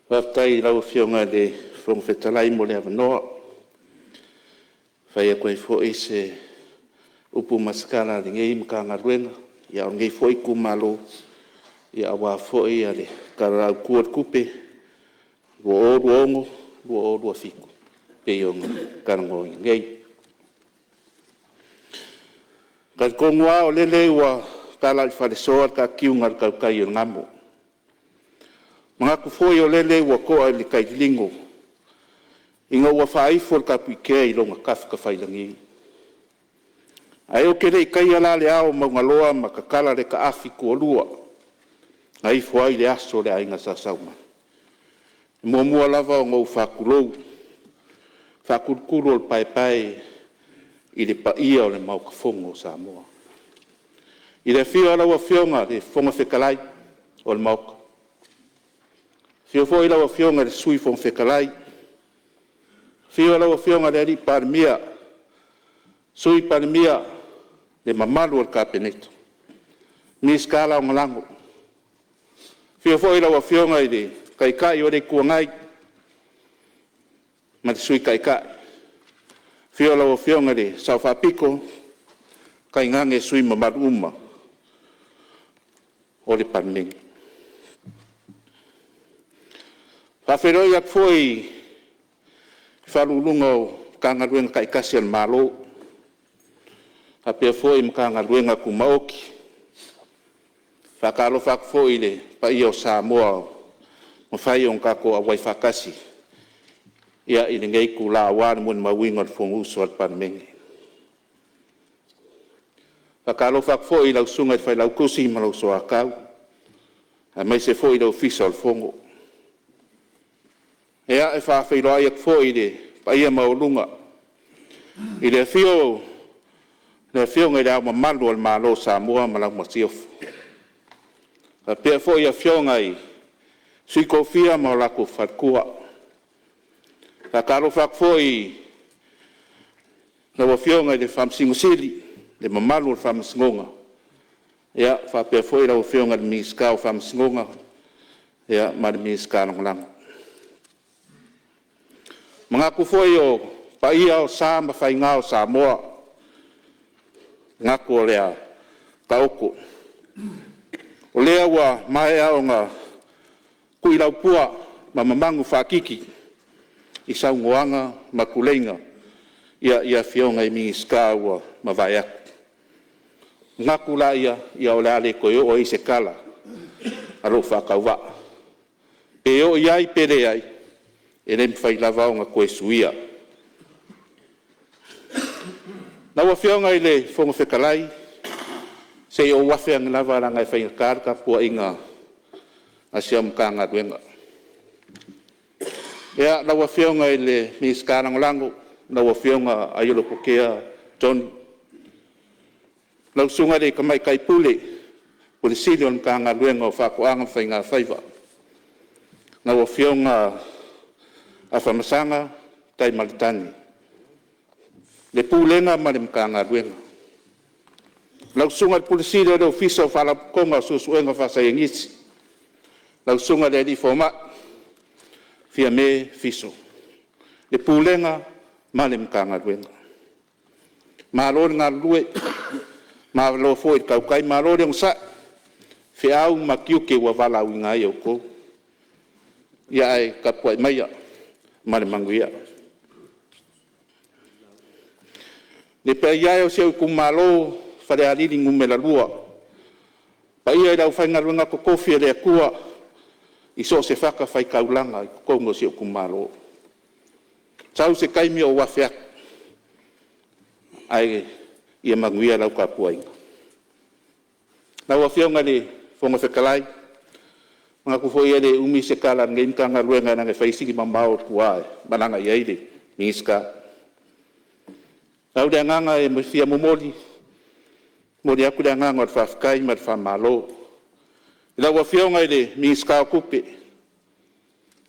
Faafetai i lau Afioga i le Fofoga Fetalai mo le avanoa, e fai atu ai foi se upu ma se tala a lenei Matagaluega, a o lenei foi itumalo aua foi le Tala Autu o le Tupe 2026/2027 e pei ona talanoaina nei. E talitonu lava o lele ua tala i falesoa le taatiuga a le tautai o le gamo. E manatu foi o lele ua to'a i le tai liligi ina ua faaifo le Tapuitea i lona tafatafailagi. Ae ou te le i taia la le ao o Maugaloa ma tatala le taafi tualua na ifo ai le aso o le aiga Sa Saumani, e muamua lava ona ou faatulou, faatulutulu o le paepae i le paia o le Maota Fono o Samoa. I le afio o lau Afioga i le Fofoga Fetalai o le Maota, afio foi lau Afioga i le Sui Fofoga Fetalai, afio lau Afioga i le Palemia, Sui Palemia, le mamalu o le Kapeneta, Minisita Lagolago. Afio foi lau Afioga i le Taitai o le Itu Agai ma le Sui Taitai, afio lau Afioga i le Sao Faapito, tainane sui usufono mamalu uma o le Palemene. E faafeiloai atu foi i Ofisa Sili o Pulega o Matagaluega taitasi a le Malo, faapea foi Matagaluega Tumaoti. E faatalofa atu foi i le paia o Samoa ua mafai ona tatou auai faatasi i lenei itula aua le molimauina o le Fonousu a le Palemene. E faatalofa atu foi i lau Susuga i le Failautusi ma lou Soatau, aemaise foi le Ofisa o le Fono. Ia, e faafeiloai atu foi i le paia maualuga i le afio o le Afioga i Le Ao Mamalu o le Malo o Samoa ma lau Masiofo, faapea foi Afioga i Sui Tofia ma lo latou faletua. E faatalofa atu foi i lau Afioga i le Faamasino Sili, le mamalu o le Faamasinoga, faapea foi lau Afioga i le Minisita o Faamasinoga ma le Minisita Lagolago. E manatu foi o paia, o sa ma faiga o Samoa, e manatu o le a taoto. O lea ua maea ona tulilaupua ma mamanu faatiki i saunoaga ma tuleiga i Afioga i Minisita ua mavae atu. Ona manatu lea, o le a le toe oo i ai se tala a lou faatauvaa. Pe oo i ai pe leai, e le mafai lava ona toe suia. Lau Afioga i le Fofoga Fetalai, se i ou afe ane lava leaga e faigata le tapuaiga a si au Matagaluega. Ia, lau Afioga i le Minisita Lagolago lau Afioga Aiolupotea Tony. Lau Susuga i le Tamaitai Pule Sili o le Matagaluega o Faatoaga ma Faigafaiva, lau Afioga Afamasaga Taimaletane. Le Pulega ma le Matagaluega. Lau Susuga i le Pule Sili o le Ofisa o Faalapotopotoga o Suesuega Faasaienisi, lau Susuga i le Alii Fomai Fiame Fiso. Le Pulega ma le Matagaluega. Malo le galulue, malo foi le tautai, malo le onosai i feau ma tiute ua valaauina ai outou. Ia ae tapuai maia ma le manuia. Le paia e o si ou itumalo o Falealili 2, paia i le aufaigaluega totofi a le Atua i so o se fatafaitaulaga i totonu o si ou itumalo. Sau se taimi ou afe atu, ae ia manuia lau tapuaiga. Lau Afioga i le Fofoga Fetalai, e manatu foi e le umi se tala a lenei Matagaluega leaga e fai si mamao i tua e malaga i ai le Minisita. Pau le agaga e fia momoli, momoli atu le agaga o le faafetai ma le faamalo i lau Afioga i le Minisita o Tupe,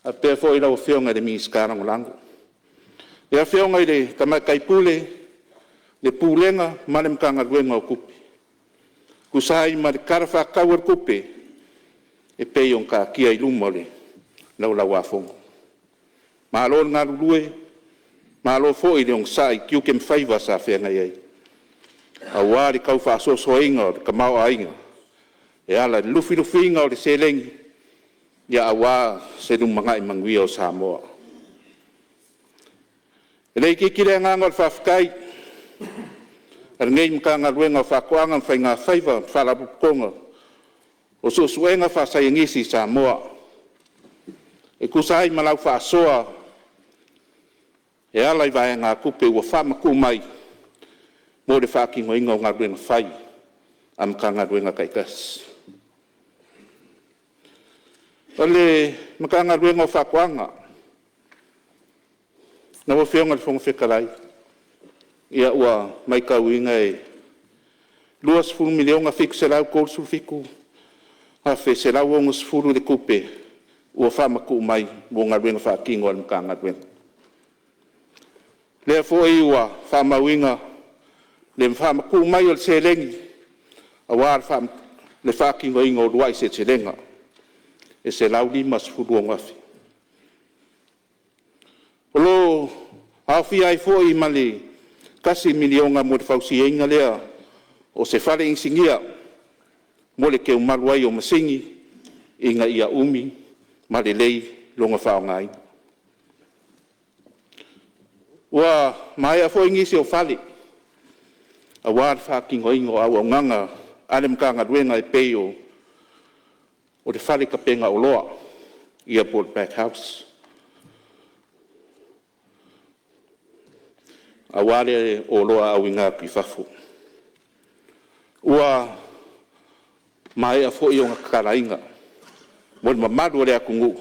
faapea foi lau Afioga i le Minisita Lagolago. Le Afioga i le Tamaitai Pule, le Pulega ma le Matagaluega o Tupe, e tusa ai ma le Tala Faatatau o le Tupe e pei ona taatia i luma o le Laulau-a-Fono. Malo le galulue, malo foi le onosai i tiute ma faiva sa feagai ai, aua le tau faasoasoaina o le tamaoaiga e ala i le lufilufiina o le seleni, aua se lumanai manuia o Samoa. E le itiiti le agaga o le faafetai a lenei Matagaluega o Faatoaga ma Faigafaiva, Faalapotopotoga o Suesuega Faasaienisi i Samoa, e tusa ai ma lau faasoa e ala i vaegatupe ua faamatuu mai mo le faatinoina o galuega fai a Matagaluega taitasi. O le Matagaluega o Faatoaga. Lau Afioga i le Fofoga Fetalai, ia ua matauina e $20,737,160 le tupe ua faamatuu mai mo galuega faatino a le Matagaluega. O lea foi ua faamauina le faamatuu mai o le seleni aua le faatinoina o uluai seleselega e $156,000. O lo o aofia ai foi ma le $1 miliona mo le fausiaina lea o se fale inisinia mo le teumalu ai o masini, ina ia umi ma lelei lona faaaogaina. Ua maea foi nisi o fale aua le faatinoina o auaunaga a le Matagaluega e pei o le fale tapena oloa ia po o le pack house, aua le oloa auina atu i fafo. Ua maea foi ona tatalaina mo le mamalu o le atunuu,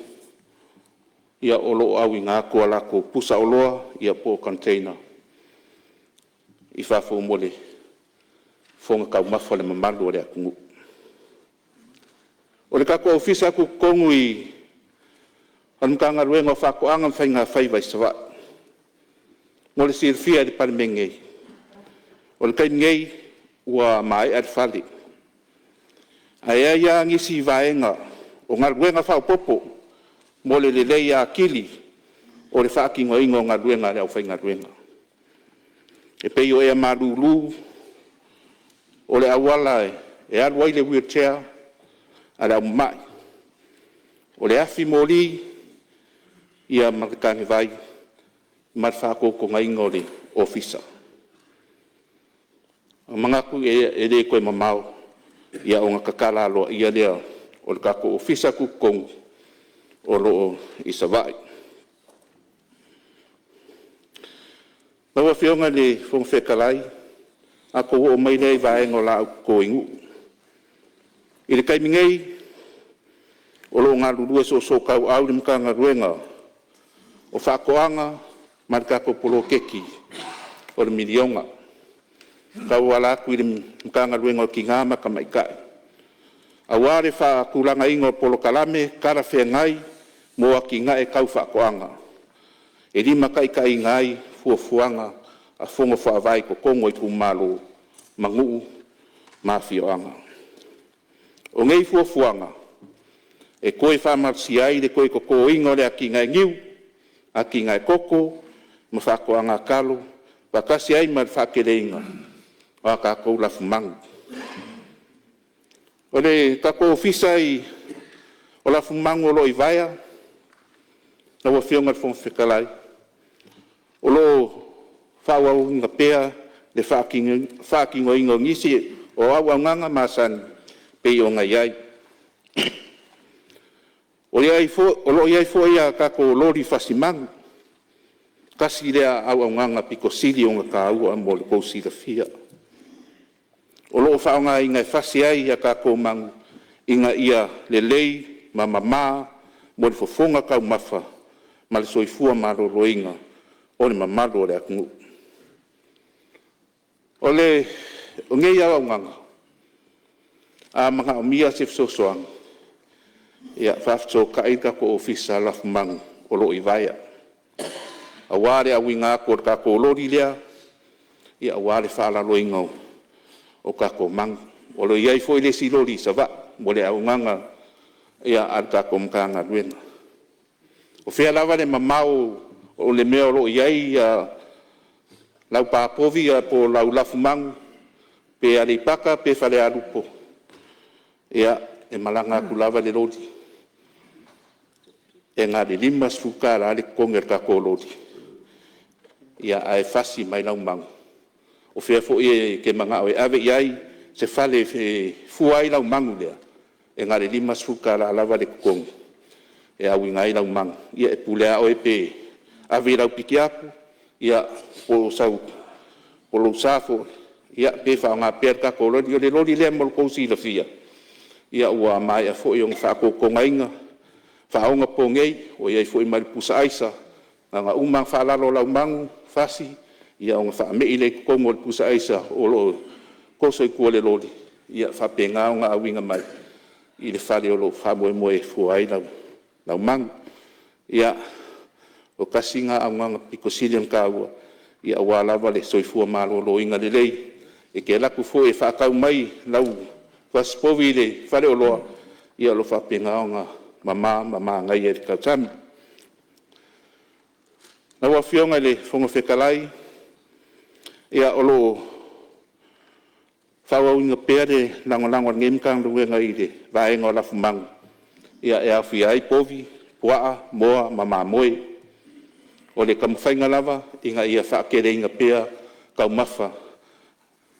o lo o auina atu a latou pusaoloa po o container i fafo mo le fofoga taumafa o le mamalu o le atunuu. O le tatou Ofisa Tutotonu i le Matagaluega o Faatoaga ma Faigafaiva i Savaii. Mo le silafia e le Palemene, o le taimi nei ua maea le fale, ae i ai lava nisi vaega o galuega faaopoopo mo le leleia atili o le faatinoina o galuega a le aufaigaluega. E pei o ea malulu, o le auala e alu ai le wheelchair a le au mamai, o le afi moli ma le tanevai ma le faatotogaina o le ofisa. E manatu e le toe mamao ona tatala aloaia lea o le tatou Ofisa Tutotonu o lo o i Savaii. Lau Afioga i le Fofoga Fetalai, ona tatou oo mai lea i vaega o laau toto i nuu. I le taimi nei, o lo o galulue soosootauau le Matagaluega o Faatoaga ma le tatou poloketi o le miliona e tauala atu i le Matagaluega o Tina ma Tamaitai, aua le faatulagaina o polokalame talafeagai mo atinae tau faatoaga e limataitaiina ai fuafuaga a Fono Faavae i totonu o itumalo ma nuu ma afioaga. O nei fuafuaga e toe faamalosia ai le toe totoina o le atinae niu, atinae koko ma faatoaga talo, faatasi ai ma le faateleina o a tatou lafumanu. O le tatou Ofisa o Lafumanu o lo o i Vaea. Lau Afioga i le Fofoga Fetalai, o lo o faaauauina pea le faatinoina o nisi o auaunaga masani e pei ona i ai. O lo o i ai foi a tatou loli fasimanu, tasi lea auaunaga aupito sili ona taua mo le tou silafia. O lo o faaaogaina e fasi ai a tatou manu ina ia lelei ma mama mo le fofoga taumafa ma le soifua maloloina o le mamalu o le atunuu. O nei auaunaga, a manaomia se fesoasoani, ia faafesootai le tatou Ofisa Lafumanu o lo o i Vaea, aua le auina atu o le tatou loli lea aua le faalaloina o tatou manu. O lo o i ai foi le isi loli i Savaii mo le auaunaga a le tatou Matagaluega. O fea lava le mamao o le mea o lo o i ai lau pa povi po o lau lafumanu pe Aleipata pe Falealupo, ia, e malaga atu lava le loli, e na o le $50 le totogi o le tatou loli, ae fasi mai lau manu. O fea foi e te manao e ave i ai se fale e fua ai lau manu lea, e na o le $50 lava le totogi e auina ai lau manu. Ia e pule lava oe pe ave i lau pikiapu po o lou sa foi, pe faaaoga pea le tatou loli. O le loli lea mo le tou silafia, ua maea foi ona faatotogaina faaonaponei, ua i ai foi ma le pusa aisa, na ona uma lava ona faalalo o lau manu fasi, ia ona faamei lea i totonu o le pusa aisa o lo o toso i tua o le loli, ia faapena ona auina mai i le fale o lo o faamoemoe e fua ai lau manu. Ia, o tasi lena auaunaga aupito sili ona taua aua lava le soifua maloloina lelei. E te alu atu foi e faatau mai lau fasipovi i le faleoloa, ia o lo o faapena ona mama ma manaia i le tausami. Lau Afioga i le Fofoga Fetalai, ia o lo o faaauauina pea le lagolago a lenei Matagaluega i le vaega o lafumanu, e aofia ai povi, puaa, moa ma mamoe. O le taumafaiga lava ina ia faateleina pea taumafa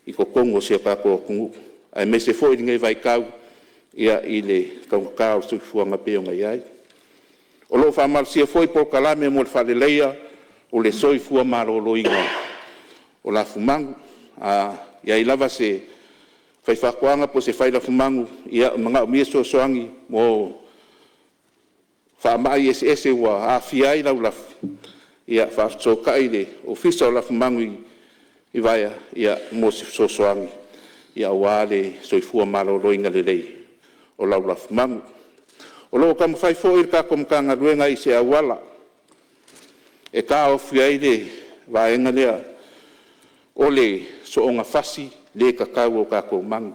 i totonu o si o tatou atunuu, aemaise foi lenei vaitau i le taugata o le soifuaga e pei ona i ai. O lo o faamalosia foi polokalame mo le faaleleia o le soifua maloloina o lafumanu. A i ai lava se faifaatoaga po o se fai lafumanu e manaomia se fesoasoani mo faamai eseese ua aafia ai lau lafu, ia faafesootai i le Ofisa o Lafumanu i Vaea mo se fesoasoani aua le soifua maloloina lelei o lau lafumanu. O lo o taumafai foi le tatou Matagaluega i se auala e taofia ai le vaega lea o le soona fasi le tatau o tatou manu,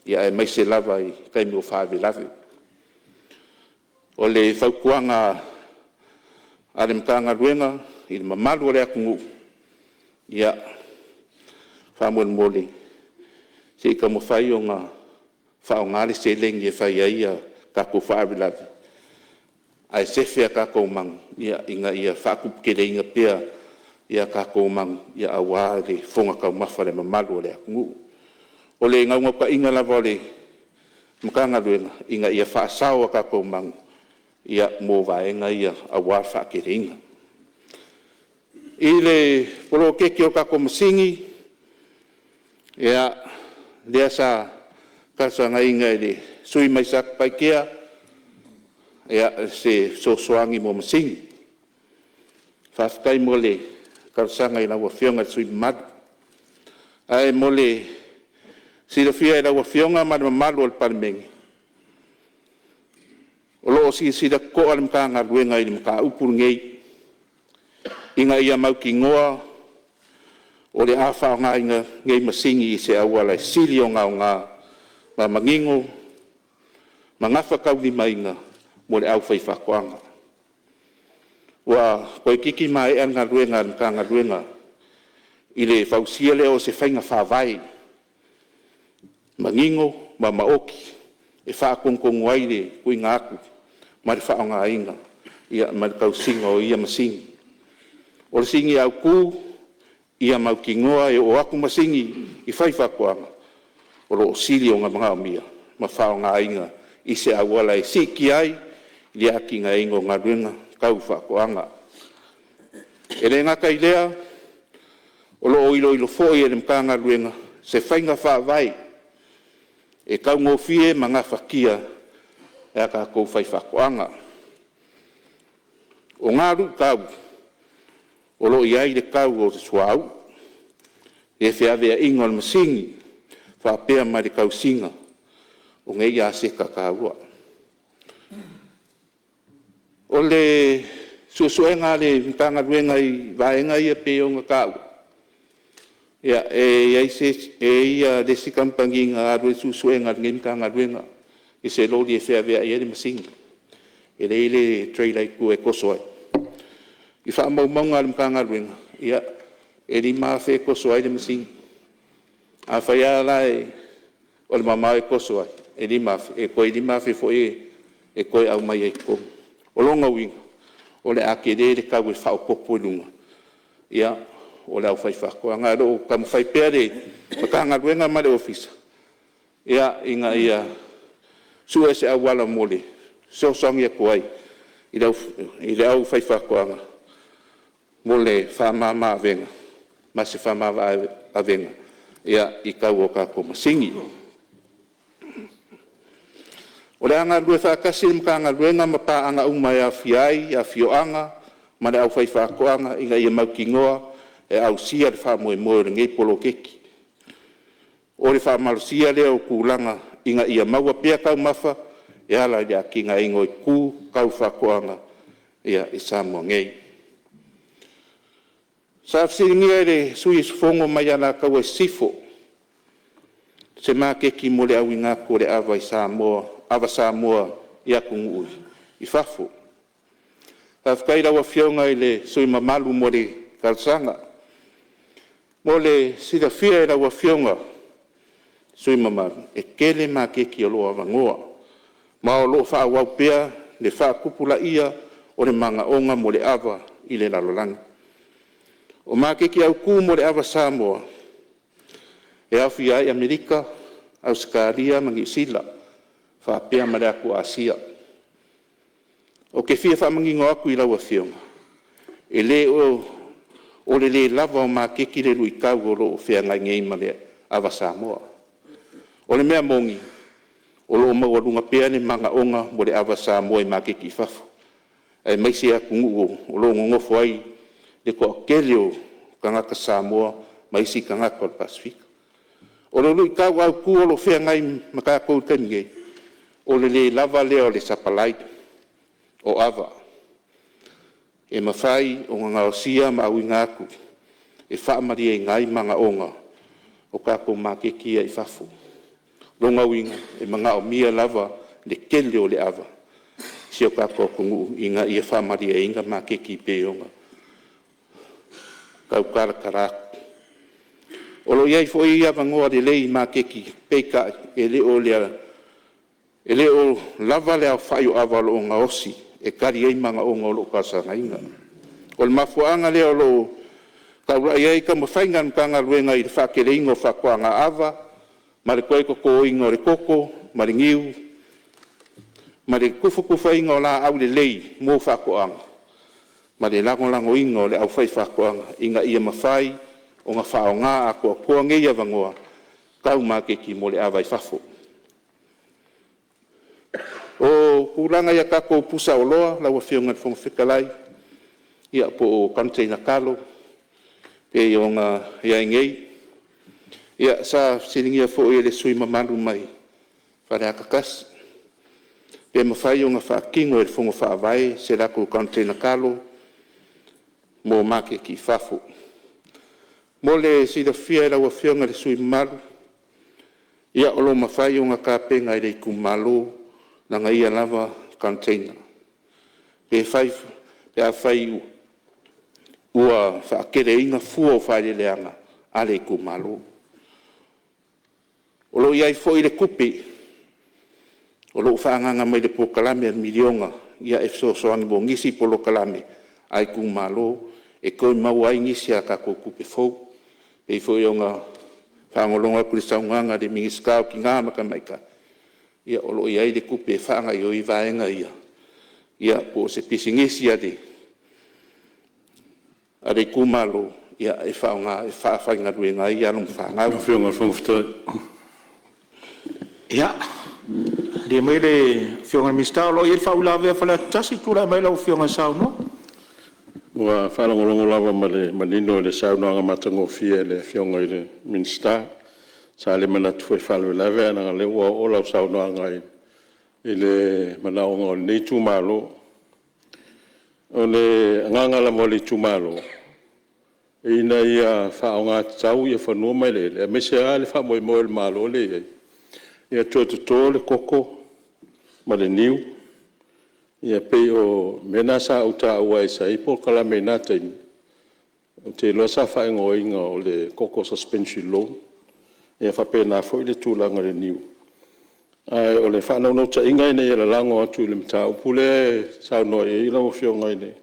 aemaise lava i taimi o faalavelave. O le fautuaga a le Matagaluega i le mamalu o le atunuu, ia, faamolemole se i taumafai ona faaaoga le seleni e fai ai tatou faalavelave, ae sefe a tatou manu ina ia faatuputeleina pea tatou manu aua le fofoga taumafa o le mamalu o le atunuu. O le naunautaiga lava o le Matagaluega, ina ia faasao a tatou manu mo vaega ia aua le faateleina. I le poloketi o tatou masini, lea sa talosagaina e le sui usufono mai Satupaitea se fesoasoani mo masini. Faafetai mo le talosaga i lau Afioga i le sui usufono mamalu. Ae mo le silafia e lau Afioga ma le mamalu o le Palemene, o lo o silasila totoa le Matagaluega i le mataupu lenei, ina ia mautinoa o le a faaaogaina nei masini i se auala e sili ona aoga ma manino ma gafataulimaina mo le aufaifaatoaga. Ua toeitiiti maea le galuega a le Matagaluega i le fausia lea o se faiga faavae manino ma maoti e faatonutonu ai le tuuina atu ma le faaaogaina ma le tausiga o ia masini. O le sini autu, ia mautinoa e oo atu masini i faifaatoaga o lo o sili ona manaomia ma faaaogaina i se auala e siitia ai le atinaeina o galuega tau faatoaga. E le gata i lea, o lo o iloilo foi e le Matagaluega se faiga faavae e taugofie ma gafatia e a tatou faifaatoaga. O na luitau, o lo o i ai le tau o le suauu, le feaveaiga o le masini, faapea ma le tausiga o nei aseta taua. O le suesuega a le Matagaluega i vaega ia pei ona taua, e i ai le isi kamupani na alu ai le suesuega a lenei Matagaluega i se loli e feaveai ai le masini. E leai le trailer i tua e toso ai. I faamaumauga a le Matagaluega, ia, e $5,000 e toso ai le masini. Afai lava la o le mamao e toso ai e $5,000, e toe $5,000 foi e toe aumai ai i totonu. O lona uiga, o le a tele le tau e faaopoopo i luga o le aufaifaatoaga. Ae o lo o taumafai pea le Matagaluega ma le Ofisa ina ia sue se auala mo le fesoasoani atu ai i le aufaifaatoaga mo le faamama-avega ma se faamama-avega i tau o tatou masini. O le a galulue faatasi le Matagaluega ma paaga uma e aofia ai afioaga ma le aufaifaatoaga ina ia mautinoa e ausia le faamoemoe o lenei poloketi. O le faamalosia lea o tulaga ina ia maua pea taumafa e ala i le atinaeina o itu tau faatoaga i Samoa nei. Sa fesiligia e le sui usufono mai Alataua Sisifo se maketi mo le auina atu o le ava Samoa i atunuu i fafo. Faafetai i lau Afioga i le sui usufono mamalu mo le talosaga. Mo le silafia e lau Afioga i le sui usufono mamalu, e tele maketi o lo o avanoa, ma o lo o faaauau pea le faatupulaia o le manaoga mo le ava i le lalolagi. O maketi autu mo le ava Samoa, e aofia ai Amerika, Ausetalia ma Niu Sila, faapea ma le atu Asia. Ou te fia faamanino atu i lau Afioga, e le o le le lava o maketi le luitau o lo o feagai nei ma le ava Samoa. O le mea moni, o lo o maualuga pea le manaoga mo le ava Samoa i maketi i fafo, aemaise atunuu o lo o nonofo ai le toatele o tagata Samoa ma isi tagata o le Pasefika. O le luitau autu o lo o feagai ma tatou i le taimi nei, o le le lava lea o le sapalai o ava e mafai ona gaosia ma auina atu e faamalieina ai manaoga o tatou maketi ia i fafo. O lona uiga, e manaomia lava le tele o le ava i si o tatou atunuu ina ia faamalieina maketi pei ona tau talatala atu. O lo o i ai foi avanoa lelei i maketi, peitai, e le o lava le aofai o ava o lo o gaosi e tali ai manaoga o lo o talosagaina. O le mafuaaga lea o lo o taulai ai taumafaiga a le Matagaluega i le faateleina o faatoaga ava ma le toe totoina o le koko ma le niu, ma le tufatufaina o laau lelei mo faatoaga, ma le lagolagoina o le aufaifaatoaga ina ia mafai ona faaaoga atoatoa nei avanoa tau maketi mo le ava i fafo. O tulaga i a tatou pusaoloa lau Afioga i le Fofoga Fetalai, ia po o container talo pei ona i ai nei. Ia, sa fesiligia foi e le sui usufono mamalu mai Faleata 1, pe mafai ona faatino e le Fono Faavae se latou container talo mo maketi i fafo. Mo le silafia e lau Afioga i le sui usufono mamalu, ia o lo o mafai ona tapena e le itumalo lana ia lava container, pe afai ua faateleina fua o faaeleeleaga a le itumalo. O lo o i ai foi le tupe o lo o faaagaaga mai le polokalame a le miliona e fesoasoani mo nisi polokalame a itumalo e toe maua ai nisi a tatou tupe fou. E pei foi ona faalogologo atu i le saunoaga a le Minisita o Tina ma Tamaitai, ia o lo o i ai le tupe e faagaoioi ai vaega ia, ia po o se pisinisi a le itumalo e faaaoga e faafaigaluega ai alo ma fanau. Lau Afioga i le Fofoga Fetalai… Ia, malie maia le Afioga i le Minisita o lo o i ai le faauilavea a Faleata 1. Tulai mai lau Afioga e saunoa. Ua faalogologo lava ma le manino i le saunoaga matagofie a le Afioga i le Minisita. Sa le manatu foi e faalavelave, ae leaga o lea ua oo lau saunoaga i le manaoga o lenei itumalo. O le agaga lava o le itumalo, ina ia faaaoga tatau fanua ma eleele, aemaise lava le faamoemoe o le Malo lea e i ai, ia toe toto le koko ma le niu Ia pei o mea na sa ou taua sa i ai polokalame i na taimi, ou te iloa sa faaigoaina o le Koko Suspension Loan, e faapena foi le tulaga i le niu. Ae o le faanaunautaiga ina ia lalago atu i le mataupu lea e saunoa i ai lau Afioga i le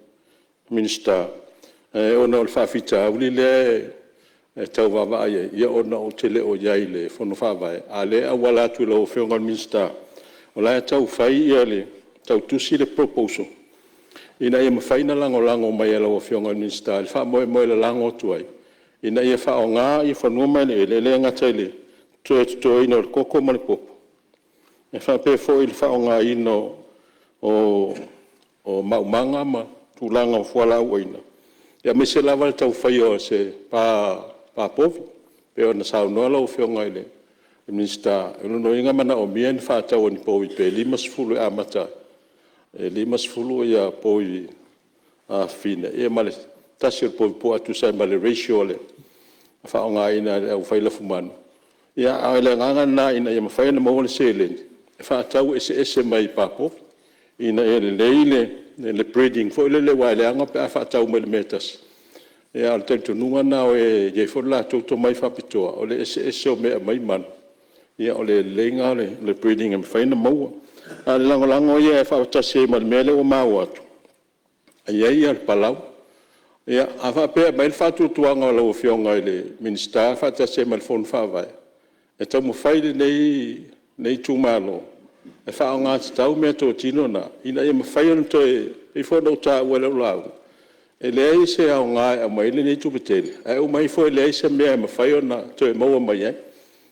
Minisita, ona o le faafitauli lea e tau vaavaai i ai, ona ou te le o i ai i le Fono Faavae, a o lea e auala atu i lau Afioga i le Minisita, o la e tau fai, tusi le proposal ina ia mafai ona lagolago mai e lau Afioga i le Minisita i le faamoemoe e lalago atu ai, ina ia faaaoga fanua ma eleele, e le gata i le toe totoina o le koko ma le popo, ae faapea foi i le faaaogaina o maumaga ma tulaga o fualaauaina, aemaise lava le tau faia o se pa povi pei ona saunoa lau Afioga i le Minisita. O lona uiga e manaomia le faatau o ni povi pe 50 e amata ai, e 50 povi fafafine ma le tasi o le povi puaa e tusa ai ma le ratio e faaaogaina e le aufai lafumanu. Ia, a o le agaga lena ina ia mafai ona maua le seleni e faatau eseese mai ai i pa povi, ina ia lelei le breeding foi lele aua e leaga pe a faatau mai i le mea e tasi. A o le talitonuga lena o e i ai foi lo latou tomai faapitoa, o le eseese o mea e aumai manu, o le lelei lena o le breeding e mafai ona maua. A o le lagolago ia e faatasi ai ma le mea lea ua maua atu e i ai le palau. Ia, a faapea e aumai le faatuatuaga o lau Afioga i le Minisita faatasi ai ma le Fono Faavae, e taumafai lenei itumalo e faaaoga tatau meatotino na ina ia mafai ona toe… E pei foi ona ou taua i lau lauga, e leai se aoga e aumai ai lenei tupe tele ae uma ifo e leai se mea e mafai ona toe maua mai ai.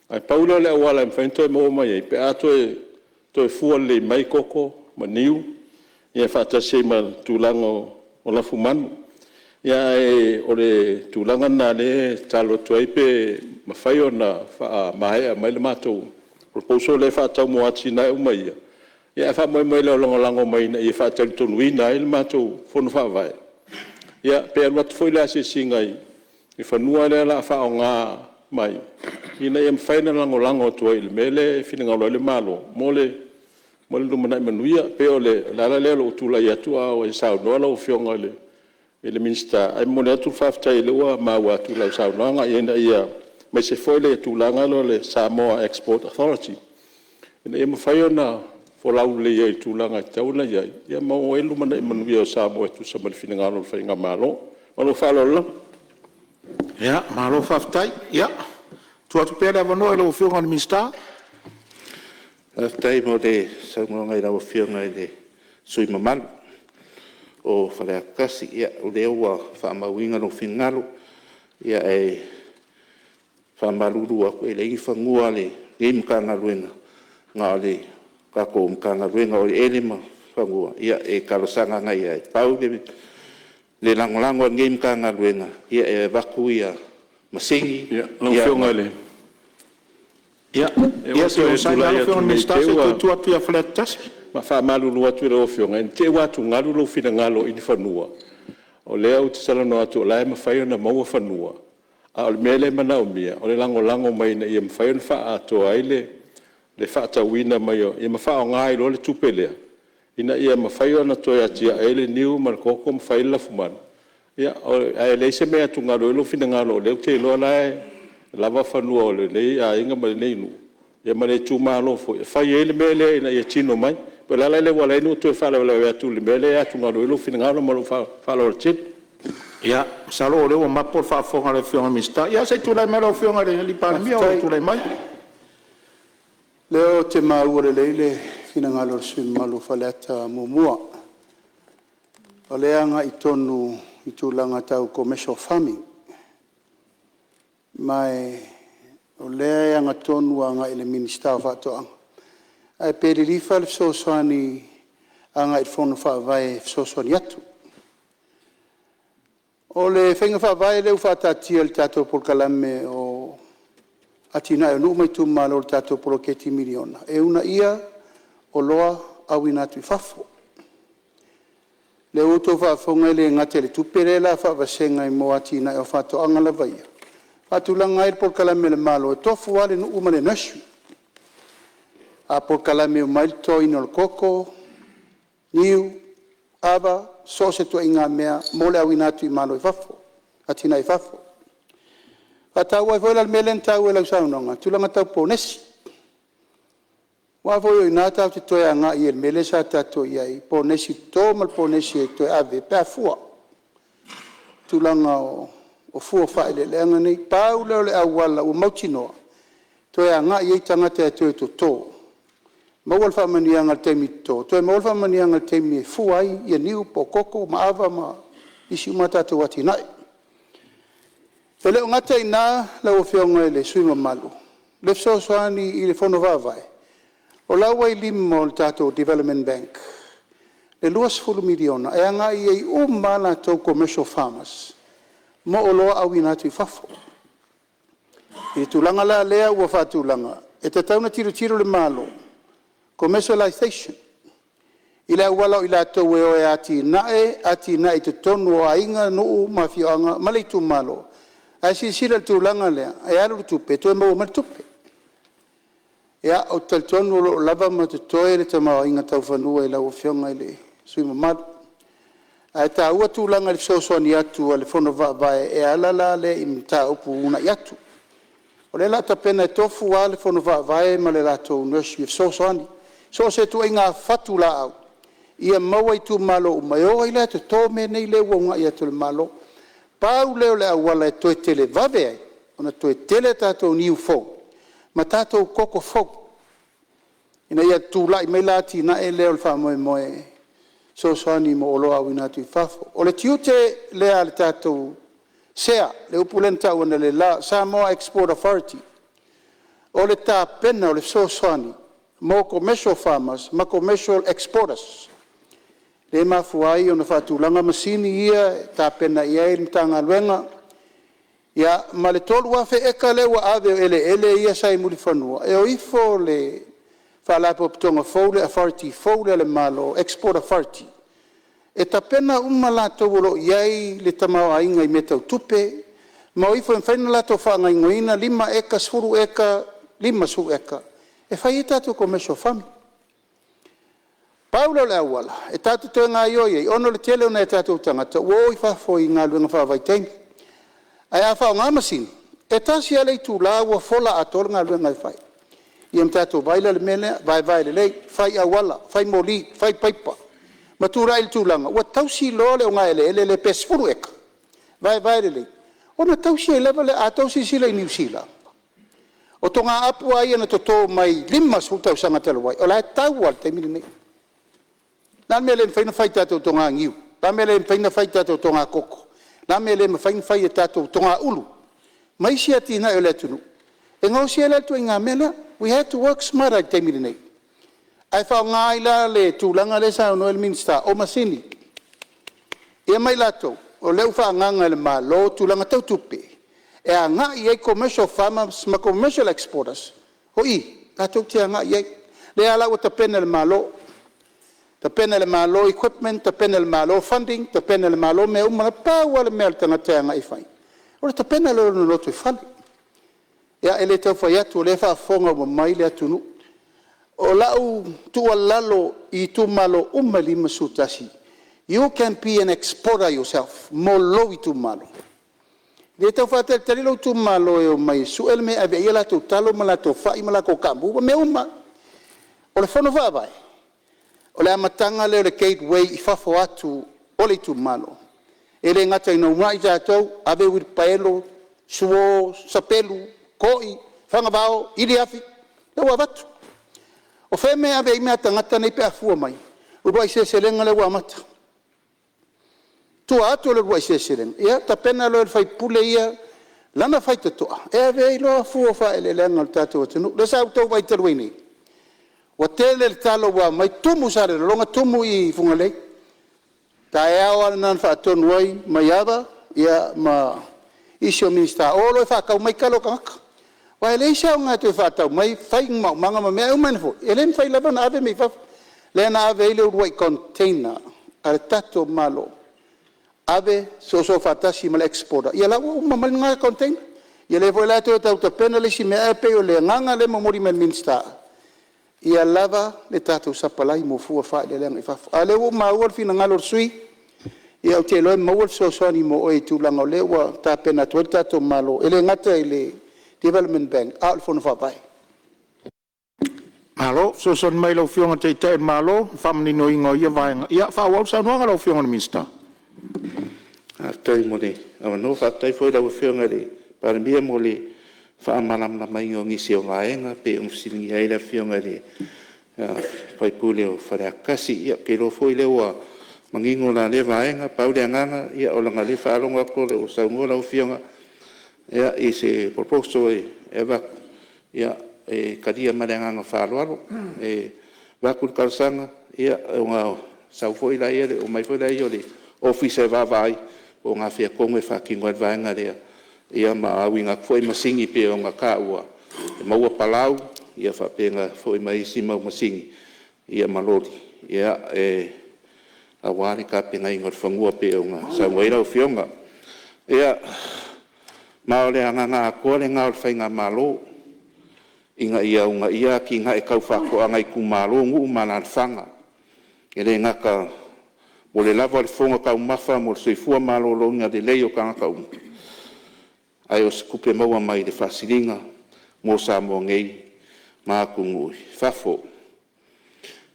Ae pau lea o le auala e mafai ona toe maua mai ai, pe a toe fua lelei mai koko ma niu faatasi ai ma le tulaga o lafumanu. Ae o le tulaga lena o lea e tatalo atu ai pe mafai ona faamaea mai le matou proposal lea e faatau mo atinae uma ia, ae faamoemoe e lagolago mai ina ia faatalitonuina ai le matou Fono Faavae, ia pe alu atu foi le asiasiga i fanua lea o le a faaaoga mai ina ia mafai ona lagolago atu ai i le mea lea e finagalo ai le Malo mo le lumanai manuia. E pei o le ala lea o lou tulai atu a o e saunoa lau Afioga i le Minisita, ae momoli atu le faafetai o lea ua maua atu i lau saunoaga, aemaise foi le tulaga lea o le Samoa Export Authority, ina ia mafai ona folau lelei ai i le tulaga e tatau ona i ai, ia ma oo i ai le lumanai manuia o Samoa e tusa ma le finagalo o le faigamalo. Ma lou faaaloalo lava. Ia, malo faafetai. Ia, tuu atu pea le avanoa i lau Afioga i le Minisita. Faafetai mo le saunoaga i lau Afioga i le sui usufono mamalu o Faleata 1. Ia, o lea ua faamauina lou finagalo, ae faamalulu atu, e leai ni fanua a lenei Matagaluega, na o le tatou Matagaluega o Eleele ma Fanua e talosaga agai i ai. Pau le lagolago a lenei Matagaluega, e avatu masini… Lau Afioga i le… Ia, se i onosai mai lava lau Afioga i le Minisita se i toe tuu atu ia Faleata 1. E faamalulu atu i lau Afioga, ne i te i ua atugalu lou finagalo i ni fanua, o lea ou te talanoa atu o la e mafai ona maua fanua, a o le mea lea e manaomia, o le lagolago mai ina ia mafai ona faaatoa ai le faatauina mai ma faaaoga ai loa le tupe lea, ina ia mafai ona toe atiae ai le niu ma le koko ma fai ai le lafumanu. Ae leai se mea e atugalu ai lou finagalo, o lea ou te iloa o la e lava fanua o lenei aiga ma lenei nuu, ia ma le itumalo foi e fai ai le mea lea ina ia tino mai. E pei o le ala lea ua ala ai ona ou toe faalavelave atu i le mea lea e atugalu ai lou finagalo. Ma lou faaaloalo tele. Ia, masalo o lea ua mapo le faafofoga a le Afioga i le Minisita. Ia se i tulai mai lau Afioga i le Palemia o lo o tulai mai. Faafetai. O lea ou te maua lelei le finagalo o le sui usufono mamalu o Faleata 1. O lea e agai tonu i tulaga tau commercial farming. Ma o lea e agatonu agai i le Minisita o Faatoaga, ae pe lilifa le fesoasoani agai i le Fono Faavae e fesoasoani atu. O le faiga faavae lea ua faataatia i le tatou polokalame o atinae o nuu ma itumalo i le tatou poloketi miliona, e uunaia oloa auina atu i fafo. O lea ua outou faafofoga e le gata i le tupe lea o le a faavasega mo atinae o faatoaga lava ia, e faatulaga ai le polokalame a le Malo, e tofu lava le nuu ma le nursery. A polokalame uma ai le totoina o le koko, niu, ava, so o se ituaiga mea mo le auina atu i malo i fafo, atinae i fafo. E faataua ai foi la le mea lea na taua i lau saunoaga, tulaga tau ponesi. Aua foi o i ina tatou te toe agai i ai i le mea lea sa tatou i ai i ponesi toto ma le ponesi e toe ave pe a fua, tulaga o fua o faaeleeleaga nei. Pau lea o le auala ua mautinoa e toe agai ai tagata e toe toto, maua le faamanuiaga i le taimi toto, toe maua le faamanuiaga i le taimi e fua ai niu po o koko ma ava ma isi uma a tatou atinae. E le o gata i ina lau Afioga i le sui usufono mamalu le fesoasoani i le Fono Faavae, o la ua i lima o le tatou Development Bank le $20 miliona e agai ai uma lava latou commercial farmers mo oloa auina atu i fafo. I le tulaga la lea ua faatulaga, e tatau ona tilotilo le Malo, commercialization i le auala o i latou e o e atiae atinae i totonu o aiga, nuu ma afioaga ma le itumalo. Ae silasila i le tulaga lea, e alu le tupe toe maua mai le tupe. Ia, ou te talitonu o lo o lava ma totoe le tamaoaiga tau fanua i lau Afioga i le sui usufono mamalu. Ae taua tulaga i le fesoasoani atu a le Fono Faavae e ala la lea i mataupu e uunai atu. O lea o le a tapena e tofu lava le Fono Faavae ma le latou Nursery e fesoasoani. So o se ituaiga fatu laau ia maua e itumalo uma e o ai la e toto mea nei ua uunai atu e le Malo. Pau lea o le auala e toe televave ai ona toe tele a tatou niu fou ma tatou koko fou ina ia tulai mai la atinae lea o le faamoemoe e fesoasoani mo oloa auina atu i fafo. O le tiute lea o le tatou SEA le upu lea na tau analeila Samoa Export Authority, o le tapena o le fesoasoani mo commercial farmers ma commercial exporters, lea e mafua ai ona faatulaga masini ia e tapena i ai le Matagaluega ma le 3,000 eka lea ua ave o eleele ia sa i Mulifanua, e o ifo le faalapotopotoga fou lea le authority fou lea a le Malo, Export Authority, e tapena uma latou o lo o i ai le tamaoaiga i mea tau tupe ma o ifo e mafai ona latou faagaoioiga 5 eka, 10 eka, 50 eka e fai ai tatou commercial farming. Pau lea o le auala e tatou te toe gaoioi ai, ona o le tele o nai o tatou tagata ua o i fafo i galuega faavaitaimi. Ae a faaaoga masini, e tasi lava le itula ua fola atoa le galuega e fai. Ia ona tatou vaai lea i le mea lea, vaevae lelei, fai auala, fai moli, fai paipa, ma tulai i le tulaga ua tausi loa le ogaeleele lea pe 10 eka, vaevae lelei, ona tausi ai lava lea. A outou silasila i Niu Sila, o toga apu lava ia na toto mai le 50 tausaga talu ai, o la e tau lava i le taimi lenei. O le a le mea e le mafai ona fai i tatou toga niu? O le a le mea e le mafai ona fai i tatou toga koko? O le a le mea e le mafai ona fai i tatou toga ulu ma isi atinae o le atunuu e gaosi ai la le ituaiga mea lea. We have to work smarter i le taimi lenei, ae faaaoga ai la le tulaga lea e saunoa ai le Minisita, o masini ia ma i latou o lea ua faaagaaga e le Malo tulaga tau tupe e agai i ai commercial farmers ma commercial exporters. O i tatou te agai i ai. O lea la ua tapena e le Malo, tapena e le Malo equipment, tapena e le Malo funding, tapena e le Malo mea uma. Na pau lava le mea a le tagata e agai e fai, o le tapena loa o lona lotoifale. Ia, e le tau fai atu o lea e faafofoga uma mai le atunuu. O lau tuualalo i itumalo uma e 51, you can be an exporter yourself mo lou itumalo. E le tau faatalitali lou itumalo e omai e sue le mea e ave i ai a latou talo ma latou fai ma latou kaamu ma mea uma lava. O le fono faavae, o le amataga lea o le gateway i fafo atu o le itumalo. E le gata ina uunai tatou, ave uilipaelo, suo, sapelu, toi, fagavao, iliafi, lea ua avatu. O fea e ave ai mea a tagata nei pe a fua mai? Uluai Seleselega lea ua amata. O tua atu o le uluai seleselega, ia tapena loa e le sui usufono ia lana faitotoa e ave ai loa fua o faaeleeleaga a le tatou atunuu. O lea sa outou vaai talu ai nei, ua tele le talo ua aumai tumu i Salelologa, tumu i Fugalei. O le taeao lava lena na faatonu ai Maiava ma nisi o Minisita, o loa e faatau mai talo a tagata. Aua e leai se aoga e toe faatau mai fai ni maumaga ma mea uma, e le mafai lava ona ave mea i fafo. Lea na ave ai le uluai container a le tatou Malo, ave soso faatasi ma le exporter, ia la ua uma mai lena container. Ia lea foi la e toe tau tapena le isi mea, ae pei o le agaga lea e momoli mai e le Minisita, Ia lava le tatou sapalai mo fua o faaeleeleaga i fafo. A o lea ua ou maua le finagalo o le sui usufono, ia ou te iloa e maua le fesoasoani mo oe i le tulaga o lea ua tapena atu ai le tatou Malo, e le gata i le Development Bank a o le Fono Faavae. Malo fesoasoani mai i lau Afioga i le Taitai o le Malo i le faamaninoina o ia vaega. Ia faaauau le saunoaga a lau Afioga i le Minisita. Faafetai mo le avanoa, faafetai foi i lau Afioga i le Palemia mo le faamalamalamaina o nisi o vaega e pei ona fesiligia ai le Afioga i le sui usufono mo Faleata 1. Ia ou te iloa foi o lea ua manino la lea vaega. Pau le agaga, ona o lea e faalogo atu o lo o saunoa lau Afioga i se proposal e avatu, ia, e talia ma le agaga faaaloalo. E avatu le talosaga ona sau foi lea, omai foi lea o le Ofisa e vaavaai po o gafea tonu e faatino ai le vaega lea, ia ma auina atu foi masini e pei ona taua, e maua palau faapena foi ma isi mau masini ma loli aua le tapenaina o le fanua e pei ona saunoa i ai lau Afioga. Ia, ma o le agaga atoa lena o le faigamalo, ina ia uunaia atinae tau faatoaga i itumalo, nuu ma alaalafaga. E le gata mo le lava o le fofoga taumafa mo le soifua maloloina lelei o tagata uma, ae o se tupe maua mai le faasiliga mo Samoa nei ma atunuu i fafo.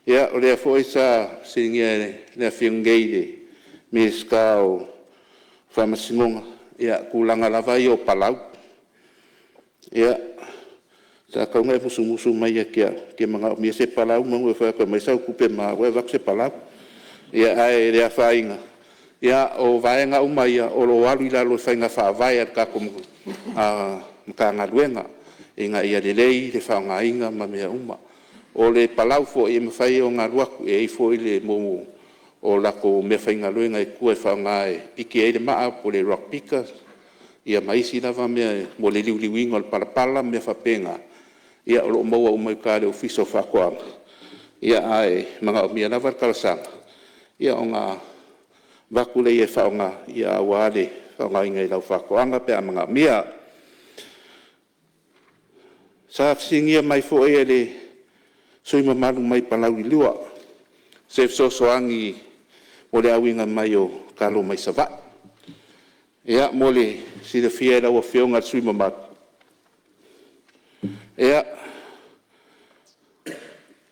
Ia, o lea foi sa fesiligia e le Afioga nei i le Minisita o Faamasinoga tulaga lava ia o palau. Ia, sa tatau ona e musumusu mai ia te au e te manaomia se palau semeamanu e fai atu e aumai sau tupe ma au ae avatu se palau. Ae le afaina, o vaega uma ia o lo o alu i lalo o faiga faavae a le tatou Matagaluega ina ia lelei le faaaogaina ma mea uma. O le palau foi, e mafai ona alu atu, e i ai foi le mea o latou meafaigaluega i tua e faaaoga e piki ai le maa po o le rock picker ia ma isi lava mea mo le liuliuina o le palapala ma mea faapena. Ia o lo o maua uma i uta i le Ofisa o Faatoaga, ae manaomia lava le talosaga ona avatu lea e faaaoga aua le faaaogaina i lau faatoaga pe a manaomia. Sa fesiligia mai foi e le sui usufono mamalu mai Palauli 2 se fesoasoani mo le auina mai o talo mai Savaii. Ia mo le silafia e lau Afioga i le sui usufono mamalu, ia,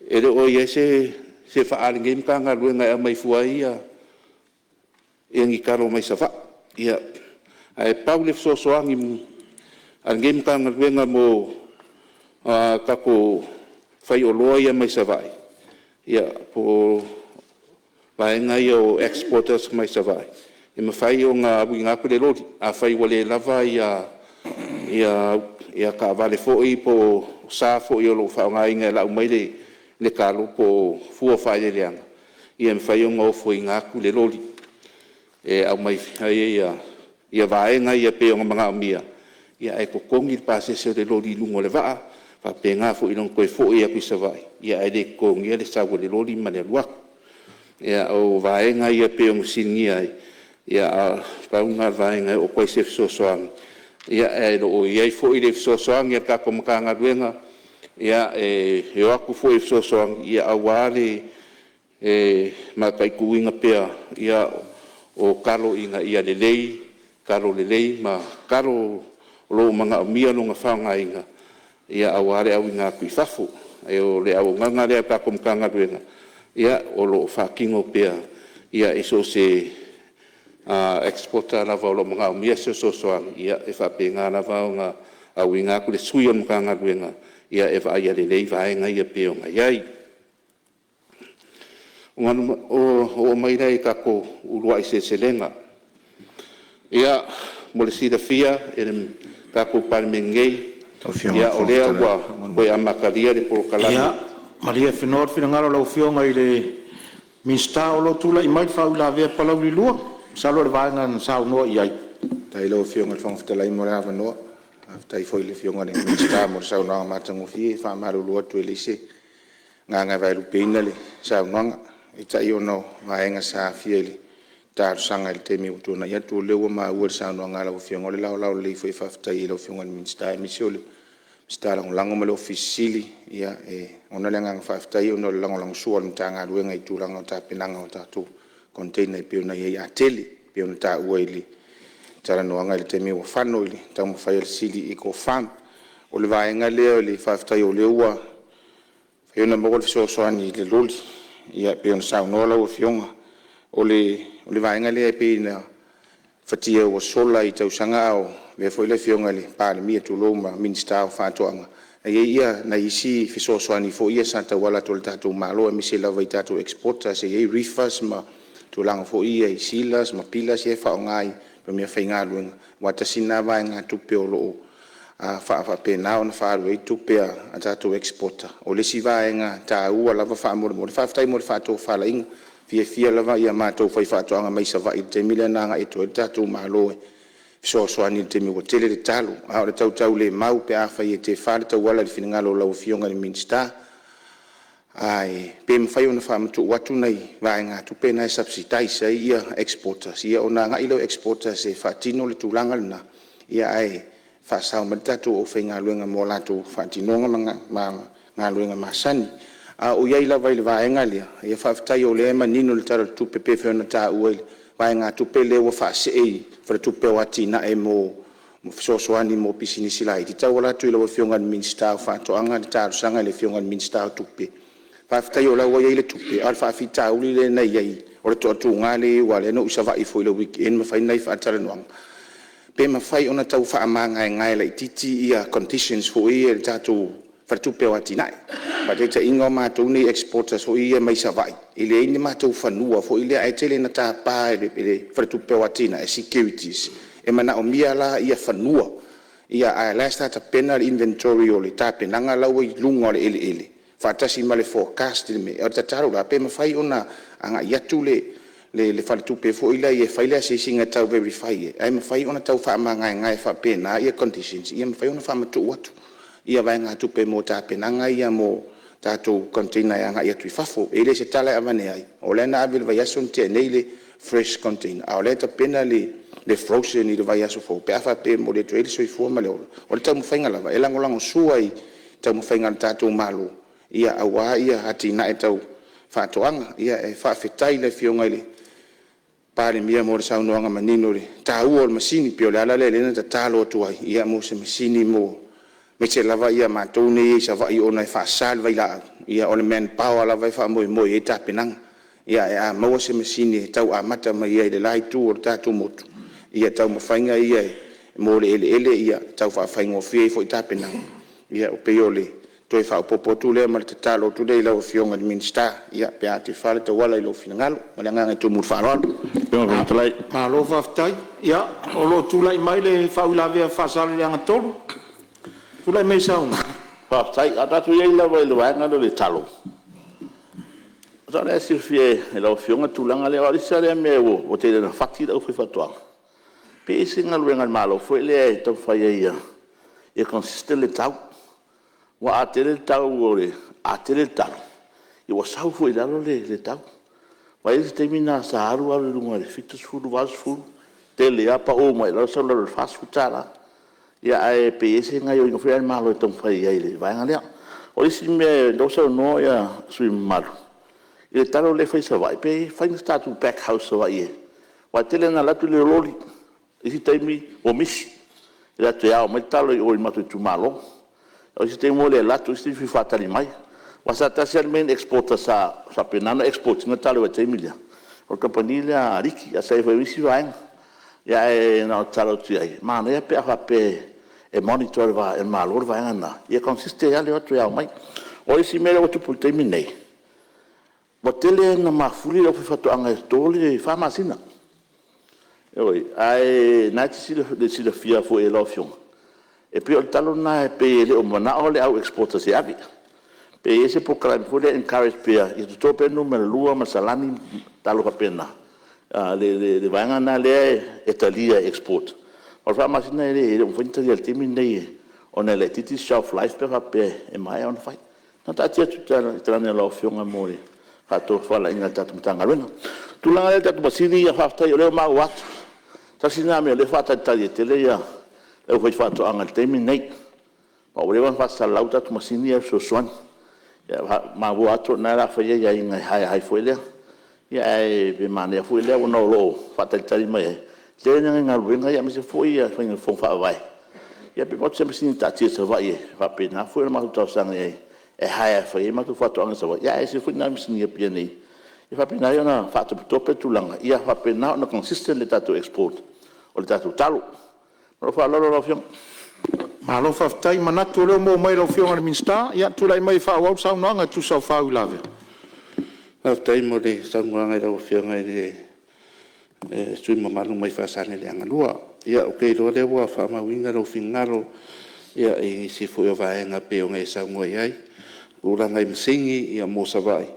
e le o i ai se faa a lenei Matagaluega e aumai fua ai ni talo mai Savaii. Ae pau le fesoasoani a lenei Matagaluega mo tatou faioloa ia mai Savaii, ia po o vaega ia o exporters mai Savaii, e mafai ona auina atu le loli afai ua le lava taavale foi po o sa foi o lo o faaaogaina e lau mai le talo po o fua o faaeleeleaga, ia e mafai ona ofoina atu le loli e aumai ai vaega ia pei ona manaomia, ae totogi le pasese o le loli i luga o le vaa, e faapena foi i lona toe foi atu i Savaii, ae le totogia le sau o le loli ma le alu atu. Ia, o vaega ia pei ona fesiligia ai, ae pau lena o le vaega e oo atu ai se fesoasoani. Ae o lo o i ai foi le fesoasoani a le tatou Matagaluega e o atu foi e fesoasoani aua le mataituina pea o talo ina ia lelei, talo lelei ma talo o lo o manaomia lona faaaogaina aua le auina atu i fafo. O le auaunaga lea a le tatou Matagaluega o lo o faatino pea i so o se exporter lava o lo o manaomia se fesoasoani, e faapena lava ona auina atu le sui o le Matagaluega e vaaia lelei vaega ia pei ona i ai. Ona oo mai lea i tatou uluai seleselega. Ia, mo le silafia e le tatou Palemene nei, o lea ua toe amatalia le polokalame. Ia, malie afenoa le finagalo o lau Afioga i le Minisita o lo o tulai mai le faauilavea a Palauli 2. Masalo o le vaega na saunoa i ai. Faafetai i lau Afioga i le Fofoga Fetalai mo le avanoa. Faafetai foi i le Afioga i le Minisita mo le saunoaga matagofie. E faamalulu atu e leai se agaga e vaelupeina le saunoaga, peitai ona o vaega sa aafia i le talosaga i le taimi ua tuanai atu. O lea ua maua i le saunoaga a lau Afioga, o le laolao lelei foi e faafetai ai i lau Afioga i le Minisita aemaise o le Minisita Lagolago ma le Ofisa Sili o Pulega. E lagona le agaga faafetai ona o le lagolagosua a le Matagaluega i tulaga o tapenaga o tatou container e pei ona i ai i Atele, e pei ona taua i le talanoaga i le taimi ua fano i le taumafai a le Sili i Ego Farm. O le vaega lea o le faafetai o lea ua mafai ona maua le fesoasoani i le loli e pei ona saunoa lau Afioga. O le vaega lea pei na fatia ua sola i tausaga a o avea foi le Afioga i le Palemia, tulou, ma Minisita o Faatoaga, e i ai nai isi fesoasoani foi ia sa tauala atu i le tatou Malo aemaise lava i tatou exporters e i ai reefers ma tulaga foi ia i sealers ma pillars ia e faaaoga i meafaigaluega, aua tasi lena vaegatupe o lo o faapena ona faaalu ai tupe a tatou exporter. O le isi vaega taua lava faamolemole. Faafetai mo le faatofalaiga. E fiafia lava matou faifaatoaga mai Savaii i le taimi lea na agai atu ai le tatou Malo e fesoasoani i le taimi ua tele le talo. A o le tautaulemau pe afai e tefa le tauala i le finagalo o lau Afioga i le Minisita, ae pe mafai ona faamatuu atu nai vaegatupe na e subsidize ai exporters ona agai lea o exporters e faatino le tulaga lena, ae faasao mai le tatou aufaigaluega mo latou faatinoga ma galuega masani. A o ou i ai lava i le vaega lea, ia faafetai o lea e manino i le Tala o le Tupe pei foi ona taua i le vaegatupe lea ua faasee i le Faletupe o Atinae mo fesoasoani mo pisinisi laiti e tauala atu i lau Afioga i le Minisita o Faatoaga, le talosaga i le Afioga i le Minisita o Tupe. Faafetai o la e ua i ai le tupe, a o le faafitauli lea na i ai, o le toatuga lea e i ai aua o lea na ou i Savaii foi i le weekend ma fai nai faatalanoaga, pe mafai ona tau faamagaegae laitiiti conditions foi ia i le tatou Faletupe o Atinae. Faataitaiga o matou nei exporters foi ia mai Savaii, e leai ni matou fanua foi lea, ae tele ina tapa e le Faletupe o Atinae securities. E manaomia la fanua, a o la e sa tapena le inventory o le tapenaga la ua i luga o le eleele faatasi ma le forecast i le mea. O le tatalo la, pe mafai ona agai atu le faletupe foi lea e fai le asiasiga e tau verify ai, ae mafai ona tau faamagaegae faapena conditions ina ia mafai ona faamatuu atu vaegatupe mo tapenaga ia mo tatou container e agai atu i fafo. E le o se tala e aveane ai, o lea na ave i le vaiaso na tea nei le fresh container, a o lea e tapena le frozen i le vaiaso fou pe a faapea e momoli atu ai le soifua ma le ola. O le taumafaiga lava e lagolagosua i taumafaiga a le tatou Malo aua atinae tau faatoaga. E faafetai i le Afioga i le Palemia mo le saunoaga manino i le taua o le masini. E pei o le ala lea na tatalo atu ai mo se masini aemaise lava matou nei e i Savaii ona e faasa le vailaau, o le manpower lava e faamoemoe i ai tapenaga. Ae a maua se masini e tau amata mai ai i le la itu o le tatou motu ia taumafaiga ia mo le eleele e tau faafaigofie ai foi tapenaga. E pei o le toe faaopoopo atu lea ma le tatalo atu lea i lau Afioga i le Minisita pe a tefa le tauala i lou finagalo. Ma le agaga e tumu i le faaaloalo. Malo faafetai. Ia, o lo o tulai mai le faauilavea a Faasaleleaga 3. Tulai mai e saunoa. Faafetai. A o tatou i ai lava i le vaega lea o le talo, masalo o la e silafia e lau Afioga le tulaga lea, aua o le isi lava lea mea ua tele ina fati le aufaifaatoaga, pe i ai se galuega a le Malo foi lea e taumafai ai ia consistent le tau. Aua a tele le talo, ua sau foi i lalo le tau. Aua e i ai le isi taimi lena sa alu alu i luga i le $70, $80, tele lava pau mai i lalo sau i lalo i le $40. Ia ae pe i ai se gaoioiga foi lea a le Malo e taumafai ai i le vaega lea. O le isi mea o lea ua saunoa le sui usufono mamalu i le talo lea e fai i Savaii, pe fai ni tatou pack house i Savaii aua e tele ina alu atu le loli, isi taimi ua misi, e alu atu e ao mai le talo i o i le matou itumalo. O isi taimi ua le alu atu, o isi taimi ua fia faatali mai. Aua sa tasi lava le main exporter sa faapena ona export ina talo i le vaitaimi lea, o le kamupani lea a Aliki, ae sa i ai foi ma isi vaega. Ia ae na ona tatalo atu i ai, manaia pe a faapea e monitor e le Malo le vaega lena, ia consistent lava le o atu e ao mai. O le isi mea lea ua tupu i le taimi lenei, ua tele ina mafuli le aufaifaatoaga e toto le 4 masina. Ioe. Ae o lena e te silafia foi e lau Afioga, e pei o le talo lena e pei e le o manao le au exporters e ave. Pe i ai se polokalame foi lea e encourage pea ia toto pea le numera 2 ma le salami ma talo faapena, le vaega lena lea e talia e exporters. O le 4 masina e le o mafai ona talia i le taimi lenei ona e laitiiti le shelf life pe a faapea e maea ona fai. Na ona taatia atu i talaane o lau Afioga mo le faatofalaiga a le tatou Matagaluega. O le tulaga lea i le tatou masini, faafetai o lea ua maua atu, tasi lena mea o lea e faatalitali ai tele le aufaifaatoaga i le taimi lenei. Aua ua leva ona faasalalau le tatou masini ia fesoasoani. Ua maua atu o lena o le a fai aiaiga e hire ai foi lea. Ae pe manaia foi lea ona o lo o faatalitali mai ai, e tele nai galuega aemaise foi le faiga o fono faavae, ia pe maua atu se masini e taatia i Savaii e faapena foi ona matou talosaga i ai e hire e fai ai matou faatoaga i Savaii, ae ese foi nai masini i Apia nei, e faapena ai ona faatopetope le tulaga ia faapena ona consistent le tatou export o le tatou talo. Ma lou faaaloalo lau Afioga. Malo faafetai. E manatu o lea ua maua mai e lau Afioga i le Minisita. Ia, tulai mai e faaauau le saunoaga e tusa o faauilavea. Faafetai mo le saunoaga i lau Afioga i le sui usufono mamalu mai Faasaleleaga 2. Ia ou te iloa o lea ua faamauina lou finagalo i nisi foi o vaega e pei ona e saunoa i ai, tulaga i masini mo Savaii.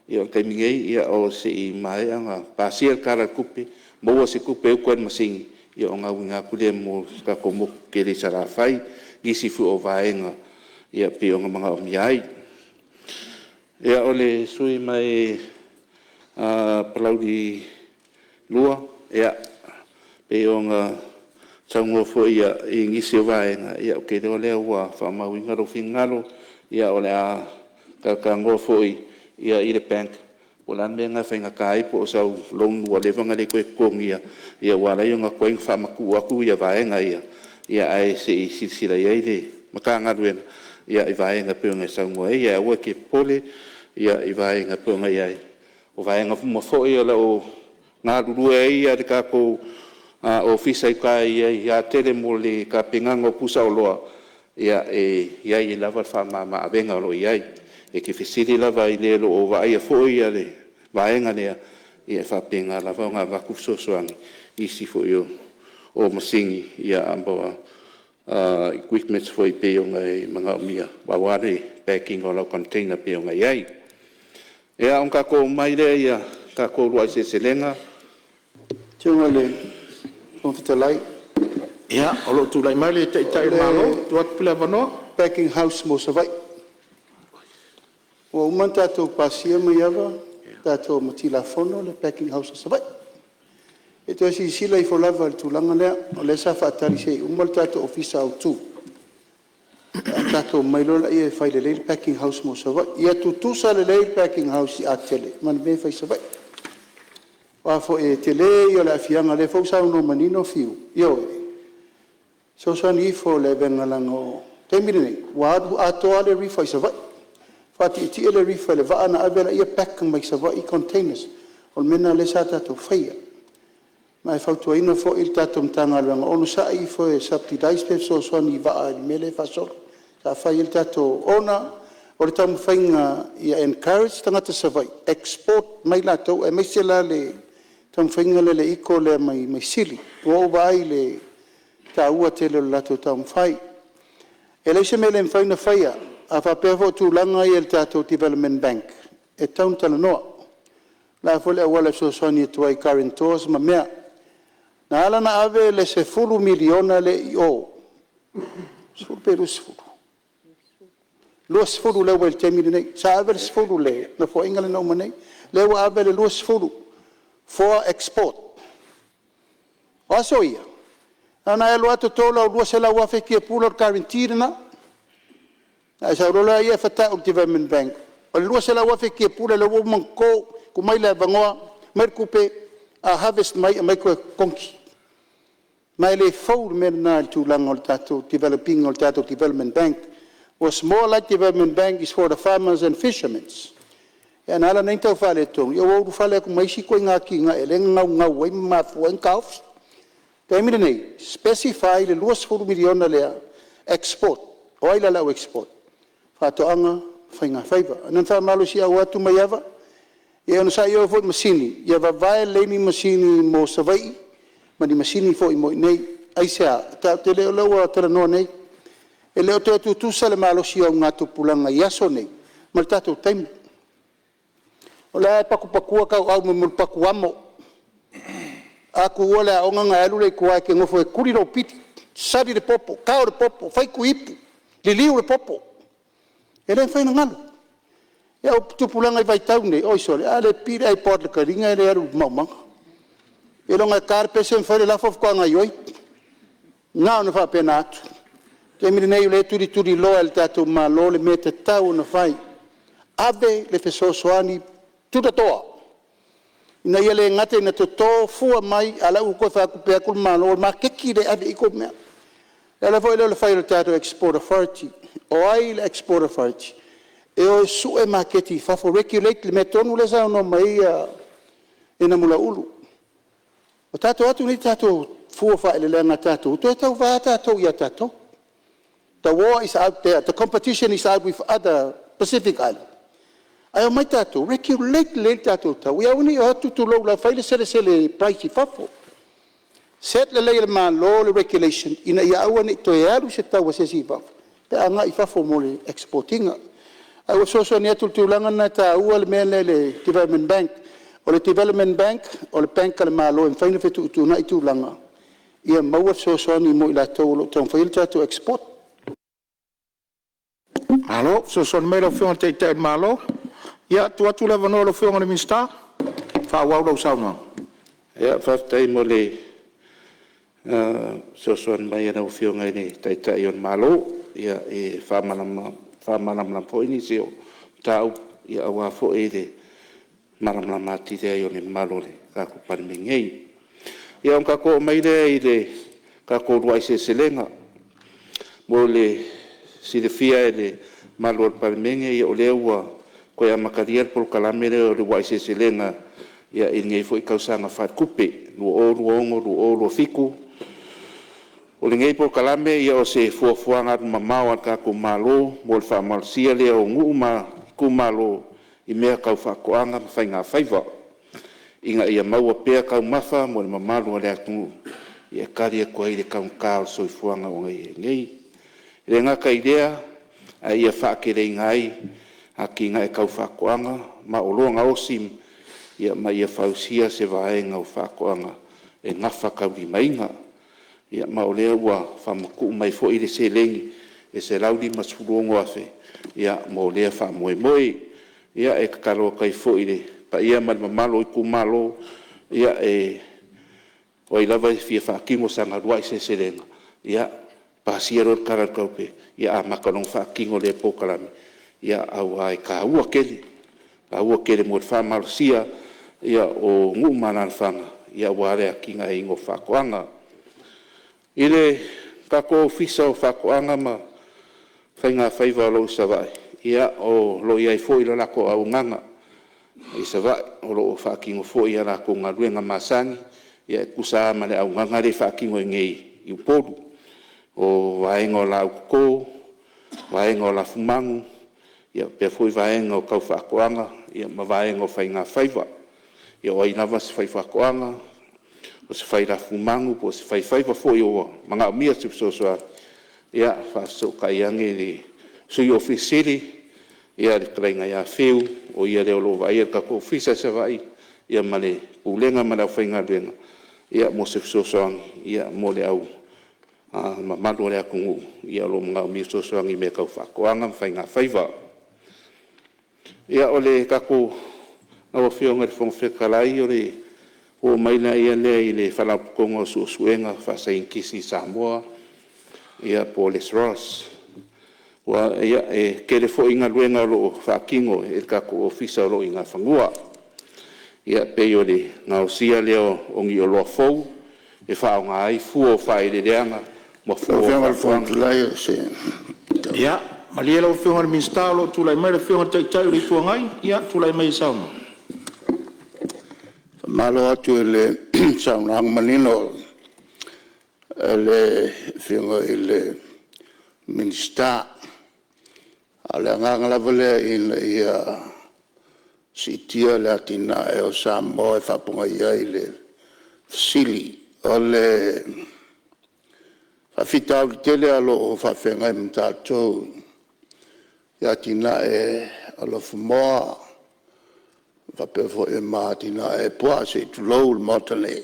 Ia o le taimi nei se i maea ona pasia le Tala o le Tupe, maua se tupe e utu ai i le masini, ona auina atu lea mo le tatou motu tele i Salafai i nisi foi o vaega e pei ona manaomia ai. Ia, o le sui usufono mai Palauli 2, e pei ona saunoa foi i nisi o vaega, ia ou te iloa o lea ua faamauina lou finagalo, o le a talatalanoa foi i le bank po o le a le mea lena e faigata ai, po o sau loan ua leva ona le toe totogiina ua ala ai ona tuai ona faamatuu atu vaega ia, ae se i silasila i ai le Matagaluega i vaega e pei ona e saunoa ai. Ae aua e te popole i vaega e pei ona i ai. O vaega uma foi o lo o galulue ai le tatou Ofisa i uta i Atele mo le tapenaga o pusaoloa, e i ai lava le faamama-avega o lo o i ai. E te fesili lava i le o lo o vaaia foi le vaega lea, ia e faapena lava ona avatu fesoasoani i nisi foi o masini ma equipments foi e pei ona e manaomia aua le pack ina o lau container e pei ona i ai. Ia, ona tatou oo mai lea i a tatou uluai seleselega. Lau Afioga i le Fofoga Fetalai… Ia, o lo o tulai mai le Taitai o le Malo e tuu atu le avanoa. O le packing house mo Savaii. Ua uma ona tatou pasia Maiava tatou ma Tilafono le packing house a Savaii. Se i toe silasila ifo lava i le tulaga lea, o lea sa faatali se i uma le tatou ofisa autu ona tatou omai loa lea e fai lelei le packing house mo Savaii. Ia tutusa lelei le packing house i Atele ma le mea e fai i Savaii. Aua foi o le tele ia o le aafiaga, o lea foi ua saunoa manino Fiu, ioe, fesoasoani ifo i le avega leaga o le taimi lenei ua alu atoa lava le river i Savaii. Faatietie le river i le vaa ona ave lea pack mai Savaii i containers. O le mea lena o lea sa tatou faia. Ma e fautuaina foi le tatou Matagaluega, onosai ifo e subsidize pe fesoasoani i vaa i le mea lea e faasolo. Sa fai ai le tatou… ona o le taumafaiga ia encourage tagata Savaii, export mai latou aemaise la le taumafaiga lea o le iko lea mai Sili. Ua ou vaai i le taua tele o le latou taumafai. E leai se mea e le mafai ona faia, a faapea foi o tulaga ia i le tatou development bank, e tatau ona talanoa. O le a foi le auala e fesoasoani atu ai i guarantors ma mea. Na ala ona ave le $10 miliona lea i o, 10 pe 20? 20 lea ua i ai i le taimi lenei. Sa ave le 10 i le Nofoaiga lea na uma nei, lea ua ave le 20 for export. O aso ia, na ona e alu lava toto lau $200,000 tiapula, o le guarantee lena. Ona e sau loa lea fata'u i le development bank, o le $200,000 tiapula lea ua uma ona toto, tuu mai le avanoa, aumai le tupe, a harvest mai aumai toe totogi. Ma e le fou le mea lena i le tulaga o le tatou develop ina o le tatou development bank. Was more like development bank is for the farmers and fishermen. Ae na ala ona tau faaletonu, ia ua ulufale atu ma isi ituaiga atinae lea na naunau ai ma mafua ai ona taofi. O le taimi lenei, specify le $20 miliona lea, export. O ai la le au export? Faatoaga ma Faigafaiva. Na ona faamalosiau atu Maiava, ia e onosai oe foi i le masini, ia vavae lelei ni masini mo Savaii ma ni masini foi mo i inei. Aisea? O lea ua talanoa nei, e le o toe tutusa le malosi o augatupulaga i aso nei ma le tatou taimi. O la e patupatua tauau i mea o le patu amo. A tuua le aoga ona e alu lea i tua e te nofo e tuli lou pili, sali le popo, tao le popo, fai tuiipu, liliu le popo. E le mafai ona galo. O tupulaga i vaitau nei, oi sole, a le pipii le iPod i le taliga e le alu i le maumaga. Seiloga e ta le pese ma fai le lafo faatoa gaoioi. Na ona faapena atu. taimi lenei o lea e tulituliloa e le tatou Malo le mea e tatau ona fai, ave le fesoasoani tulatoa ina ia le gata ina toto fua mai a o la e ua toe faatupe atu le Malo, o le maketi lea e ave i ai tou mea. O le ala foi lea o le fai o le tatou Export Authority. O ai le Export Authority? E o e sue maketi i fafo, regulate le mea tonu lea e saunoa mai ai Namulauulu. Ua tatou o atu nei tatou fua o faaeleeleaga a tatou, toe tauva lava tatou ia tatou. The war is out there, the competition is out with other Pacific Island, ae omai tatou regulate lelei le tatou tau ia aua ne i o atu, tulou lava, fai le selesele price i fafo. Set lelei e le Malo le regulation ina ia aua ne i toe alu se tau a se isi i fafo pe a agai i fafo mo le export ina. Ae ua ou fesoasoani atu i le tulaga lena e taua le mea lea i le Development Bank. O le Development Bank o le Bank a le Malo e mafai ona fetuutuunai tulaga ia maua le fesoasoani mo i latou o lo o taumafaia le tatou export. Malo fesoasoani mai lau Afioga i le Taitai o le Malo. Ia, tuu atu le avanoa i lau Afioga i le Minisita e faaauau lau saunoaga. Faafetai mo le fesoasoani mai a lau Afioga i le Taitai o le Malo e faamalamalama foi nisi o mataupu aua foi le malamalama atili ai o le mamalu o le tatou Palemene nei. Ia, ona tatou oo mai lea i le tatou uluai seleselega. Mo le silafia e le mamalu o le Palemene, o lea ua toe amatalia le polokalame lea o le uluai seleselega i lenei foi tausaga faaletupe 2026/2027. O lenei polokalame, o se fuafuaga alumamao a le tatou Malo mo le faamalosia lea o nuu ma itumalo i mea tau faatoaga ma faigafaiva, ina ia maua pea taumafa mo le mamalu o le atunuu e tali atu ai i le taugata o le soifuaga ua i ai nei. E le gata i lea, a ia faateleina ai atinae tau faatoaga ma oloa gaosi, ma ia fausia se vaega o faatoaga e gafataulimaina. Ia ma o lea ua faamatuu mai foi le seleni e $156,000 mo lea faamoemoe. Ia, e tatalo atu ai foi i le paia ma le mamalu o itumalo, o ai lava e fia faatino sana uluai seleselega, ia pasia loa le Tala o le Tupe, amata loa ona faatino lea polokalame, aua e taua tele, taua tele mo le faamalosia o nuu ma alaalafaga aua le atinaeina o faatoaga. I le tatou Ofisa o Faatoaga ma Faigafaiva o lo o i Savaii, ia o lo o i ai foi le latou auaunaga i Savaii, o lo o faatino foi a latou galuega masani e tusa lava ma le auaunaga lea e faatino i inei i Upolu. O vaega o laau toto, vaega o lafumanu, faapea foi vaega tau faatoaga ma vaega o faigafaiva. Ia o ai lava se faifaatoaga, o se fai lafumanu po o se faifaiva foi ua manaomia se fesoasoani, ia faafesootai ane i le Sui Ofisa Sili le Fetalaiga ia Fiu, o ia lea o lo o vaaia le tatou ofisa i Savaii ma le Pulega ma le aufaigaluega mo se fesoasoani mo le mamalu o le atunuu o lo o manaomia fesoasoani i mea tau faatoaga ma faigafaiva. Ia, o le tatou… Lau Afioga i le Fofoga Fetalai, ona ou oo mai lea i le Faalapotopotoga o Suesuega Faasaienitisi i Samoa po o le SROS. E tele foi galuega o lo o faatino e le tatou Ofisa o lo o i Nafanua, e pei o le gaosia lea o ni oloa fou e faaaoga ai fua o faaeleeleaga ma fua Lau o Afioga i le Fofoga faatoaga. Fetalai o se... Ia, malie lau Afioga i le Minisita o lo o tulai mai le Afioga i le Taitai o le Itu Agai. Ia, tulai maia e saunoa. Faamalo atu i le saunoaga manino a le Afioga i le Minisita. A o le agaga lava lea ina ia siitia le atinae o Samoa e faapogai ai le fesili. O le faafitauli tele lava o lo o faafeagai ma tatou i atinae o lafumoā faapea foi ma atinae puaa se i tulou le Maota nei,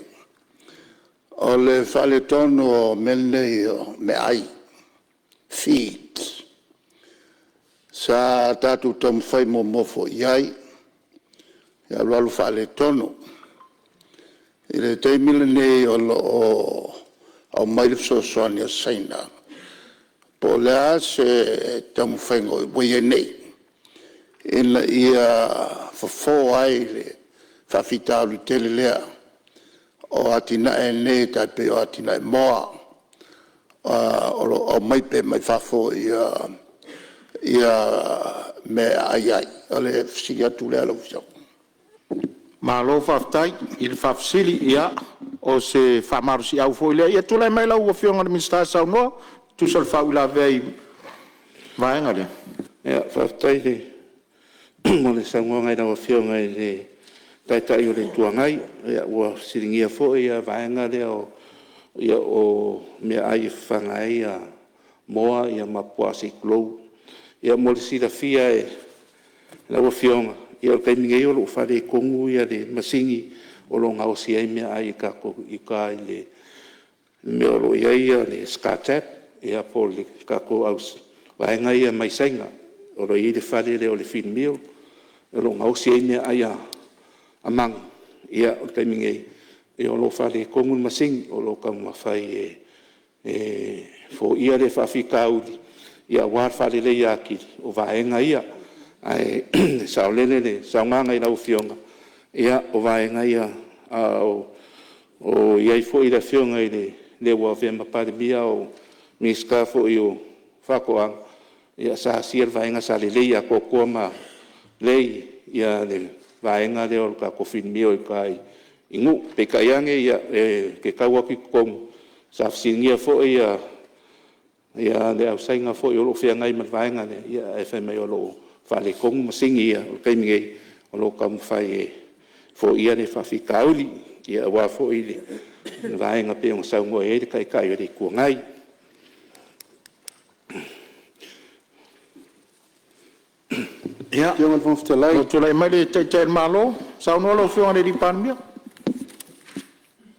o le faaletonu o mea nei o meaai, feeds. Sa tatou taumafai muamua foi i ai, ae alualu faaletonu. I le taimi lenei o lo o aumai le fesoasoani a Saina Po o le a se taumafaiga ua i ai nei ina ia fofo ai le faafitauli tele lea o atinae nei e tai pei o atinae moa o lo o aumai pea mai fafo mea e aai ai. O le fesili atu lea lau Afioga. Malo faafetai i le faafesili. Ia, o se faamalosiau foi lea. Ia tulai mai lau Afioga i le Minisita e saunoa e tusa o le faauilavea i le vaega lea. Faafetai mo le saunoaga i lau Afioga i le Taitai o le Itu Agai. Ua fesiligia foi le vaega lea o meaai e fafaga ai moa ma puaa se i tulou. Mo le silafia e lau Afioga, o le taimi nei o lo o faaletonu le masini o lo o gaosia ai meaai a tatou i uta i le mea o lo o i ai le STATAP po o le tatou vaega ia mai Saina o lo o i ai le fale lea o le feed meal o lo o gaosi ai meaai a manu. O le taimi nei, o lo o faaletonu le masini, o lo o taumafai e foia lea faafitauli aua le faaleleia atili o vaega ia. Ae saolele le saunoaga i lau Afioga, o vaega ia, a o i ai foi le Afioga i le ua avea ma Palemia a o Minisita foi o Faatoaga, sa asia le vaega sa lelei atoatoa ma lelei le vaega lea o le tatou feed meal i uta i Nuu. Peitai ane, ou te tau atu i totonu, sa fesiligia foi le au Saina foi o lo o feagai ma le vaega lea, ae fai mai o lo o faaletonu masini ia i le taimi nei, o lo o taumafai e foia lea faafitauli, aua foi le vaega pei ona saunoa i ai le Taitai o le Itu Agai. Ia, tulai mai le Taitai o le Malo, saunoa lau Afioga i le Palemia.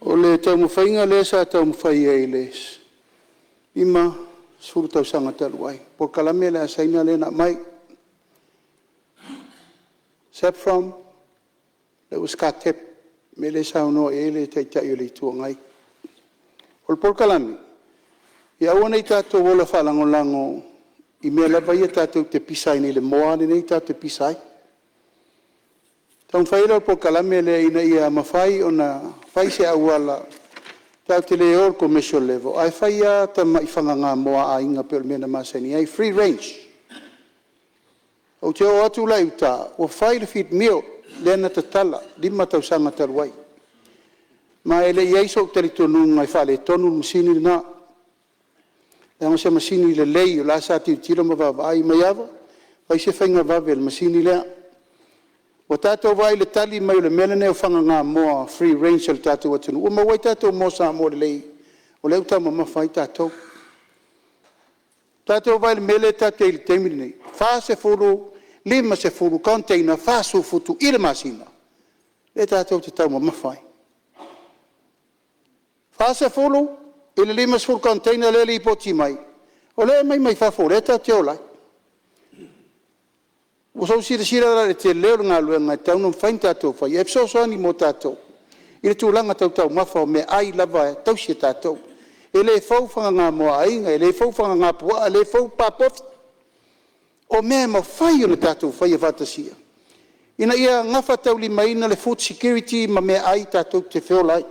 O le taumafaiga lea sa taumafai ai i le 50 tausaga talu ai, polokalame lea a Saina lea na aumai, SAFPROM, lea ua SCTEP, le mea lea e saunoa i ai le Taitai o le Itu Agai. O le polokalame, ia aua ne i tatou ola faalagolago i mea lava ia tatou te pisa ai nei i le moa lava lenei tatou te pisa ai. Ona taumafai ai lea o le polokalame lea ina ia mafai ona fai se auala tatou te le o i le commercial level, ae fai lava tamai fagaga moa a aiga pei o le mea na masani ai, free range. Ou te o atu la i uta, ua fai le feed meal lea na tatala, 5 tausaga talu ai. Ma e le i i ai sou talitonuga e faaletonu le masini lena, leaga o se masini lelei o la e sa tilotilo ma vaavaai. Maiava, fai se faiga vave i le masini lea. Ua tatou vaai i le tali mai o le mea lenei o fagaga moa free range a le tatou atunuu, ua maua ai tatou moa Samoa lelei o lea ua taumamafa ai tatou. Tatou vaai i le mea lea tatou te i ai i le taimi lenei, e 40, 50 container 40 futu i le masina lea tatou te taumamafa ai. E 40 i le 50 container lea e lipoti mai, o lea e aumai mai fafo o lea tatou te ola ai. Ua outou silasila la i le tele o le galuega e tatau ona mafai ona tatou faia e fesoasoani mo tatou i le tulaga tau taumafa o meaai lava e tausi e tatou. E le fou fagaga moa a aiga, e le fou fagaga puaa, e le fou pa povi. O mea e mafai ona tatou faia faatasia ina ia gafataulimaina le food security ma meaai tatou te feola ai.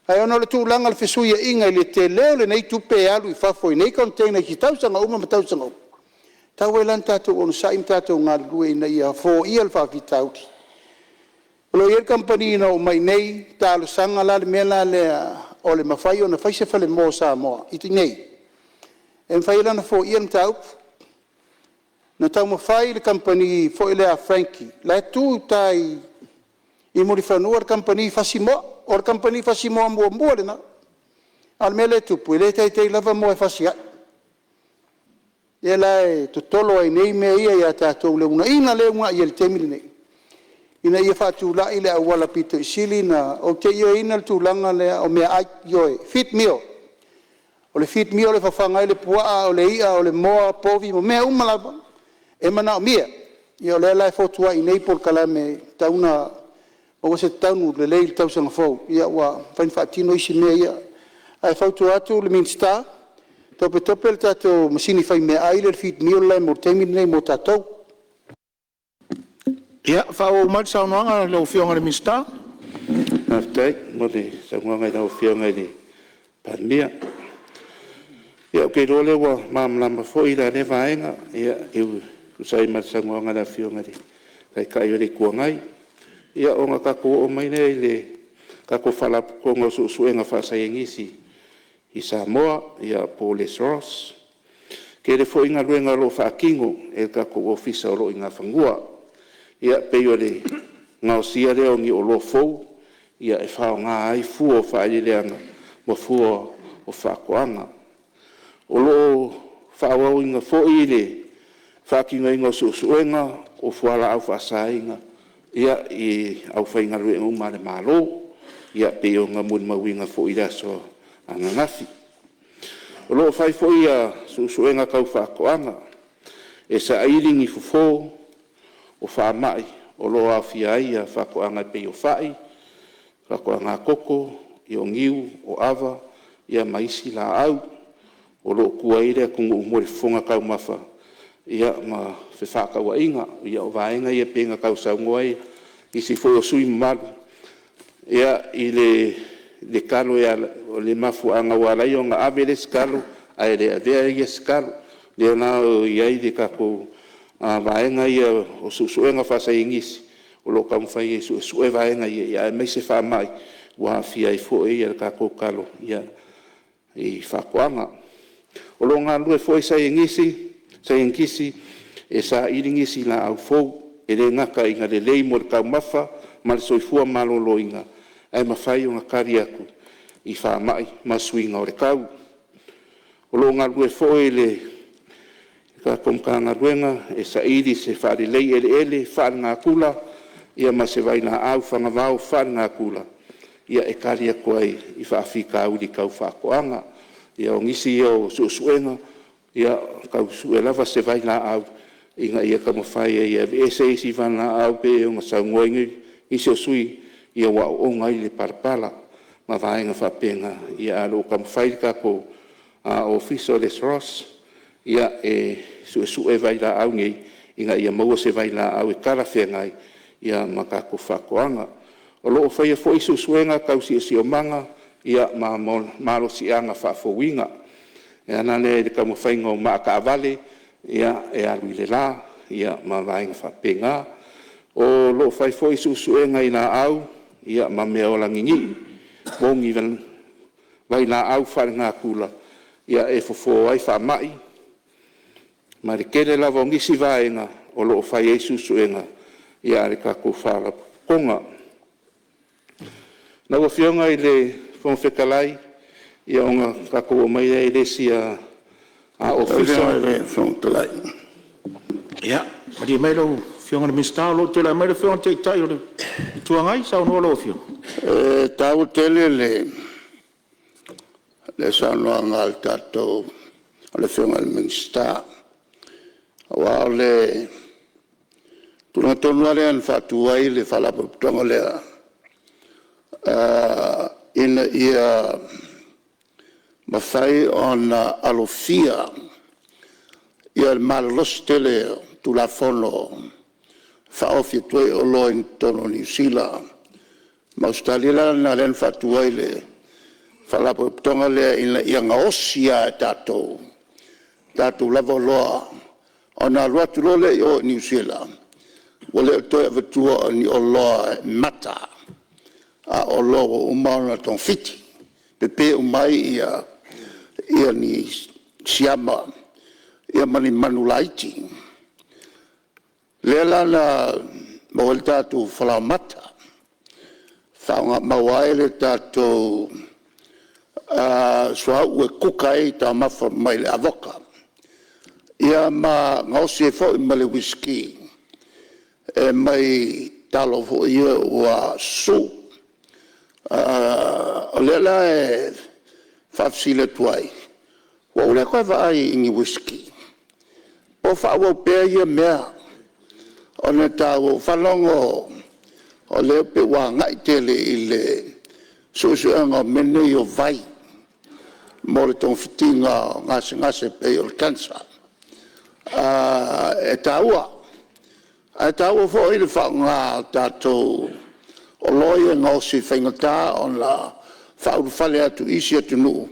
Ae ona o le tulaga o le fesuiaiga i le tele o lenei tupe e alu i fafo i nei container i tausaga uma ma tausaga uma, e tatau ai la ona tatou onosai ma tatou galulue ina ia foia le faafitauli. O lo o i ai le kamupani na oo mai i inei talosaga la le mea lea o le mafai ona fai se falemoa o Samoa i inei e mafai ai la ona foia le mataupu. Na taumafai le kamupani foi lea a Frankie la e tu i uta i Mulifanua le kamupani fasimoa. O le kamupani fasimoa muamua lena. A o le mea lea e tupu, e le taitai lava moa e fasi ai. Lea la e totolo ai nei mea ia ia tatou i le uunaia lea e uunai ai i le taimi lenei, ina ia faatulai le auala aupito sili ona… Ou te ioeina le tulaga lea o meaai, ioe, feed meal. O le feed meal e fafaga ai le puaa, o le i'a, o le moa, povi ma mea uma lava e manaomia. Ia o lea la e fotuai nei polokalame e tatau ona maua se tonu lelei i le tausaga fou ua mafai ona faatino isi mea ia. Ae fautua atu le Minisita, Topetope le tatou masini faimeaai lea le feed meal mo le taimi lenei mo tatou. Ia faaauau mai le saunoaga a lau Afioga i le Minisita. Faafetai mo le saunoaga i lau Afioga i le Palemia. Ia ou te iloa o lea ua malamalama foi la lea vaega e tusa ai ma le saunoaga a le Afioga i le Taitai o le Itu Agai. Ia ona tatou oo mai lea i le tatou Faalapotopotoga o Suesuega Faasaienisi i Samoa po o le SROS. E tele foi galuega o lo o faatino e le tatou Ofisa o lo o i Nafanua, e pei o le gaosia lea o ni oloa fou e faaaoga ai fua o faaeleeleaga ma fua o faatoaga. O lo o faaauauina foi le faatinoina o suesuega o fualaau faasaina i le aufaigaluega uma a le Malo, e pei ona molimauina foi i le aso ananafi. O lo o fai foi suesuega tau faatoaga e saili ni fofo o faamai o lo o aafia ai faatoaga e pei o fai, faatoaga koko, o niu, o ava ma isi laau. O lo o tua i ai le atunuu mo le fofoga taumafa ma fefaatauaiga. Ia o vaega ia pei ona tau saunoa ai nisi foi o sui usufono mamalu i le talo, o le mafuaaga ua ala ai ona ave le isi talo ae le avea isi talo. O lea la e i ai le tatou vaega ia o suesuega faasaienisi o lo o taumafai e suesue vaega ia, aemaise faamai ua aafia ai foi le tatou talo i faatoaga. O lo o galulue foi saienitisi e saili nisi laau fou, e le gata ina lelei mo le taumafa ma le soifua maloloina, ae mafai ona tali atu i faamai ma suiga o le tau. O lo o galulue foi le tatou Matagaluega e saili se faalelei eleele faalenatura ma se vailaau fagavao faalenatura e tali atu ai i faafitauli tau faatoaga. Ia o nisi ia o suesuega, e tau sue lava se vailaau ina ia taumafai ai e aveese isi vailaau pei ona saunoa ai nisi o sui usufono ua oona ai le palapala ma vaega faapena. Ae o lo o taumafai le tatou Ofisa o le SROS e suesue vailaau nei ina ia maua se vailaau e talafeagai ma tatou faatoaga. O lo o faia foi suesuega tau siosiomaga ma malosiaga faafouina, e ala lea i le taumafaiga o maataavale e alu i le la ma vaega faapena. O lo o fai foi suesuega i laau ma meaola ninii po o ni vailaau faalenatura e fofo ai faamai, ma le tele lava o nisi vaega o lo o fai ai suesuega a le tatou Faalapotopotoga. Lau Afioga i le Fofoga Fetalai, ia ona tatou oo mai lea i le isi Ofisa. Lau Afioga i le Fofoga Fetalai… Ia, malie mai lau Afioga i le Minisita o lo o tulai mai le Afioga i le Taitai o le Itu Agai. Saunoa lau Afioga. E taua tele le saunoaga a le tatou… a le Afioga i le Minisita, aua o le tulaga tonu lava lea na faatu ai le Faalapotopotoga lea, ina ia mafai ona alofia le malolosi tele o Tulafono e faaofi atu ai oloa i totonu o Niu Sila ma Ausetalia. O le ala lena lea na faatu ai le Faalapotopotoga lea ina ia gaosi lava e tatou tatou lava oloa, ona alu atu loa lea i o i Niu Sila, ua le toe avatua o ni oloa e mata, a o oloa ua uma ona togafiti, pepe uma ai ni siama ma ni manulaiti. Lea la na maua ai le tatou falaoamata, maua ai le tatou suauu e kuka ai taumafa mai le avoka, ia ma gaosi ai foi ma le uisiki e mai talo foi ia ua susu. O lea la e faafesili atu ai, ua ou le toe vaai i ni uisiki, po o faaauau pea ia mea ona e taua. Ua ou faalogo o lea e pei ua agai tele i le suesuega o mea nei o vai. mo le togafitiga o gasegase e pei o le cancer. E taua, ae taua foi le faaaoga o tatou oloa ia e gaosi e faigata ona faaulufale atu i isi atunuu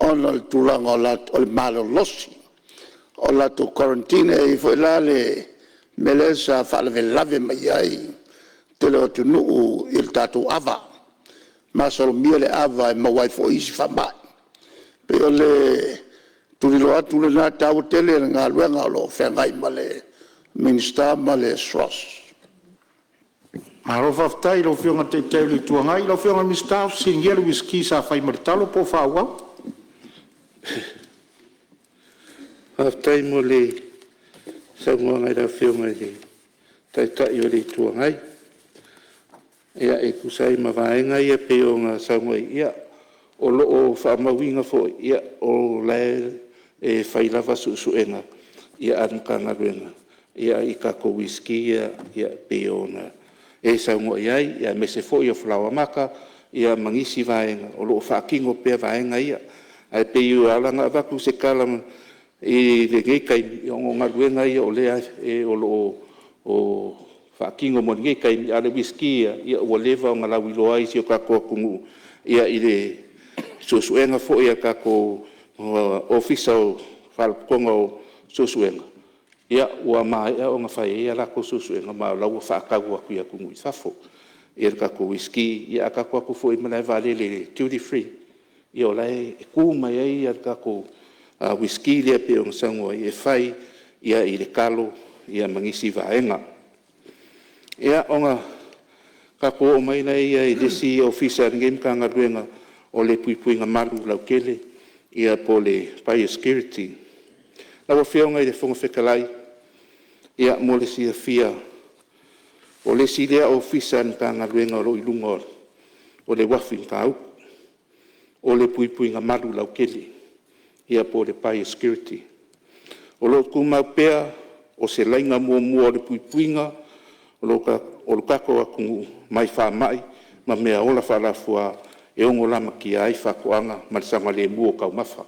ona o le tulaga o le malolosi o latou quarantine. E i ai foi la le mea lea sa faalavelave mai ai le tele o atunuu i le tatou ava, masalomia le ava e maua ai foi isi faamai. E pei o le tuliloa atu lena, e taua tele le galuega o lo o feagai ma le Minisita ma le SROS. Malo faafetai i lau Afioga i le Taitai o le Itu Agai. Lau Afioga i le Minisita, ua fesiligia le uisiki sa fai ma le talo po o faaauau? Faafetai mo le saunoaga i lau Afioga i le Taitai o le Itu Agai. Ia, e tusa ai ma vaega ia pei ona saunoa i ai, ia, o lo o faamauina foi, o la e fai lava suesuega a le Matagaluega i tatou uisiki ia e pei ona e saunoa i ai, aemaise foi o falaoamata ma nisi vaega, o lo o faatino pea vaega ia. Ae pei ua ala ona avatu se tala i lenei taimi, ona o galuega ia o lea o lo o faatino mo lenei taimi, a o le uisiki ia, ua leva ona lauiloa i si o tatou atunuu i le suesuega foi a le tatou Ofisa o Faalapotopotoga o Suesuega, ua maea ona fai ai a latou suesuega, ma o la e ua faatau atu i atunuu i fafo le tatou uisiki. Ia a tatou o atu foi i le malae vaalele i le duty free, ia o la e tu mai ai le tatou uisiki lea pei ona saunoa ai e fai i le talo ma nisi vaega. Ia, ona tatou oo mai lea i le isi Ofisa o lenei Matagaluega o le puipuiga malu lautele po o le Biosecurity. Lau Afioga i le Fofoga Fetalai, mo le silafia, o le isi lea Ofisa a le Matagaluega o lo o i luga o le uafu i Matautu, o le puipuiga malu lautele po o le Biosecurity. O lo o tumau pea o se laina muamua o le puipuiga o lo tatou atunuu mai faamai ma meaola faalafua e ono lamatia ai faatoaga ma le saogalemu o taumafa.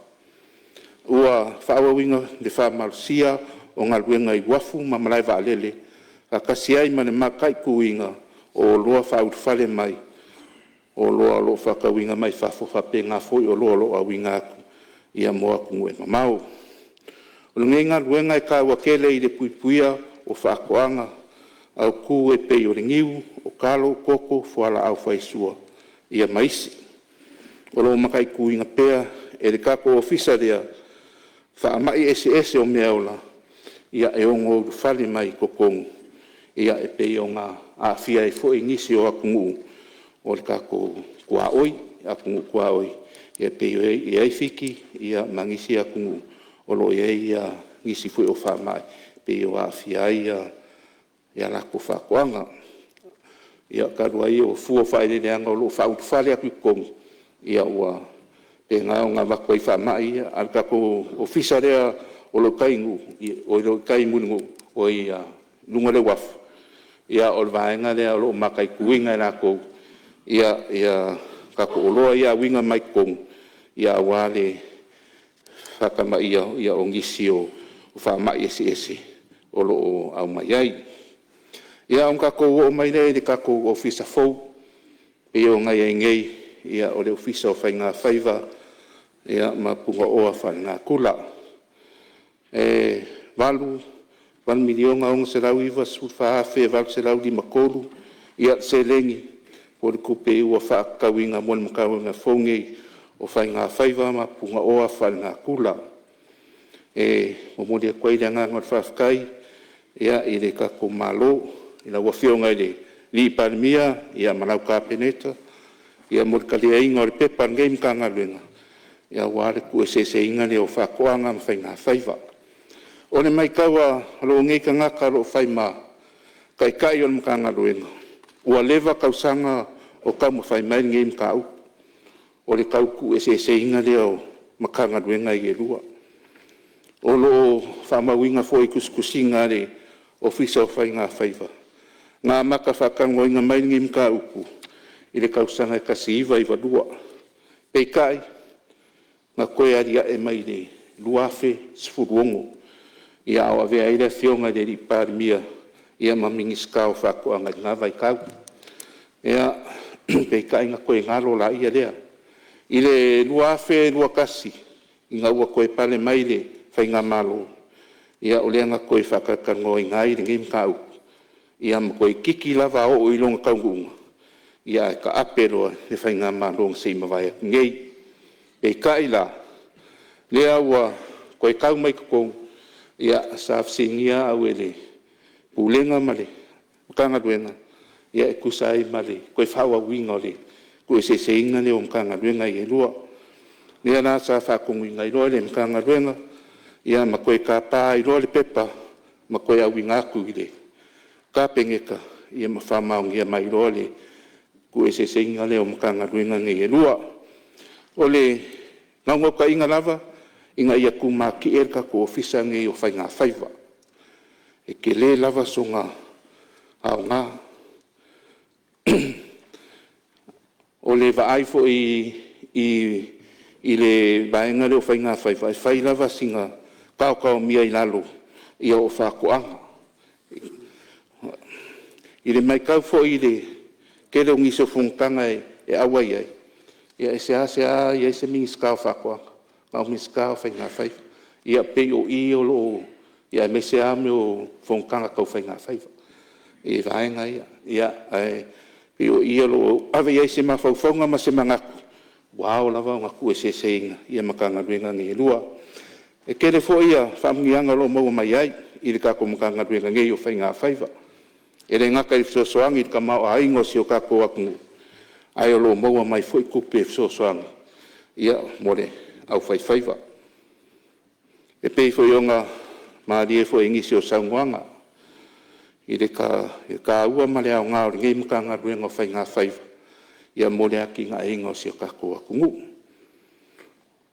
Ua faaauauina le faamalosia o galuega i uafu ma malae vaalele, faatasi ai ma le mataituina o oloa faaulufale mai, o oloa o lo o faatauina mai fafo, faapena foi oloa o lo o auina atu mo atunuu e mamao. O lenei galuega e taua tele i le puipuia o faatoaga autu e pei o le niu, o talo, koko, fualaau faisua ia ma isi. O lo o mataituina pea e le tatou ofisa lea faamai eseese o meaola e ono ulufale mai i totonu e pei ona aafia ai foi nisi o atunuu o le tatou tuaoi, atunuu tuaoi e pei ona i ai Fiti ma nisi atunuu o lo o i ai nisi foi o faamai e pei ua aafia ai a latou faatoaga. Ia talu ai o fua o faaeleeleaga o lo o faaulufale atu i totonu, ua faapena ona avatu ai faamai ia. A o le tatou ofisa lea o lo o i tai i Mulinuu i luga o le uafu, o le vaega lea o lo o mataituina e latou tatou oloa ia e auina mai totonu aua le faatamaia o nisi o faamai eseese o lo o aumai ai. Ia, ona tatou oo mai lea i le tatou Ofisa fou e pei ona i ai nei, o le Ofisa o Faiga Faiva ma Punaoa Faalenatura. E $8,694,853 le seleni po o le tupe ua faatatauina mo le Matagaluega fou lenei o Faiga Faiva ma Punaoa Faalenatura. E momoli atu ai le agaga o le faafetai i le tatou Malo i lau Afioga i le Palemia ma lau Kapeneta mo le taliaina o le pepa a lenei Matagaluega aua le tuueseeseina lea o Faatoaga ma Faigafaiva. O le matau a lou nei tagata o lo o fai ma taitai o le Matagaluega, ua leva tausaga o taumafai mai lenei mataupu, o le tau tuueseeseina lea o Matagaluega ia e lua. O lo o faamauina foi i tusitusiga a le Ofisa o Faiga Faiva, na amata faatalanoaina mai lenei mataupu i le tausaga e 1992. Peitai, na toe aliae mai i le 2016, a o avea ai le Afioga i le Palemia ma Minisita o Faatoaga i lena vaitau. Ia, peitai na toe galo laia lea. I le 2021 ina ua toe pale mai le faigamalo, ia o lea na toe faatalatalanoaina ai lenei mataupu, ia ma toeitiiti lava oo i lona taunuuga, ae taape loa le faigamalo na se i mavae atu nei. Peitai la, o lea ua toe tau mai i totonu, ia sa fesiligia au e le Pulega ma le Matagaluega e tusa ai ma le toe faaauauina o le tuueseeseina lea o Matagaluega ia e lua. O lea la sa faatonuina ai loa le Matagaluega ia ma toe tapa ai loa le pepa ma toe auina atu i le Kapeneta ma faamaonia mai loa le tuueseeseina lea o Matagaluega nei e lua. O le naunautaiga lava, ina ia tumatie le tatou Ofisa lenei o Faigafaiva. E tele lava sona aoga. O le vaai foi i le vaega lea o Faigafaiva, e fai lava sina taotaomia i lalo o faatoaga. I le matau foi i le tele o nisi o fonotaga e auai ai, ia e seasea i ai se Minisita o Faatoaga, na o Minisita o Faigafaiva. Ia pei o i o lo o… aemaise lava mea o fonotaga tau faigafaiva i vaega ia. Ae pei o i o lo o ave i ai se mafaufauga ma se manatu, ua ao lava ona tuueseeseina Matagaluega nei e lua. E tele foi faamanuiaga o lo o maua mai ai i le tatou Matagaluega nei o Faigafaiva. E le gata i le fesoasoani i le tamaoaiga o si o tatou atunuu, ae o lo o maua mai foi tupe fesoasoani mo le aufaifaiva. E pei foi ona malie foi i nisi o saunoaga i le taua ma le aoga o lenei Matagaluega o Faigafaiva mo le atinaeina o si o tatou atunuu.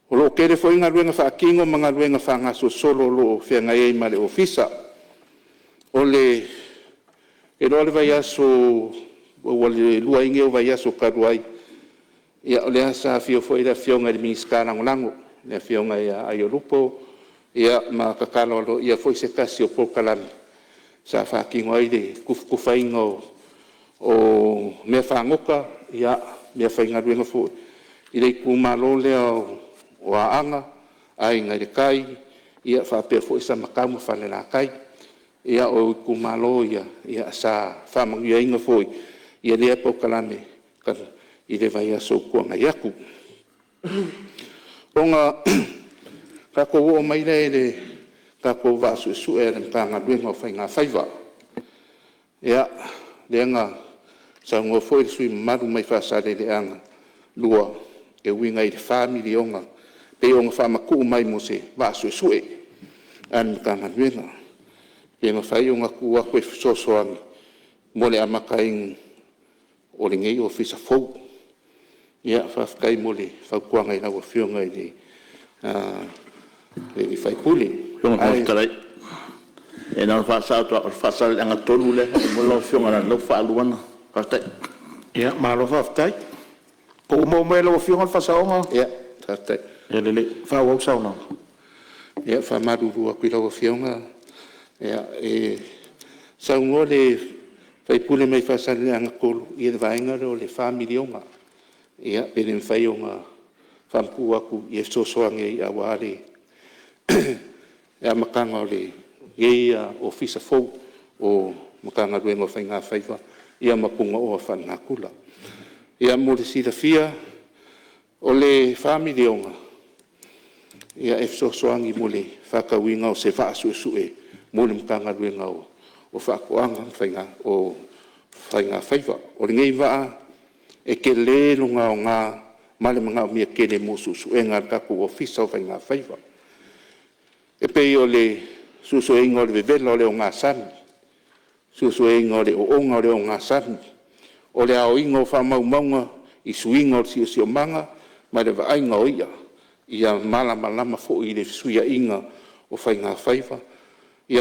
O lo o tele foi galuega faatino ma galuega faagasolosolo o lo o feagai ai ma le Ofisa. Ou te iloa o le vaiaso ua lua ai nei o vaiaso talu ai, ia o lea sa afio foi le Afioga i le Minisita Lagolago, le Afioga ia Aiolupo ma tatalo aloaia foi se tasi o polokalame sa faatino ai le tufatufaina o meafagota, meafaigaluega foi i le itumalo lea o Aana, Aiga i le Tai, faapea foi Samatau ma Falelatai. Ia o itumalo ia sa faamanuiaina foi i lea polokalame i le vaiaso ua tuanai atu. Ona tatou oo mai lea i le tatou vaa suesue a le Matagaluega o Faigafaiva. Ia, lea na saunoa foi le sui usufono mamalu mai Faasaleleaga 2 e uiga i le $4 miliona pei ona faamatuu mai mo se vaa suesue a le Matagaluega, pe mafai ona tuu atu e fesoasoani mo le amataina o lenei Ofisa fou. Ia faafetai mo le fautuaga i lau Afioga i le sui usufono. Lau Afioga i le Fofoga Fetalai, ia na ona faasao atu lava, o le Faasaleleaga 3 lea faamolemole lau Afioga leaga o lea ua faalua ona… Faafetai. Ia malo faafetai. Po ua maua mai e lau Afioga le faasaoga? Ia, faafetai. Ia lelei, faaauau le saunoaga. Ia e faamalulu atu i lau Afioga, e saunoa le sui usufono mai Faasaleleaga 3 i le vaega lea o le $4 miliona, pe le mafai ona faamatuu atu e fesoasoani ai aua le amataga o lenei Ofisa Fou o Matagaluega o Faigafaiva ma Punaoa Faalenatura. Ia mo le silafia, o le $4 miliona, e fesoasoani mo le faatauina o se vaa suesue mo le Matagaluega o Faatoaga ma Faigafaiva. O lenei vaa, e tele lona aoga ma le manaomia tele mo suesuega a le tatou Ofisa o Faigafaiva. E pei o le suesueina o le vevela o le ogasami, suesueina o le oona o le ogasami, o le aoina o faamaumauga i suiga o le siosiomaga ma le vaaiga o i'a, ia malamalama foi i le fesuiaiga o faigafaiva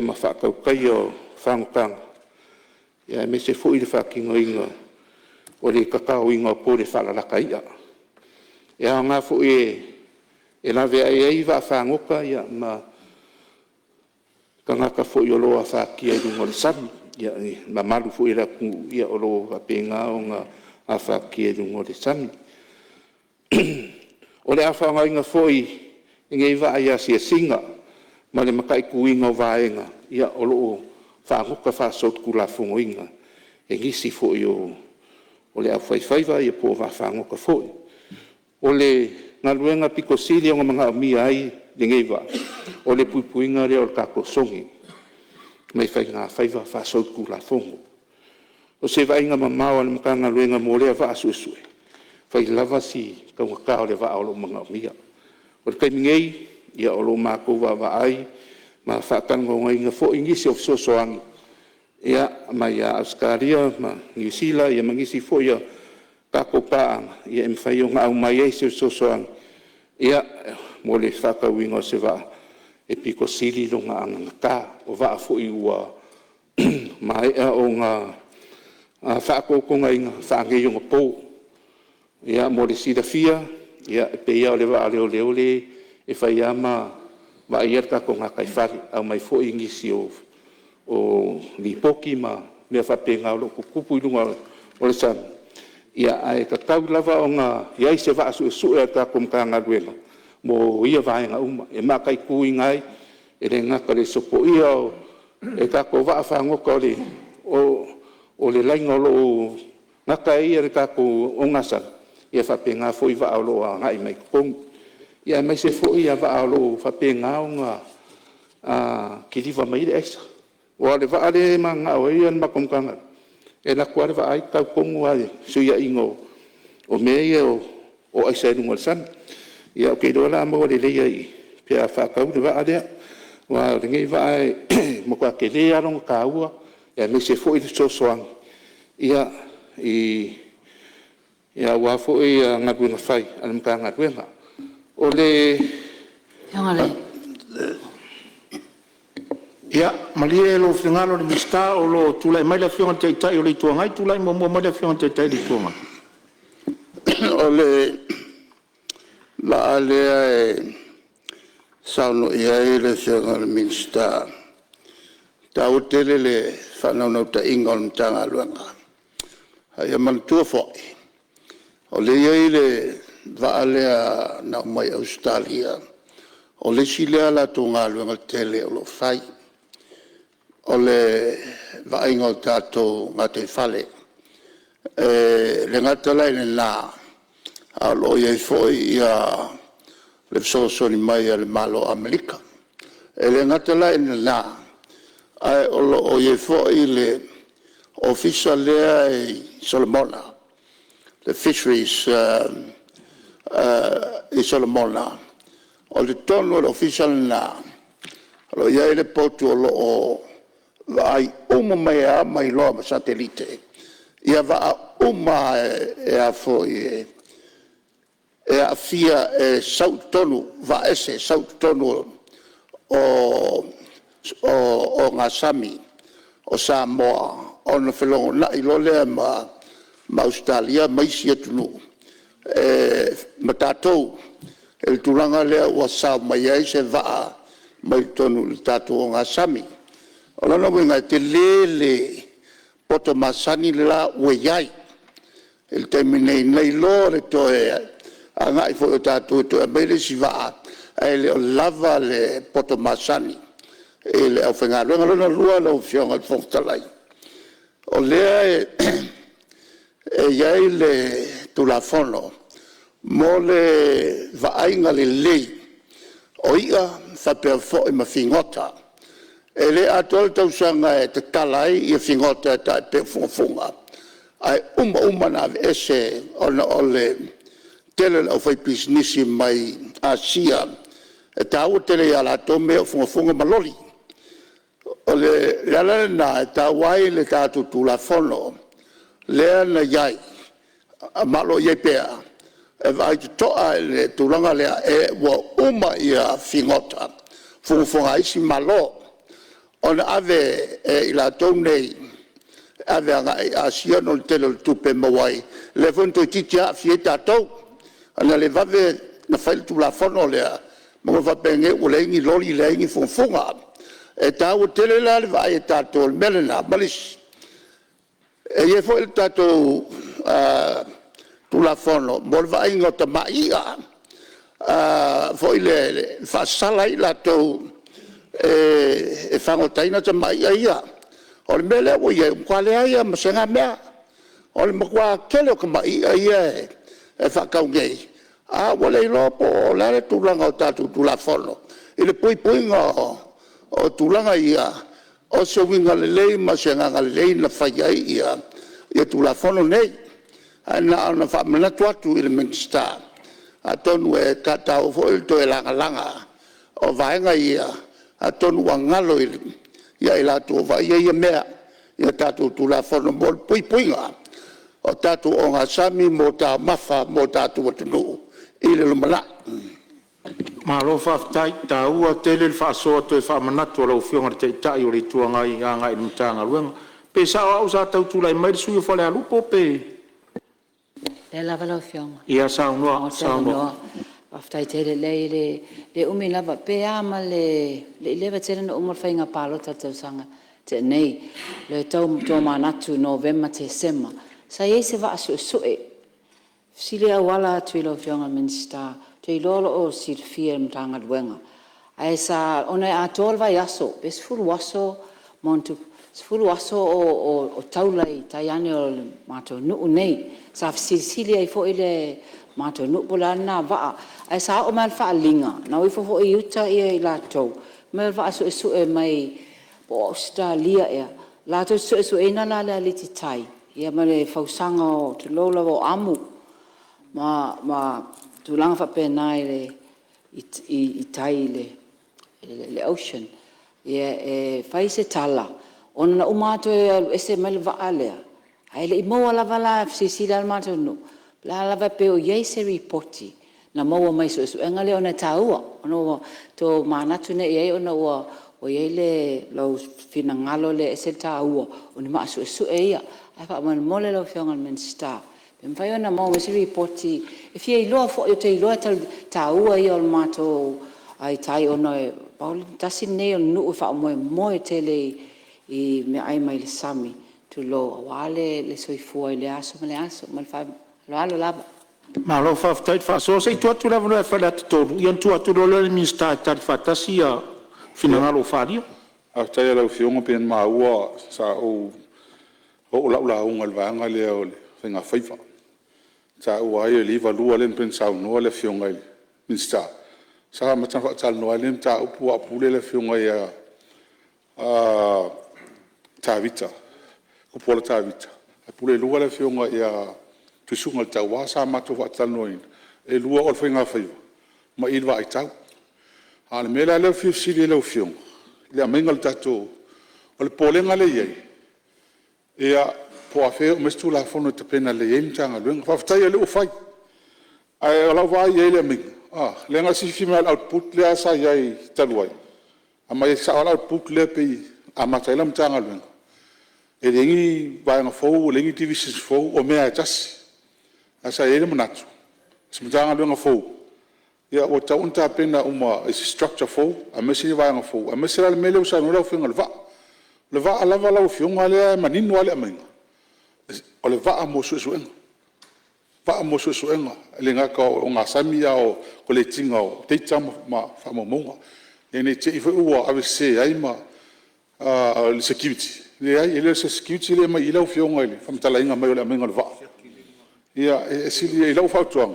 ma faatautaia o fagota, aemaise foi le faatinoina o le tataoina o pole faalalata i'a. E aoga foi e E laveai ai vaafagota ma tagata foi o lo o afatia i luga o le sami, le mamalu foi o le atunuu o lo o faapena ona afatia i luga o le sami. O le a faaaogaina foi lenei vaa i asiasiga ma le mataituina o vaega o lo o fagota faasolitulafonoina e nisi foi o le aufaifaiva po o vaafagota foi. O le galuega aupito sili ona manaomia ai lenei vaa, o le puipuiga lea o le tatou sogi mai faigafaiva faasolitulafono. O se vaaiga mamao a le Matagaluega mo lea vaa suesue, e fai lava si taugata o le vaa o lo o manaomia. O le taimi nei, o lo o matou vaavaai ma faatalanoaina foi nisi o fesoasoani mai ia Ausetalia ma Niu Sila ma nisi foi o tatou paaga, e mafai ona aumai ai se fesoasoani mo le faatauina o se vaa e aupito sili lona anagata. O vaa foi ua maea ona faatotogaina faaneionapo. Mo le silafia, e pei lava o le vaa a leoleo lea e fai lava ma vaaia le tatou gataifale, aumai foi nisi o lipoti ma mea faapena o lo o tutupu i luga o le sami, ae tatau lava ona i ai se vaa suesue a le tatou Matagaluega mo ia vaega uma, e mataituina ai, e le gata i le sopoia o tatou vaafagota o le laina o lo o gata ai le tatou ogasami, ae faapena foi vaa o lo o agai mai totonu, aemaise foi vaa o lo o faapena ona kiliva mai ai le aisa. Aua o le vaa lea e mananao ai le matou Matagaluega, e alu atu lava le vaai tau tonu lava i le fesuiaiga o mea ia o aisa i luga o le sami. Ia ou te iloa o le a maua lelei ai i i pe a faatau le vaa lea. Aua o lenei vaa e matua tele lava lona taua, aemaise foi le fesoasoani aua foi galuega fai a le Matagaluega. O le… Ia malie lou finagalo i le Minisita o lo o tulai mai le Afioga i le Taitai o le Itu Agai. Tulai muamua mai le Afioga i le Taitai o le Itu Agai. O le vaa lea e saunoa i ai le Afioga i le Minisita, e taua tele le faanaunautaiga o le Matagaluega. A ia manatua foi, o lea e i ai le vaa lea na aumai Ausetalia, o le isi lea a latou galuega tele o lo o fai, o le vaaiga o tatou gataifale. E le gata la i lena, a o lo o i ai foi le fesoasoani mai a le Malo o Amerika. E le gata la i lena, ae o lo o i ai foi le Ofisa lea e i Solomona, le Fisheries i Solomona. O totonu o le Ofisa lena o lo o i ai le potu o lo o vaai uma mai ai lava ma iloa ma satelite vaa uma lava e aafia e sau i totonu, vaa ese e sau i totonu o ogasami o Samoa, ona felogonai loa lea ma Ausetalia ma isi atunuu ma tatou i le tulaga lea ua sao mai ai se vaa mai totonu i le tatou ogasami. O lona uiga e tele le poto masani le la ua i ai i le taimi nei, nai lo le toe agai foi o tatou e toe aumai le isi vaa, ae le o lava le poto masani i le aufaigaluega. Lona lua lau Afioga i le Fofoga Fetalai, o lea e i ai le Tulafono mo le vaaiga lelei o i'a faapea foi ma figota. E le atoa le tausaga e tatala ai figota e tai pei o fugafuga, ae uma uma ona aveese ona o le tele o le aufaipisinisi mai Asia e taua tele ia latou mea ia o fugafuga ma loli. O le ala lena e taua ai le tatou Tulafono lea na i ai ma o lo o i ai pea, e vaai totoa i le tulaga lea, ua uma figota, fugafuga a isi Malo, ona ave e i latou nei e ave agai i Asia ona o le tele o le tupe e maua ai, lea foi na toeitiiti lava aafia ai tatou, na le vave na fai le Tulafono lea, ma faapenei ua leai ni loli leai ni fugafuga. E taua tele la le vaai a tatou i le mea lena. Ma le isi, e i ai foi le tatou Tulafono mo le vaaiga o tamai i'a foi lele e faasala ai i latou e fagotaina tamai i'a ia. O le mea lea ua i ai, ua matua leai lava ma se na mea. O le matua tele o tamai i'a ia e faatau nei, a ua le iloa po o le a le tulaga o tatou Tulafono i le puipuiga o tulaga ia, o se uiga lelei ma se agaga lelei na fai ai Tulafono nei. Ae na ona faamanatu atu i le Minisita, atonu e taua foi le toe lagalaga o vaega ia, atonu ua galo ia i latou o vaaia ia mea i a tatou Tulafono mo le puipuiga o tatou ogasami mo taumafa mo le tatou atunuu i le lumanai. Malo faafetai, e taua tele le faasoa toe faamanatu a lau Afioga i le Taitai o le Itu Agai agai i le Matagaluega. Pe sao au sa tau tulai mai le sui usufono mo Falealupo pe… Lea lava lau Afioga. Ia saunoa. Mo le avanoa. Faafetai tele. E leai e le umi lava, pe a ma le i leva tele ona uma le faiga palota i le tausaga na tea nei. E tau tomanatu ia Novema, Tesema, sa i ai se vaa suesue, e fesili auala atu i lau Afioga i le Minisita, ou te iloa o lo o silafia e le Matagaluega. Ae sa… ona e atoa le vaiaso pe 10 aso ma ona tupu, 10 aso o taula i tai ane o le matou nuu nei. Sa fesilisili ai foi le matou nuu po o le a lena vaa, ae sa oo mai lava i le faaaliga na o ifo foi i uta i latou, fai mai o le vaa suesue mai po o Ausetalia ea, latou te suesueina la le alititai ma le fausaga o, tulou lava, o amu ma tulaga faapena i tai i le ocean. E fai se tala, ona na uma lava toe alu ese mai le vaa lea, ae le i maua lava la, fesilisili lava le matou nuu, po o le a lava pe o i ai se lipoti na maua mai suesuega ia ona e taua. Ona ua tomanatu nei i ai ona ua i ai lou finagalo lea e ese le taua o ni maa suesue ia. Ae faamolemole lau Afioga i le Minisita, pe mafai ona maua mai se lipoti, e fia iloa foi, ou te iloa o le taua ia o le matou tai ona tasi lenei o nuu e faamoemoe tele i meaai mai le sami, tulou, aua le soifua i lea aso ma lea aso. Ma le faaaloalo lava. Malo faafetai le faasoa. Se i tuu atu le avanoa ia Faleata 3 ona tuu atu loa lea i le Minisita e tali faatasi finagalo ua faaalia. Faafetai lava i lau Afioga. Pei ona maua sa ou oo lau lauga i le vaega lea o faigafaiva, na taua ai le 92 lea pei ona saunoa le Afioga i le Minisita, sa amata ona faatalanoa ai lenei mataupu a o pule le Afioga ia Tavita Tupuola Tavita, ae pulelua le Afioga ia Tuisugaletaua. Sa matou faatalanoaina, e 2 o le faigafaiva ma i i le Vaaitau. A o le mea la lea ou te fia fesili ai i lau Afioga i le aumaiga o le tatou… O le popolega lea e i ai, po o afea e oo mai ai se Tulafono e tapena lelei ai le Matagaluega. Faafetai lava o lea ua fai, ae o lau vaai i ai i le aumaiga, leaga e silafia mai lava o le output lea sa i ai talu ai, aumai sao lava le output lea pei e amata ai lau Matagaluega, e leai ni vaega fou, leai ni divisions fou, o mea lava e tasi. Ae sa i ai le manatu, o se Matagaluega fou, ua tatau ona tapena uma i se structure fou aemaise vaega fou, aemaise la le mea lea ua saunoa ai lau Afioga i le vaa. O le vaa lava lau Afioga lea e manino lava le aumaiga, o le vaa mo suesuega, vaa mo suesuega, e le gata o ogasami a o le collect ina o data ma faamaumauga. Ina ne i te i foi ua avesese ai ma le security. Leai, e le o se security lea e aumai i i lau Afioga i le faamatalaina mai o le aumaiga o le vaa. Ia, e sili i lau fautuaga,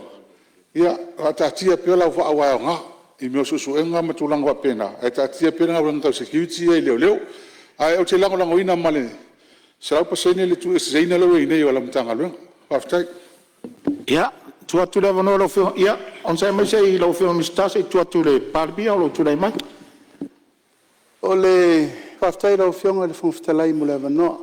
ia faataatia pea lau vaa aua e aoga i mea o suesuega ma tulaga faapena, ae taatia pea le galuega tau security ia i leoleo. Ae ou te lagolagoina ma le 100% le tuueseina lea ua i ai nei o lau Matagaluega. Faafetai. Ia, tuu atu le avanoa i lau Afioga. Ia, onosai mai lau Afioga i le Minisita se i tuu atu i le Palemia o lo o tulai mai. Faafetai i lau Afioga i le Fofoga Fetalai mo le avanoa.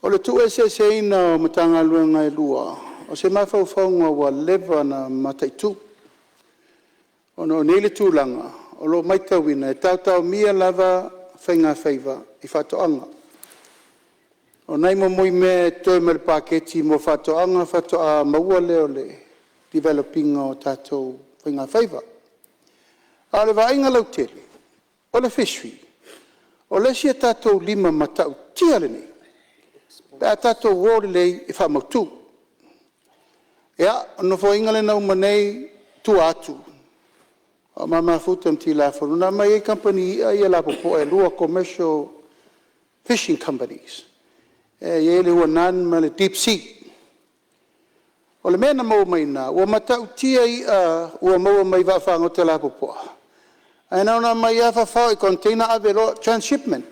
O le tuueseeseina o Matagaluega e lua, o se mafaufauga ua leva ona mataitu, ona o nei tulaga o lo o matauina e taotaomia lava faigafaiva i faatoaga. O nai momoi mea e totoe mai le paketi mo faatoaga ona faatoa maua lea o le develop ina o tatou faigafaiva. A o le vaaiga lautele, o le fishery, o le isi a tatou lima matautia lenei pe a tatou o lelei e faamautu. Ia, o le Nofoaiga lea na uma nei i tua atu, a o ma mafuta ma Tilafono, na aumai ai kamupani i'a ia lapopoa e lua, commercial fishing companies, e i ai le Huanan ma le Deep Sea. O le mea na maua mai i ina, ua matautia i'a ua maua mai vaafagota lapopoa, ae na ona aumai lava fafao i container ave loa, transhipment.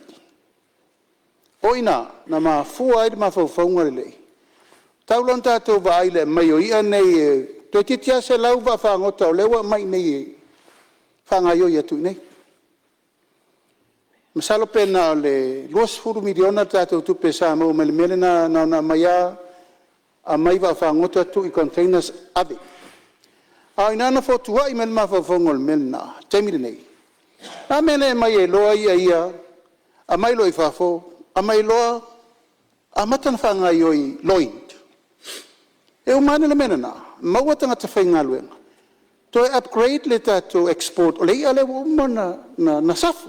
O i ina na mafua ai le mafaufauga lenei, tatau loa ona tatou vaai i le aumai o i'a nei toeitiiti lava 100 vaafagota o lea ua aumai i inei e faagaoioi atu i inei. Masalo pe na o le $20 miliona le tatou tupe sa maua mai le mea lena na ona aumai lava aumai vaafagota tuu i containers ave. A o i ina na fotuai mai ai le mafaufauga o le mea lena i le taimi lenei, o le a le mea e le aumai ai loa i'a ia aumai loa i fafo, aumai loa amata ona faagaoioi loans. E uma ane le mea lena, maua tagata faigaluega, toe upgrade le tatou export o le i'a lea ua uma ona safu.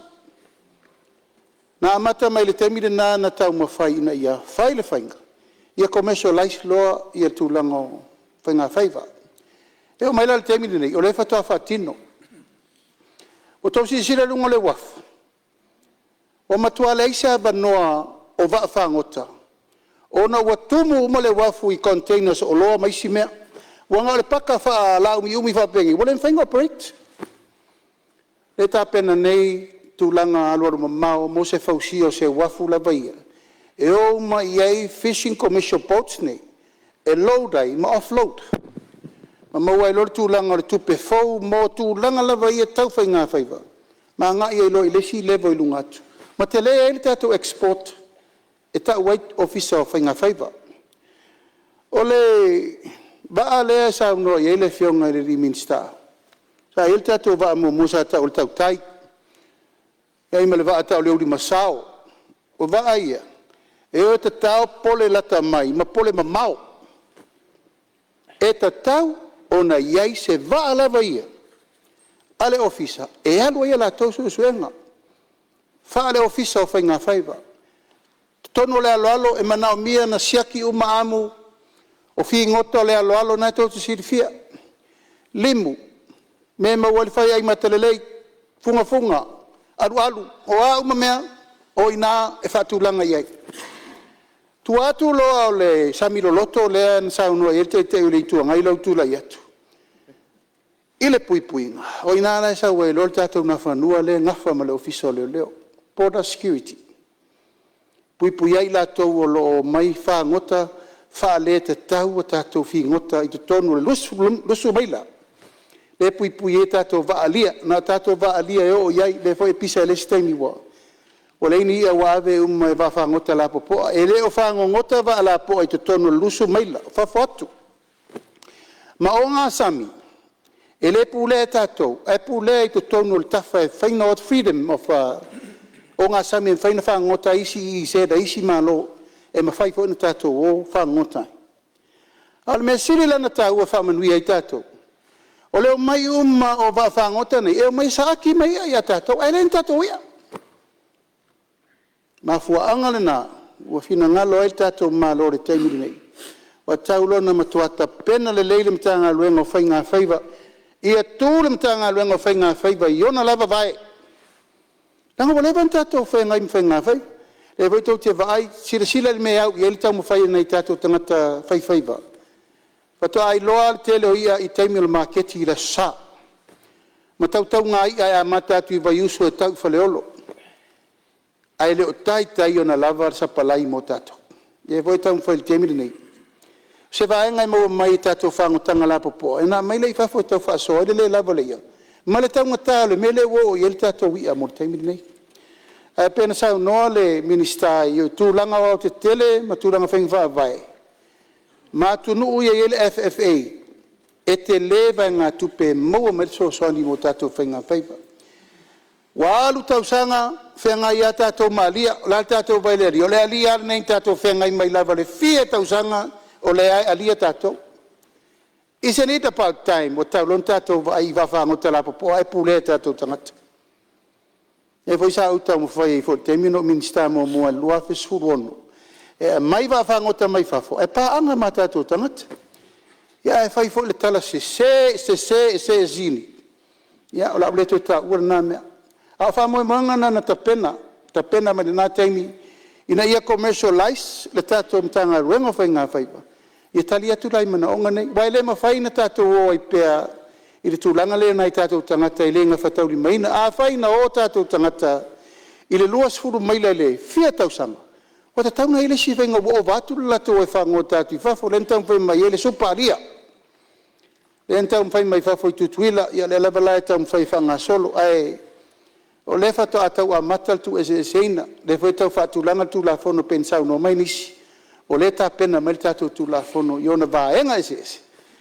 Na amata mai le taimi lena ona taumafai ina ia fai le faiga, ia commercialize loa le tulaga o faigafaiva. E oo mai la i le taimi lenei, o lea faatoa faatino. Ua outou silasila i luga o le uafu, ua matua leai se avanoa o vaafagota ona ua tumu uma le uafu i containers o oloa ma isi mea. Ua na o le paka faalaumiumi faapenei ua le mafai ona operate. O lea e tapena nei tulaga alualumamao mo se fausia o se uafu lava ia, e o uma i ai fishing commercial boats nei e load ai ma offload ma maua ai loa le tulaga o le tupe fou mo tulaga lava ia tau faigafaiva ma agai ai loa i le isi level i luga atu ma tele ai le tatou export e tau ai Ofisa o Faigafaiva. O le vaa lea e saunoa i ai le Afioga i le Minisita, sa i ai le tatou vaa muamua sa tau o le Tautai, e i ai ma le vaa e tau o le Ulimasao. O vaa ia, e o e tatao pole lata mai ma pole mamao. E tatau ona i ai se vaa lava ia a le Ofisa e alu ai a latou suesuega faale-Ofisa o Faigafaiva. O totonu o le aloalo e manaomia ona siaki uma amu o figota o le aloalo, o lena tou te silafia, limu, mea e maua ai le faiai lelei, fugafuga, alualu, o a uma mea, o i ina e faatulaga i ai. O tua atu loa o le sami loloto lea na saunoa i ai le Taitai o le Itu Agai lea ua tulai atu i le puipuiga, o i ina la e sau ai loa le tatou Nafanua lea e nafa ma le Ofisa o Leoleo, border security, e puipuia ai latou o lo o omai fagota faaletatau a tatou figota i totonu o le 20 maila lea e puipui ai tatou vaa alia. Na o tatou vaa alia e o i ai, lea foi e pisa i le isi taimi ua leai ni i'a ua ave uma e vaafagota lapopoa. E le o fagogota vaa lapopoa i totonu o le 20 maila, o fafo atu. Ma ogasami, e le pulea e tatou, ae pulea i totonu o le tafa e fai freedom of ogasami e mafai ona fagogota ai isi EEZ a isi Malo e mafai foi ona tatou o fagogota ai. A o le mea sili la ona taua e faamanuia ai tatou, o le omai uma o vaafagota nei, e omai e saaki mai i'a ia tatou, ae leai ni tatou i'a. O le mafuaaga lena ua finagalo ai le tatou Malo i le taimi lenei, ua tatau loa ona matua tapena lelei le Matagaluega o Faigafaiva, ia tu le Matagaluega o Faigafaiva i ona lava vae, leaga ua leva ona tatou feagai ma faigafaiva. O lea foi tou te vaai, silasila i le mea e au i ai le taumafai a nai o tatou tagata faifaiva, faatoa iloa lava le tele o i'a i taimi o le maketi i le aso Sa, ma tautauga'i'a e amata atu i Vaiusu e tau i Faleolo, ae le o taitai ona lava le sapalai mo tatou. O lea foi e taumafai i le taimi lenei, o se vaega e maua mai i tatou fagotaga lapopoa ona aumai lea i fafo e tau faasoa ai le le lava o le i'a ma le taugata o le mea lea ua oo i ai le tatou i'a mo le taimi lenei. Ae pei ona saunoa le Minisita i tulaga aoaotetele ma tulaga o faiga faavae ma atunuu ia e i ai le FFA, e tele vaegatupe e maua mai ai le fesoasoani mo tatou faigafaiva. Ua alu tausaga feagai lava tatou ma alia. O le a le tatou vaai i le alia? O le alia lava lenei na tatou feagai mai lava i le fia tausaga o lea lava e alia tatou. Isn't it about time ua tatau loa ona tatou vaai i vaafagota lapopoa ae pulea e tatou tagata? O lea foi sa ou taumafai ai foi i le taimi na ou Minisita muamua ai i le 2016, e aumai vaafagota mai fafo ae paaga ma tatou tagata. Ae fai foi le tala sese, sese, sese, ia o le a ou le toe taua lena mea. A o faamoemoega na na tapena, tapena mai lena taimi ina ia commercialize le tatou Matagaluega o Faiga Faiva ia tali atu la i manaoga nei. Aua e le mafai ona tatou o ai pea i le tulaga lea i nai o tatou tagata e le gafataulimaina. Afai na o tatou tagata i le 20 maila i le fia tausaga, ua tatau ona i ai le isi faiga ua ova atu le latou o e fagota atu i fafo, lea na taumafai mai ai le supa alia, lea na taumafai mai fafo i Tutuila, ia o lea lava la e taumafai e faagasolo. Ae o lea faatoa tau amata le tuueseeseina, o lea foi e tau faatulaga le Tulafono pei ona saunoa mai nisi, o lea e tapena mai le tatou Tulafono i ona vaega eseese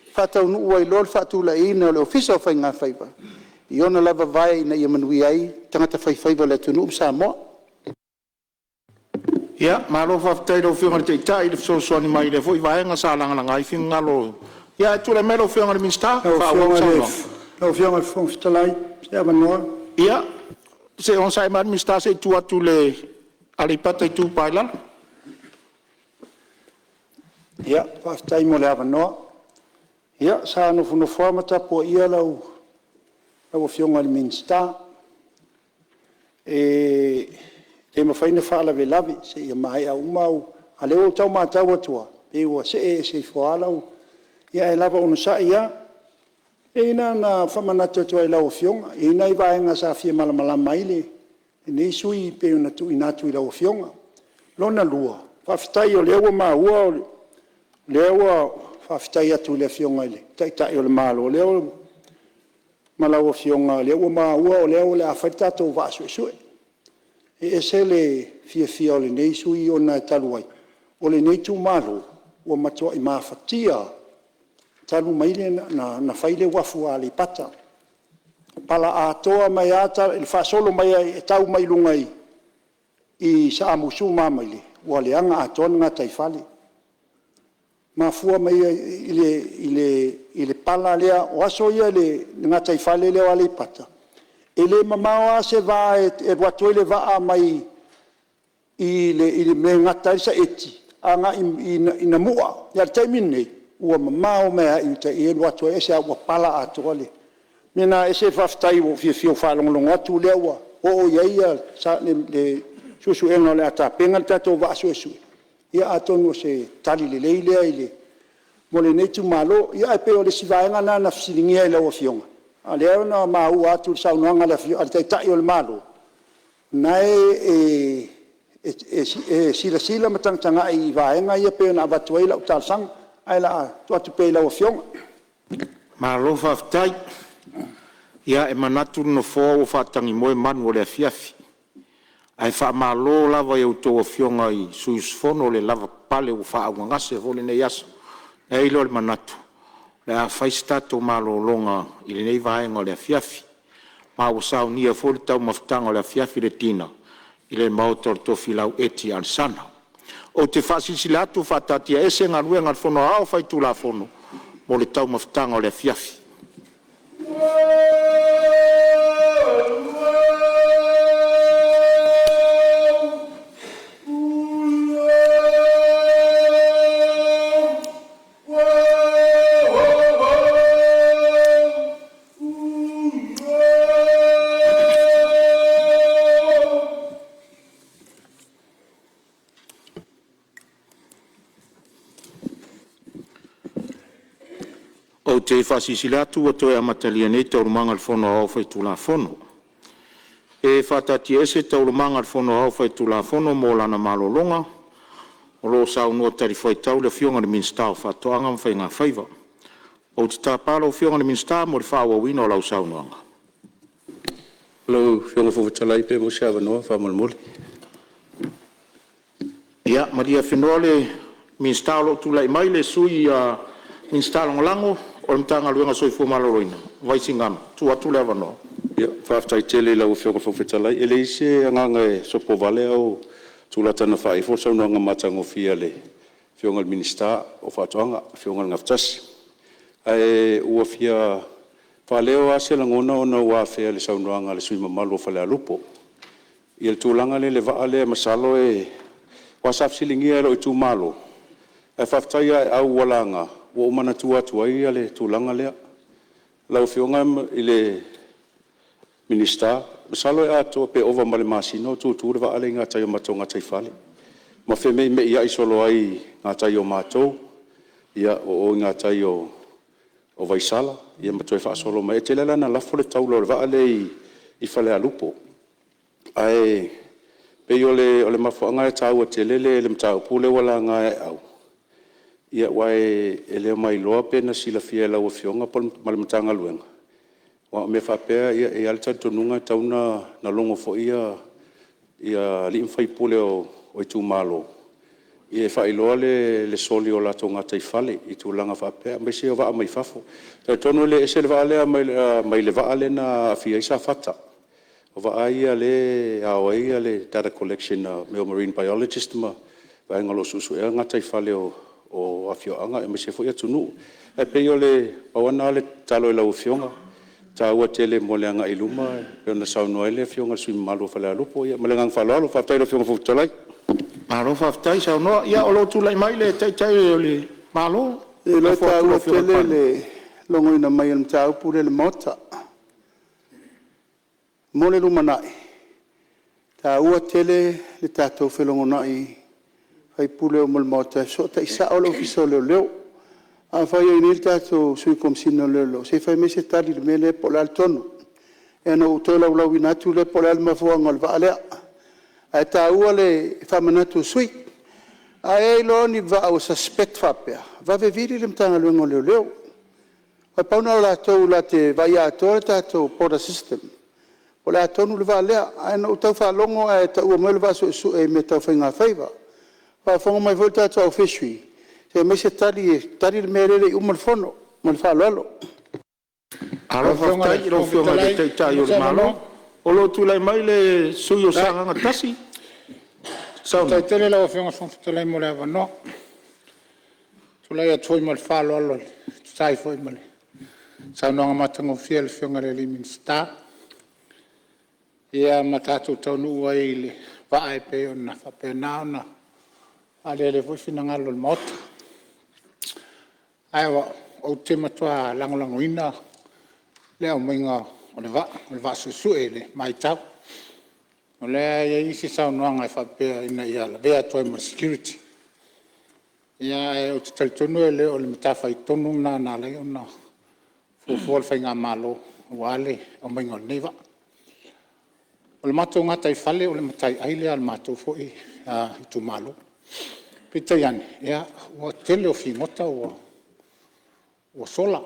e faataunuu ai loa le faatulaiina o le Ofisa o Faiga Faiva i ona lava vae ina ia manuia ai tagata faifaiva o le atunuu ma Samoa. Ia, malo faafetai i lau Afioga i le Taitai i le fesoasoani mai i lea foi vaega sa lagalaga ai finagalo o… Ae tulai mai lau Afioga i le Minisita e faaauau le saunoaga. Lau Afioga i le Fofoga Fetalai mo se avanoa. Ia, se i onosai mai lava le Minisita se i tuu atu i le Aleipata Itupa i Lalo. Ia, faafetai mo le avanoa. Ia, sa nofonofo lava ma tapuaia lau Afioga i le Minisita. E le mafai ona faalavelave seia maea uma au… A o lea ua ou tau matau atu lava, pei ua see ese ifo lava lau… Ae lava onosai lava. Leai na ona faamanatu atu lava i lau Afioga, e i ai nai vaega sa fia malamalama ai lenei sui usufono pei ona tuuina atu i lau Afioga. Lona lua, faafetai o lea ua maua o lea ua faafetai atu i le Afioga i le Taitai o le Malo ma lau Afioga o lea ua maua o lea o le a fai le tatou vaa suesue. E ese le fiafia o lenei sui usufono ona e talu ai, o lenei itumalo ua matuai mafatia lava talu mai ona fai le uafu a Aleipata. Pala atoa mai lava i le faasolo mai e tau mai i luga i Samusu ma Amaile, ua leaga atoa le gataifale. Mafua mai i le pala lea, o aso ia i le gataifale lea o Aleipata, e le mamao lava se va e alu atu ai le vaa mai i le mea e gata ai le saeti agai i Namua. A o le taimi lenei, ua mamao mai lava i uta i i e alu atu ai, aisea? Ua pala atoa le… O le mea lena e ese le faafetai ua ou fiafia ua ou faalogologo atu o lea ua oo i ai le suesuega o le a tapena le tatou vaa suesue, ia atonu o se tali lelei lea mo lenei itumalo. Ia ae pei o le isi vaega lena na fesiligia e lau Afioga, a o lea na maua atu i le saunoaga a le Taitai o le Malo, o lena e silasila ma tagatagai i vaega ia pei ona avatu ai lau talosaga. Ae o le a tuu atu pea i lau Afioga. Malo faafetai. Ia, e manatu le Nofoa ua faatagimoe manu o le afiafi. Ae faamalo lava i a outou Afioga i sui usufono le lavapapale ua faaaaogagase foi lenei aso. Ona i ai lea o le manatu o le a fai se tatou malologa i lenei vaega o le afiafi, ma ua saunia foi le taumafataga o le afiafi le dinner i le maota o le Tofilau Eti Alesana. Ou te faasilasila atu ua faataatiaese Galuega a le Fono Aoao Faitulafono mo le taumafataga o le afiafi. Ou te faasilasila atu ua toe amatalia nei Taualumaga a le Fono Aoao Faitulafono. E faataatiaese Taualumaga a le Fono Aoao Faitulafono mo lana malologa o lo o saunoa talifuaitau le Afioga i le Minisita o Faatoaga ma Faiga Faiva. Ou te tapa lau Afioga i le Minisita mo le faaauauina o lau saunoaga. Lau Afioga i le Fofoga Fetalai pe maua se avanoa faamolemole. Ia malie afenoa le Minisita o lo o tulai mai, le Sui Minisita Lagolago o le Matagaluega o le Soifua Maloloina, Vaisigano. E tuu atu le avanoa. Faafetai tele i lau Afioga i le Fofoga Fetalai. E leai se agaga e sopovale a o tulata na faaifo le saunoaga matagofie a le Afioga i le Minisita o Faatoaga, le Afioga i le Gafatasi. Ae ua fia faaleo lava se lagona ona ua afea i le saunoaga a le sui usufono mamalu o Falealupo le tulaga lea i le vaa lea masalo aua sa fesiligia e lou itumalo, ae faafetai ia Aeau ua laga, ua ou manatua atu ai le tulaga lea. Lau Afioga i le Minisita, masalo e atoa pe ova ma le masina o tutu le vaa lea i gatai o le matou gataifale ma femeimeiai solo ai i gatai o matou, ia o o i gatai o Vaisala ia ma toe faasolo mai ai. E tele la ina lafo le taula o le vaa lea i Falealupo. Ae pei o le mafuaaga lea e taua tele le mataupu lea ua laga e Aeau, aua e le mailoa pe na silafia e lau Afioga ma le Matagaluega, aua o mea faapea e i ai lava le talitonuga e tatau ona logo foi alii ma faipule o itumalo e faailoa le soli o latou gataifale i tulaga faapea, aemaise o vaa mai fafo. E talitonu e le ese le vaa lea mai le vaa lea na aafia ai Safata. O vaa ia lea e ao ai le data collection a mea o marine biologist ma vaega o lo o suesuea gataifale o afioaga aemaise foi atunuu. Ae pei na pau lava lena o le tatalo i lau Afioga, e taua tele mo le agai i luma pei ona saunoa ai le Afioga i le sui usufono mamalu o Falealupo. Ia ma le agaga faaaloalo. Faafetai i lau Afioga i le Fofoga Fetalai. Malo faafetai saunoa. Ia o lo o tulai mai le Taitai o le Malo. Ou te iloa e taua tele le logoina mai o le mataupu lea i le Maota. Mo le lumanai, e taua tele le tatou felogonai i sui usufono uma o le Maota e fesootai sao le Ofisa o Leoleo. Afai o i ai nei le tatou Sui Komesina o Leoleo, se i fai mai se tali i le mea lea po o le a le tonu. Ia ona ou toe laulauina atu lea po o le a le mafuaaga o le vaa lea. Ae taua le faamanatu i sui usufono. A e iloa o ni vaa ua suspect faapea, vave vili le Matagaluega o Leoleo. Na pau lena o latou latou te vaaia atoa le tatou border system po o le a tonu le vaa lea. Ae na ou tau faalogo a e taua mai o le vaa suesue i mea tau faigafaiva. Ua faafofoga mai foi le tatou au Fishery, se i aumai se tali e tali le mea lea e le i uma le fono. Ma le faaaloalo. Malo faafetai i lau Afioga i le Taitai o le Malo. O lo o tulai mai le sui usufono mo Sagaga 1. Faafetai tele lau Afioga i le Fofoga Fetalai mo le avanoa. E tulai atu foi ma le faaaloalo e tusa ai foi ma le saunoaga matagofie a le Afioga i le Minisita, ia ma tatou taunuu ai i le vaa e pei ona faapena ona faaalialia ai foi finagalo o le Maota. Ae o au, ou te matua lagolagoina le aumaiga o le vaa, o le vaa suesue i le matau. O lea e i ai isi saunoaga e faapea ina ia lavea atu ai ma le security. Ae ou te talitonu e le o le matafaioi tonu lena na ala ai ona fuafua le faigamalo aua le aumaiga o lenei vaa. O le matou gataifale o le mataiai lea a le matou foi itumalo. Peitai ane, ua tele o figota ua sola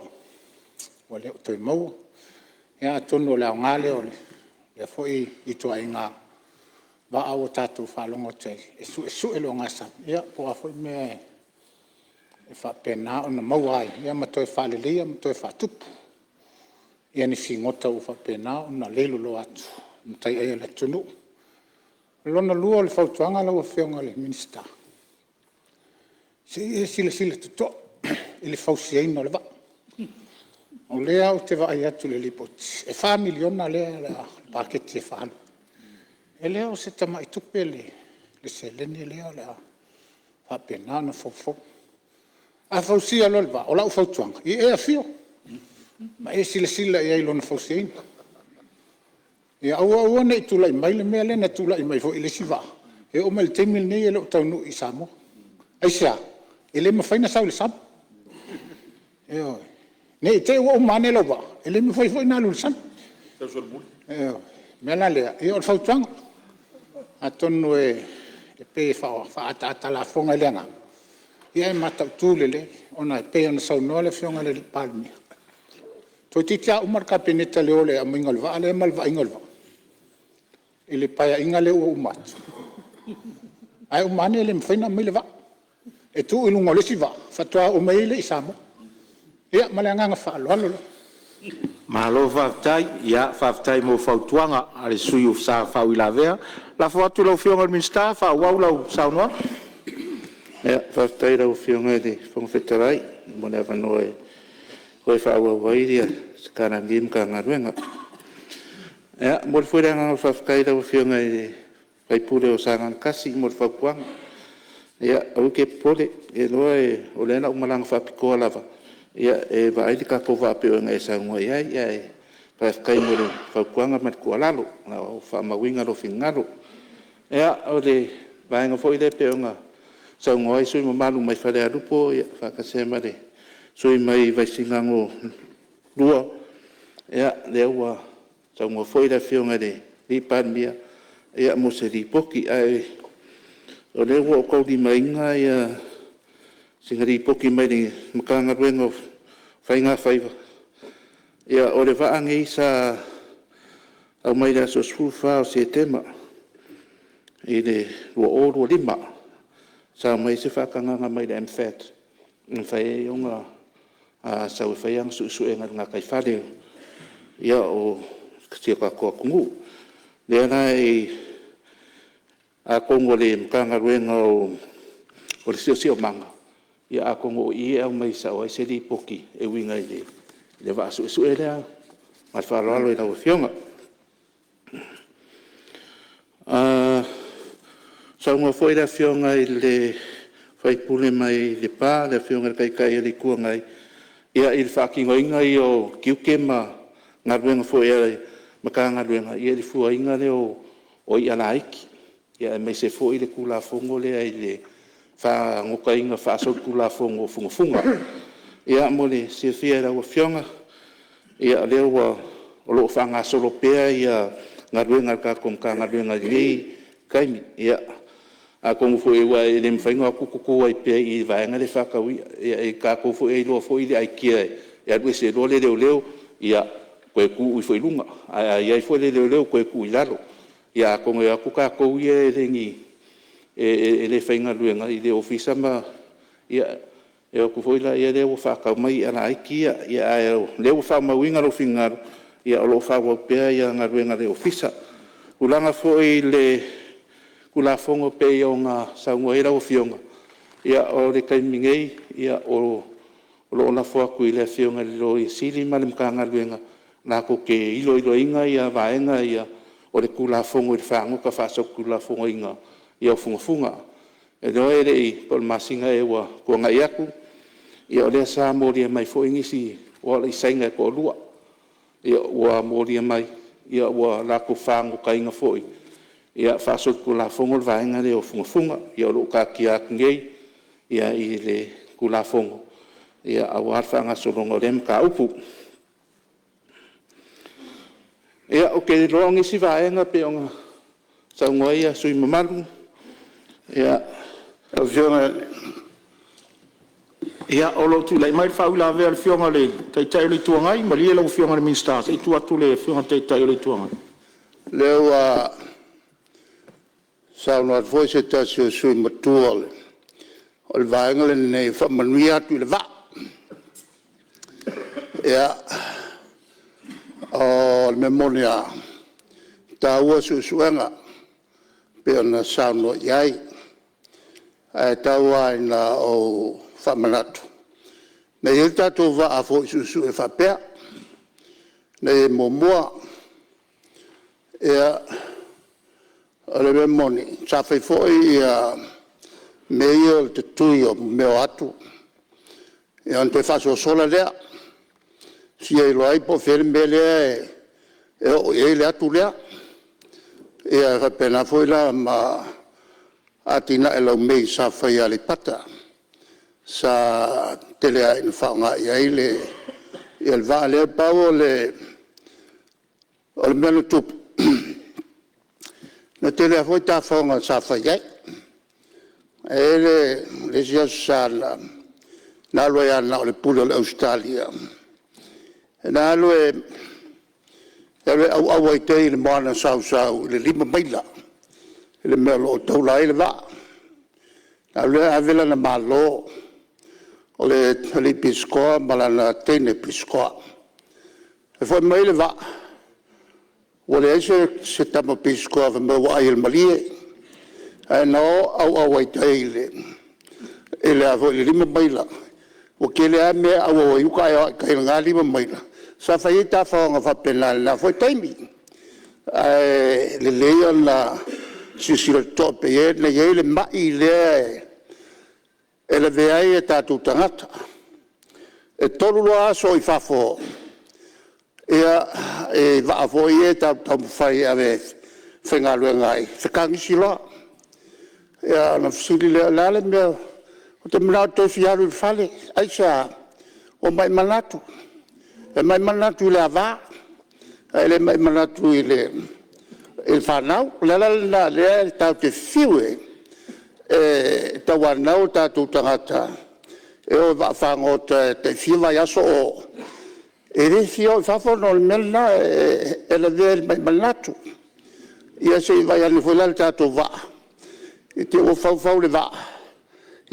ua le o toe maua. Ia atonu o le aoga lea o lea foi ituaiga vaa ua tatou faalogo atu ai e suesue le ogasami po o a foi mea e faapena ona maua ai ma toe faaleleia ma toe faatupu ni figota ua faapena ona leiloloa atu i mataiai a le atunuu. O lona lua o le fautuaga lau Afioga i le Minisita, se i e silasila totoa i le fausiaina o le vaa. O lea ou te vaai atu i le Lipoti e $4 miliona lea o le paketi e faaalu ai. E le o se tamai tupe le seleni lea o le a faapena ona foufou. A fausia loa le vaa, o lau fautuaga, ia e afio ma e silasila i ai i lona fausiaina. Ia aua aua ne i tulai mai le mea lea na tulai mai foi i le isi vaa, e oo mai i le taimi lenei e le o taunuu i Samoa. Aisea? E le mafai ona sau i le sami. Ioe. Ne i te i ua uma ane lau vaa, e le mafai foi ona alu i le sami. O le mea la lea, o le fautuaga, atonu e pei e faaataata a lafoga i le agaga, ae mataitu lelei, ona e pei ona saunoa le Afioga i le Palemia, toeitiiti lava uma le Kapeneta i le o i le aumaiga o le vaa lea ma le vaaiga o le vaa i le Paeaiga lea ua uma atu, ae uma ane e le mafai ona aumai le vaa, e tuu i luga o le isi vaa faatoa oo mai ai lea i Samoa. Ia ma le agaga faaaloalo lava. Malo faafetai, faafetai mo fautuaga a le sui usufono sa faauilavea. Lafo atu i lau Afioga i le Minisita e faaauau lau saunoaga. Faafetai i lau Afioga i le Fofoga Fetalai mo le avanoa e toe faaauau ai se tala a lenei Matagaluega. E momoli foi le agaga faafetai i lau Afioga i le sui usufono mo Sagaga 1 mo le fautuaga. Aua e te popole, ou te iloa o lea na ou malaga faapitoa lava e vaai le tatou vaa pei ona e saunoa i ai. Ae faafetai mo le fautuaga ma le tuualalo, o le a ou faamauina lou finagalo. Ia, o le vaega foi lea pei ona saunoa ai le sui usufono mamalu mai Falealupo faatasi ai ma le sui usufono mai Vaisigano 2, ia, lea ua saunoa foi le Afioga i le Palemia mo se lipoti. Ae o lea ua ou taulimaina sina lipoti mai le Matagaluega o Faiga Faiva. O le vaa lenei sa aumai i le aso 14 o Setema i le 2025, sa aumai ai se faatagaga mai le MFAT e mafai ai ona sau e fai ana suesuega i le gataifale o si o tatou atunuu. O lea la atonu o le Matagaluega o le Siosiomaga, atonu o i e aumai sao ai se lipoti e uiga i le vaa suesue lea. Ma le faaaloalo i lau Afioga. Saunoa foi le Afioga i le sui usufono mai Lepa le Afioga i le Taitai o le Itu Agai i le faatinoina ia o tiute ma galuega foi a le Matagaluega i le fuaina lea o i'a laiti, aemaise foi le Tulafono lea i le fagotaina faasolitulafono o fugafuga. Ia mo le silafia e lau Afioga, o lea o lo o faagasolo pea galuega a le tatou Matagaluega i lenei taimi. Ia, atonu foi aua e le mafai ona o atu toto ai pea i i i le vaega lea e faatau i'a. O tatou foi e iloa foi le aitia e alu ese loa le leoleo, ia toe tuu ifo i luga, ae a i ai foi le leoleo toe tuu i lalo. Ia atonu e o atu tatou ia e le faigaluega i le ofisa ma… ia e o atu foi lea ua faatau mai i'a laiti ia. Ae o lea ua faamauina lou finagalo, o lo o faaauau pea galuega a le Ofisa. O le tulaga foi i le Tulafono pei ona saunoa i ai lau Afioga, ia o le taimi nei, o lo o lafo atu i le Afioga i le Loia Sili ma le Matagaluega latou te iloiloina vaega ia o le Tulafono i le fagota faasolitulafonoina o fugafuga. E iloa e le i… po o le masina ea ua tuanai atu, ia o lea sa molia mai foi nisi o alo i Saina e toalua ua molia mai ua latou fagotaina foi faasolitulafono le vaega lea o fugafuga. Ia o lo o taatia atu nei i le Tulafono aua le faagasologa o lea mataupu. Ia, ou te iloa o nisi vaega pei ona saunoa ai sui usufono mamalu, ia… Lau Afioga i le… Ia, o lo o tulai mai le faauilavea a le Afioga i le Taitai o le Itu Agai. Malie lau Afioga i le Minisita se i tuu atu i le Afioga i le Taitai o le Itu Agai. O lea ua saunoa atu foi se tasi o sui usufono matua o le Vaega lenei e faamanuia atu i le vaa. Ia, o le mea moni lava, e taua suesuega pei ona saunoa i ai. Ae tau lava ina ou faamanatu, na i ai le tatou vaa foi suesue faapea na i ai muamua. Ia, o le mea moni, sa fai foi mea ia o le tatui o mea o atu ona toe faasoasola lea, e fia iloa ai po o fea le mea lea e oo i ai le atu lea. Ia e faapena foi la ma atinae laumei sa fai i Aleipata, sa tele lava ina faaaoga i ai le vaa lea. Pau o le mea na tupu, na tele lava foi tafaoga sa fai ai. E i ai le isi Aso Sa na alu ai lava na o le pule o le Ausetalia, na alu e auau ai i tai i le moana sausau i le 5 maila i le mea o lo o taula ai le vaa. Ona alu lea ave lana malo, o le alii pisikoa ma lana teine pisikoa. Ae foi mai le vaa ua leai se tama pisikoa fai mai ua ai e le malie. Ae na o auau ai i tai i le 5 maila. Ua tele lava mea e auau ai i uta ae o lava i tai i lena 5 maila. Sa fai ai tafaoga faapena i lena foi taimi. Ae lelei ona silasila totoa pei ona i ai le mai lea e lavea ai tatou tagata. E 3 loa aso o i fafo i vaa foi ia tatou te taumafai e ave e faigaluega ai, fetagisi loa. Ia ona fesili lea, o le a le mea… Ou te manao ou te toe fia alu i le fale. Aisea? Ua mai manatu. E mai manatu i le ava ae le mai manatu i le fanau. O le ala lena o lea tatou te fiu e tauanau o tatou tagata e o i vaafagota e tai fia vaiaso o o, e le fia o i fafo ona o le mea lena, e lavea i le mai manatu. Ia se i vaai ane foi la i le tatou vaa i te i ua fau fau le vaa,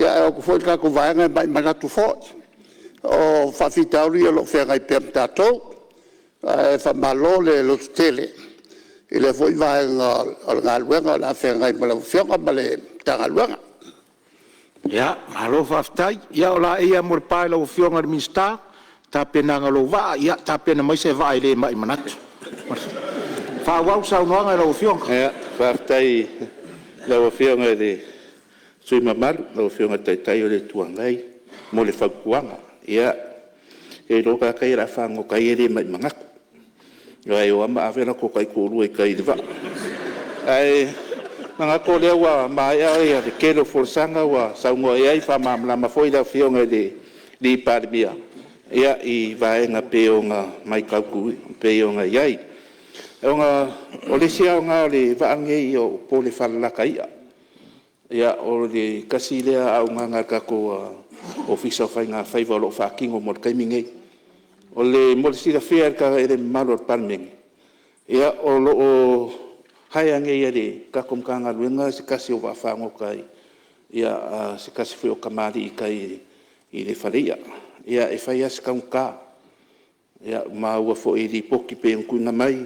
ae o atu foi le tatou vaega e mai manatu foi. O faafitauli ia o lo o feagai pea ma tatou, ae faamalo le lototele i lea foi vaega o le galuega o le a feagai ma lau Afioga ma le Matagaluega. Ia, malo faafetai. Ia o laei lava mo le pa i lau Afioga i le Minisita i le tapenaga o lou vaa. Ia tapena mai se vaa e le mai manatu. Faaauau le saunoaga i lau Afioga. Faafetai i lau Afioga i le sui usufono mamalu lau Afioga i le Taitai o le Itu Agai mo le fautuaga. Ia, ou te iloa o tagata ia o le a fagota ai e le mai manatu, aua e o lava ma ave latou taitoalua i tai i le vaa. Ae manatu o lea ua maea le tele o folasaga ua saunoa i ai faamalamalama foi le Afioga i le Palemia i vaega e pei ona matautu pei ona i ai. O le isi aoga o le vaa lenei o pole falalata i'a. O le tasi lea auaunaga a le tatou Ofisa o Faiga Faiva o lo o faatino mo le taimi lenei. Mo le silafia e le mamalu o le Palemene, o lo o hire nei e le tatou Matagaluega se tasi o vaafagota a se tasi foi o tamalii i tai i le fale i'a. E fai lava si taugata. Ua maua foi i lipoti pei ona tuuina mai,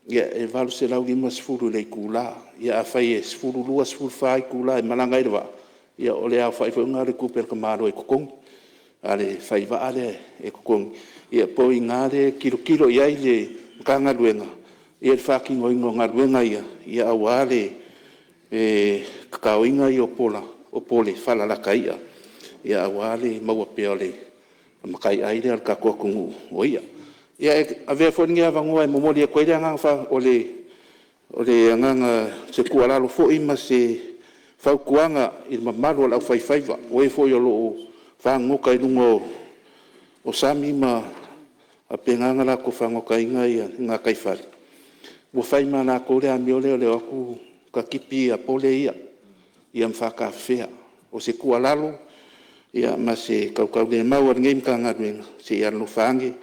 e $850 i le itula. Ia afai e 12, 14 itula e malaga ai le vaa, ia o le aofai foi lena o le tupe a le tamaloa e totogi, a le fai vaa lea e totogi. Ia pei o i ina lea e tilotilo i ai le Matagaluega i le faatinoina o galuega ia aua le tataoina ia o pole falalata i'a aua le maua pea o le mataiai lea a le tatou atunuu o i'a. Ia, e avea foi lenei avanoa e momoli atu ai le agaga o se tuualalo foi ma se fautuaga i le mamalu o le aufaifaiva, o e foi o lo o fagogota i luga o sami ma faapena ona latou fagotaina gataifale, ua fai ma latou le amio lea o le o atu tatipi pole ia ma faatafefea. O se tuualalo ma se tautaulemau a lenei Matagaluega, se i alolofa ane,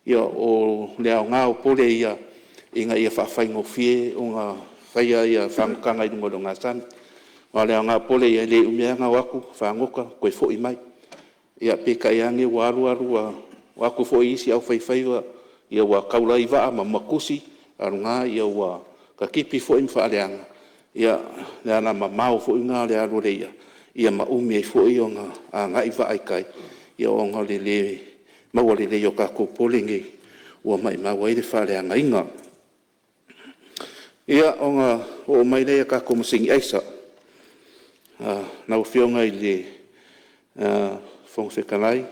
o le aoga o pole ia ina ia faafaigofie ona faia fagotaga i luga o le ogasami. Aua o le aoga o pole ia, e le umi lava ona o atu fagota toe foi mai. Ia peitai ane ua alu alu ua o atu foi isi aufaifaiva ua taula i vaa ma tusi, alu ga ua tatipi foi ma faaleaga le ala mamao foi lena o le alu o le i'a, ma umi ai foi ona agai vaa i tai ona o le le maua lelei o tatou pole nei ua maumau ai le faaleagaina. Ia, ona oo mai lea i tatou masini aisa. Lau Afioga i le Fofoga Fetalai,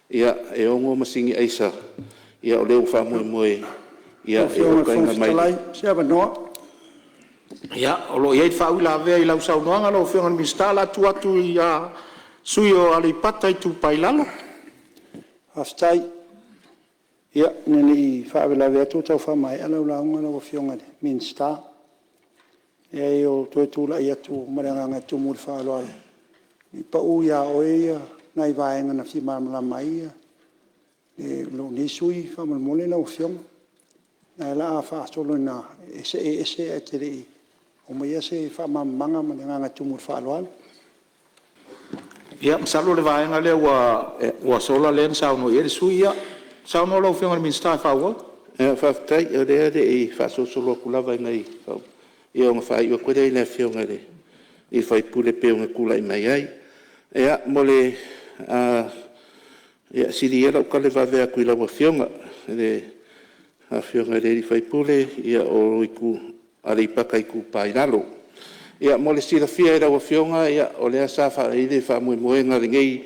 e 6 masini aisa o lea ua faamoemoe e Lau Afioga i le okaina Fofoga mai. Fetalai mo se avanoa. Ia, o lo o i ai le faauilavea i lau saunoaga lau Afioga i le Minisita. O le a tuu atu i le sui usufono mo Aleipata Itupa i Lalo. Faafetai. Ia, ina ne i faalavelave atu o tau faamaea lau lauga lau Afioga i le Minisita. Leai ua ou toe tulai atu ma le agaga e tumu i le faaaloalo, ne i pau ia oe nai vaega na fia malamalama ai lou nei sui usufono faamolemole lau Afioga. O lea o le a faasolo ina e see ese ae e te le i aumaia se faamalamalamaga ma le agaga e tumu i le faaaloalo. Ia masalo o le vaega lea ua sola lea na saunoa i ai le sui usufono. Ia, saunoa lau Afioga i le Minisita e faaauau. Faafetai. O lea e le i faasolosolo atu lava ia ona faaiu atu lea i le Afioga i le sui usufono e pei ona tulai mai ai. Ia, mo le Ia sili ia lou tali vave atu i lau Afioga i le sui usufono o Aleipata Itupa i Lalo. Ia mo le silafia e lau Afioga, o lea sa i ai le faamoemoega o lenei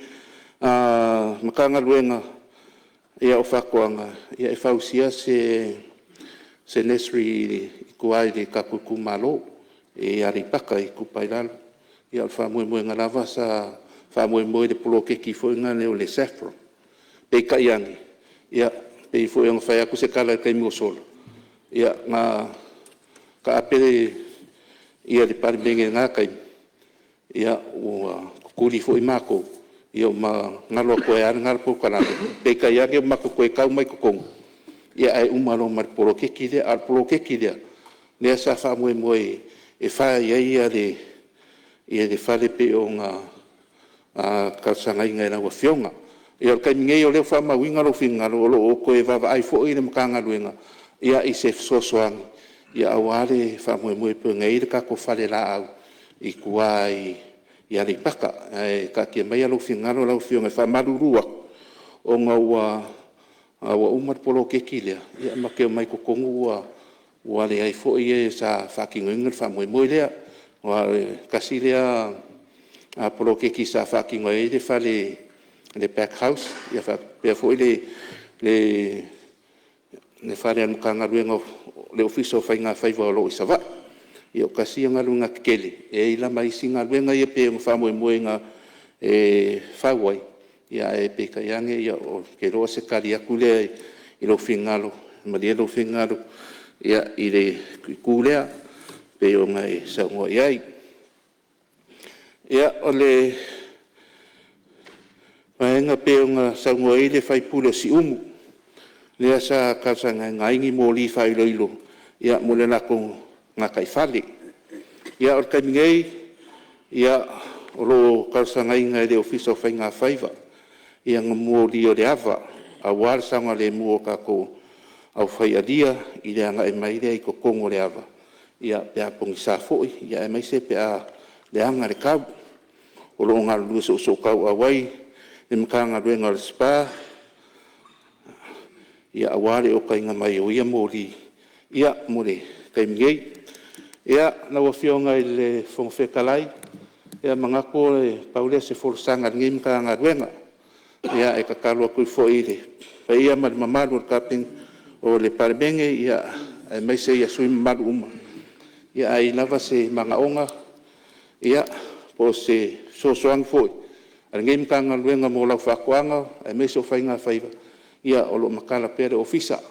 Matagaluega o Faatoaga e fausia se nursery i tua i le tatou itumalo i Aleipata Itupa i Lalo. Ia o le faamoemoega lava sa faamoemoe i le poloketi foi lea o le SAFPROM. Peitai ane, ia pei foi ona fai atu se tala i le taimi ua sola, ia na taape le Palemene i lena taimi, ia ua tutuli foi matou, ma galo atu ai lava lena polokalame. Peitai ane ua matou toe tau mai i totonu, ae uma loa ma le poloketi lea. A o le poloketi lea, lea sa faamoemoe e fai ai le fale pei ona talosagaina e lau Afioga. Ia o le taimi nei o lea ua faamauina lou finagalo, o lo o toe vaavaai foi le Matagaluega i se fesoasoani aua le faamoemoe pei ona i ai le tatou falelaau i tua i Aleipata. Ae taatia maia lou finagalo lau Afioga, e faamalulu atu ona ua uma le poloketi lea, ia matou omai i totonu ua leai foi e sa faatinoina le faamoemoe lea. Aua o le tasi lea poloketi sa faatino ai le fale, le pack house, faapea foi le fale a le Matagaluega o le Ofisa o Faigafaiva o lo o i Savaii. Ia tasi ia galuega tetele, e i ai la ma isi galuega ia pei ona faamoemoeina e fau ai, ae peitai ane, ou te iloa o se tali atu lea i lou finagalo, malie lou finagalo i le itu lea pei ona e saunoa i ai. Ia, o le vaega pei ona saunoa i ai le sui usufono o Siumu, lea sa talosagaina ai ni moli faailoilo mo le latou gataifale. Ia o le taimi nei, o lo o talosagaina e le Ofisa o Faigafaiva ni moli o le ava aua le saogalemu o tatou aufai alia i le agai mai lea i totonu o le ava pe a pogisa foi, aemaise pe a leaga le tau. O lo o galulue soosootauau ai le Matagaluega o le SPA aua le okaina mai o ia moli mo le taimi nei. Ia, lau Afioga i le Fofoga Fetalai, e manatu na pau lea o se folasaga a lenei Matagaluega. E tatalo atu ai foi i le paia ma le mamalu o le Palemene aemaise sui usufono mamalu uma, ia a i ai lava se manaoga po o se fesoasoani foi a lenei Matagaluega mo lau faatoaga aemaise o faigafaiva, ia o lo o matala pea le Ofisa,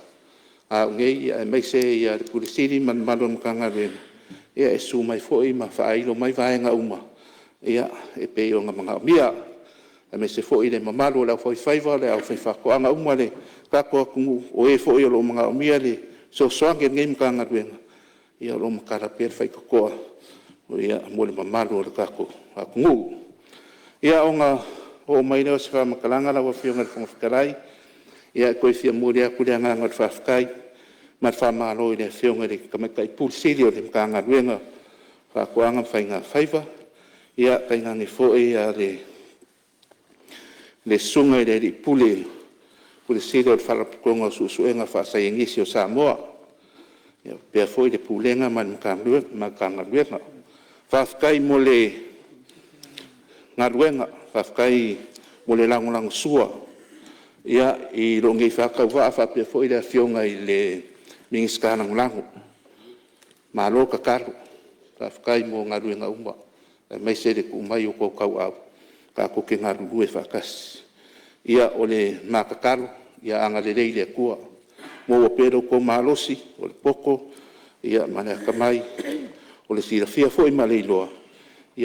a au nei aemaise le Ofisa Sili ma le mamalu o le Matagaluega e susu mai foi ma faailo mai vaega uma e pei ona manaomia. Aemaise foi le mamalu o le aufaifaiva, le aufaifaatoaga uma a le tatou atunuu, o e foi o lo o manaomia le fesoasoani a lenei Matagaluega, ia o lo o matala pea le faitotoa mo le mamalu o le tatou atunuu. Ia, ona oo mai lea o se faamatalaga lau Afioga i le Fofoga Fetalai, e toe fia momoli atu le agaga o le faafetai ma le faamalo i le Afioga i le Tamaitai Ofisa Sili o Pulega o le Matagaluega o Faatoaga ma Faigafaiva, tainane foi le Susuga i le Alii Pule, Pule Sili o le Faalapotopotoga o Suesuega Faasaienisi o Samoa, faapea foi le Pulega ma le Matagaluega. Faafetai mo le galuega, faafetai mo le lagolagosua i lou nei faatauvaa faapea foi le Afioga i le Minisita Lagolago. Malo tatalo, faafetai mo galuega uma aemaise le tuu mai o outou tauaau tatou te galulue faatasi. Ia, o le ma tatalo, ia agalelei le Atua, maua pea lo outou malosi o le poto ma le atamai, o le silafia foi ma le iloa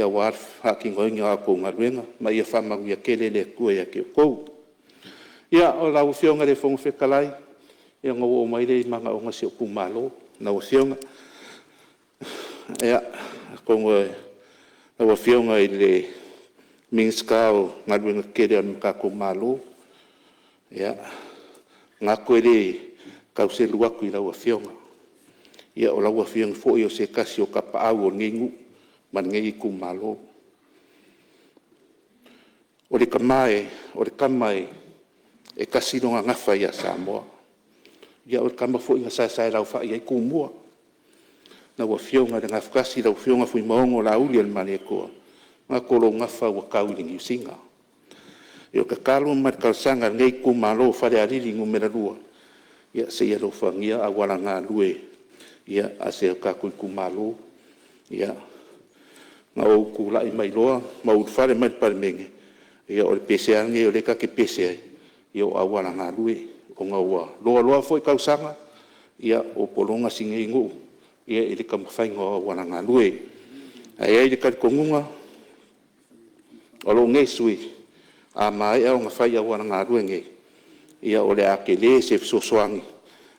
aua le faatinoina o a outou galuega, ma ia faamanuia tele le Atua ia te outou. Ia, lau Afioga i le Fofoga Fetalai, ia ona ou oo mai lea i manaoga o si ou itumalo lau Afioga. Ia, atonu o lau Afioga i le Minisita o Galuega Tetele a le tatou Malo, ia, e manatu e le tau selu atu i lau Afioga, o lau Afioga foi o se tasi o tapaau o lenei nuu ma lenei itumalo. O le tama E tasi lona gafa ia Samoa. Ia o le tama foi na saesaelauai ai Tumua. Lau Afioga i le Gafatasi, lau Afioga Fuimaono Laaulialemalietoa, e manatu o lou gafa ua tau i le niusina. Ia o le tatalo ma le talosaga a lenei itumalo o Falealili 2, ia se i alofagia auala galue a si o tatou itumalo. Ia, na ou tulai mai loa ma ou ulufale mai i le Palemene, ia o le pese lava lenei o lea ta te pese ai, o auala galue, ona ua loaloa foi tausaga o pologa si nei nuu i le taumafaiga o auala galue. Ae i ai le talitonuga o lou nei sui usufono, a maea ona fai auala galue nei, ia o le a tele se fesoasoani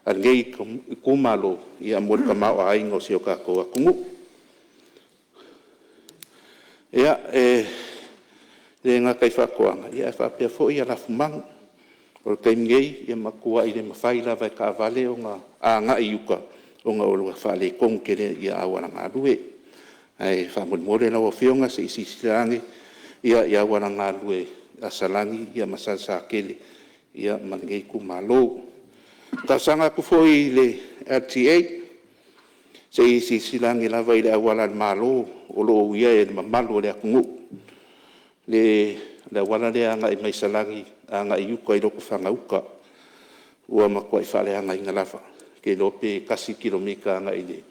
a lenei itumalo mo le tamaoaiga o si o tatou atunuu. Ia, e le gata i faatoaga, ae faapea foi lafumanu. O le taimi nei, e matuai le mafai lava e taavale ona agai i uta ona o le faaletonu tele o auala galue. Ae faamolemole lau Afioga se i silasila ane i auala galue a Salani ma Salesatele ma lenei itumalo. E talosaga atu foi i le LTA, se i silasila ane lava i le auala a le Malo o lo o uia e le mamalu o le atunuu, le auala lea e agai mai Salani agai i uta i Lotofaga uta, ua matuai faaleagaina lava. Ou te iloa pe tasi le kilomita agai i le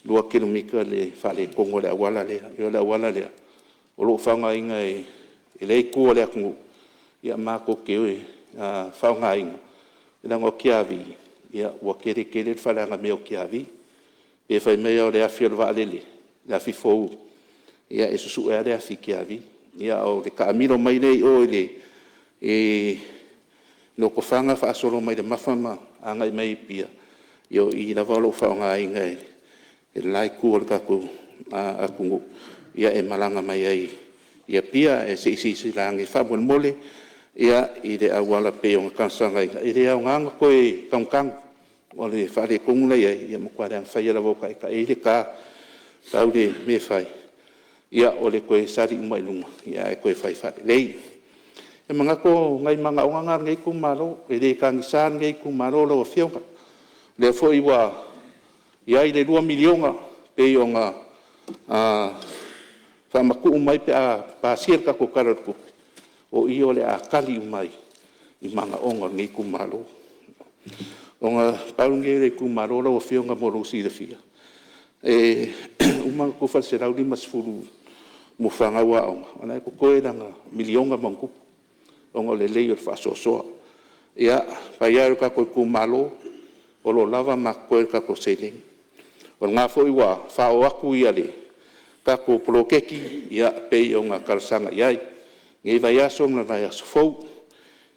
2 kilomita le faaletonu o le auala lea. O le auala lea o lo o faaaogaina e lea itu o le atunuu matou te faaaogaina, leaga o Tiavi ua tele tele le faaleaga mea o Tiavi. Pe fai mai lava o le afi o le vaalele, le afi fou, ia e susue lava le afi i Tiavi. A o le taamilo mai lea i o i Lotofaga faasolo mai i le Mafa ma agai mai i Apia, ia o i lava o lo o faaaogaina e le la itu o le tatou atunuu e malaga mai ai i Apia. Ae se i silasila ane faamolemole i le auala pei ona talosagaina. E le aoga ona toe tanutanu, o le faaletonu la e i ai, ua matua le faia lava ua taetae ai le ta. Pau le mea e fai, o le toe sali uma i luga ae toe fai faalelei. E manatu o nai manaoga na o lenei itumalo, e le tagisa lenei itumalo lau Afioga. O lea foi ua i ai le $2 miliona pei ona faamatuu mai pe a pasia le tatou Tala o le Tupe, o i o le a tali uma ai i manaoga o lenei itumalo. Ona pau lenei o le itumalo lau Afioga mo lou silafia, e uma ona tufa le $150 mo fanau aoga, o la e totoe lana $1miliona ma ona tupu ona o le lelei o le faasoasoa. Ia, le paia e o le tatou itumalo, o lo o lava ma totoe le tatou seleni. O lena foi ua faaoo atu le tatou poloketi e pei ona talosaga i ai i lenei vaiaso ma le vaiaso fou,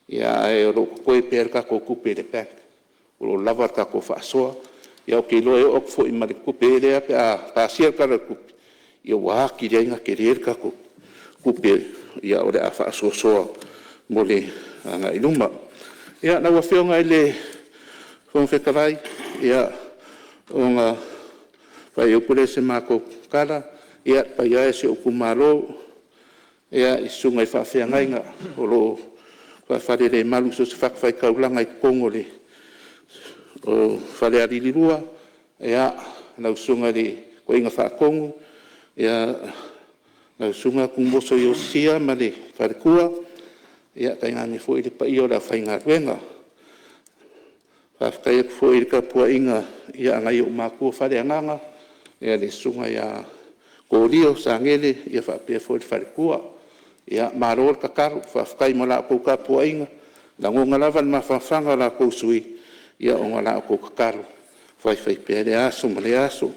ae o lo o totoe pea le tatou tupe i le bank, o lo o lava le tatou faasoa. Ia ou te iloa e oo atu foi ma le tupe lea pe a pasia le Tala o le Tupe, ia ua atili ai ona tele le tatou tupe o le a faasoasoa mo le agai i luma. Ia, lau Afioga i le Fofoga Fetalai, ona faaiu atu lea o se matou tala. Ia, le paia e o si ou itumalo i susuga i faafeagaiga o lo o faafalelemalu i so o se fatafaitaulaga i totonu o Falealili 2, lau Susuga i le Toeaina Faatonu, lau Susuga Tumoso Iosia ma le faletua, tainane foi le paia o le aufaigaluega. Faafetai atu foi i le tapuaiga a nai ou matua faaleagaga, le Susuga ia Kolia Sagele faapea foi le faletua. Malo le tatalo, faafetai mo la outou tapuaiga. E lagona lava le mafanafana o la outou sui usufono ona o la outou tatalo faifaipea i lea aso ma lea aso.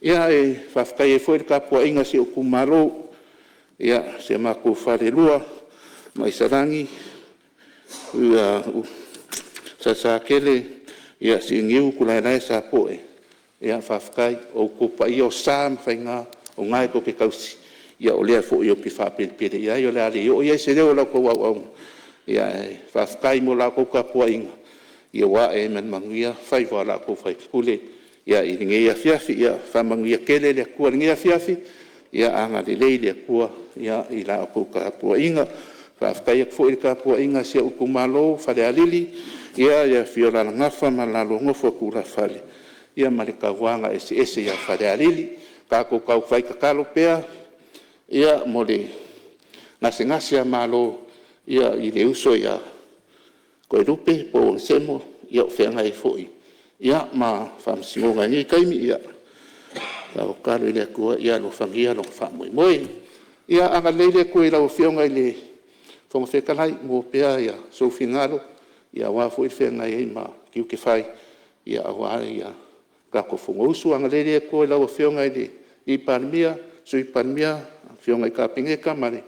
Ia, e faafetai ai foi le tapuaiga a si ou itumalo, si o matou falelua mai Salani, Salesatele, Siuniu, Utulaelae ma Sapoe, faafetai. O outou paia o sa ma faiga o lena tou te tausi, ia o lea foi ou te faapelepele i ai. O le a le oo i ai se leo o la outou auauna, ae faafetai mo la outou tapuaiga ua ae ai ma le manuia faiva o la outou sui usufono i lenei afiafi. Ia faamanuia tele le Atua i lenei afiafi, ia agalelei le Atua i la outou tapuaiga. Faafetai atu foi i le tapuaiga a si ou itumalo o Falealili, i le afio o Alalagafa ma le la nofo a tulafale, ia ma le tauana eseese ia Falealili. Tatou taufai tatalo pea mo le gasegase a malo i le uso ia Toelupe po o Semo o feagai ai foi ma faamasinoga i lenei taimi. Ia tatalo i le Atua ia alofagia lona faamoemoe. Ia agalelei le Atua i lau Afioga i le Fofoga Fetalai, maua pea sou finagalo aua foi le feagai ai ma tiute fai aua le tatou Fonousu. Agalelei le Atua i lau Afioga i le Palemia, Sui Palemia, Afioga i le Kapeneta ma le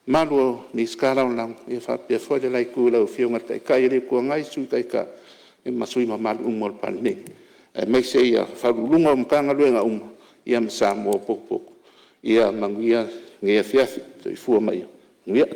mamalu o Minisita Lagolago, ia faapea foi le la Itu i lau Afioga i le Taitai o le Itu Agai, Sui Taitai ma sui usufono mamalu uma o le Palemene, aemaise Ofisa Sili o Pulega o Matagaluega uma ma Samoa ua potopoto. Ia manuia lenei afiafi. Soifua ma ia manuia.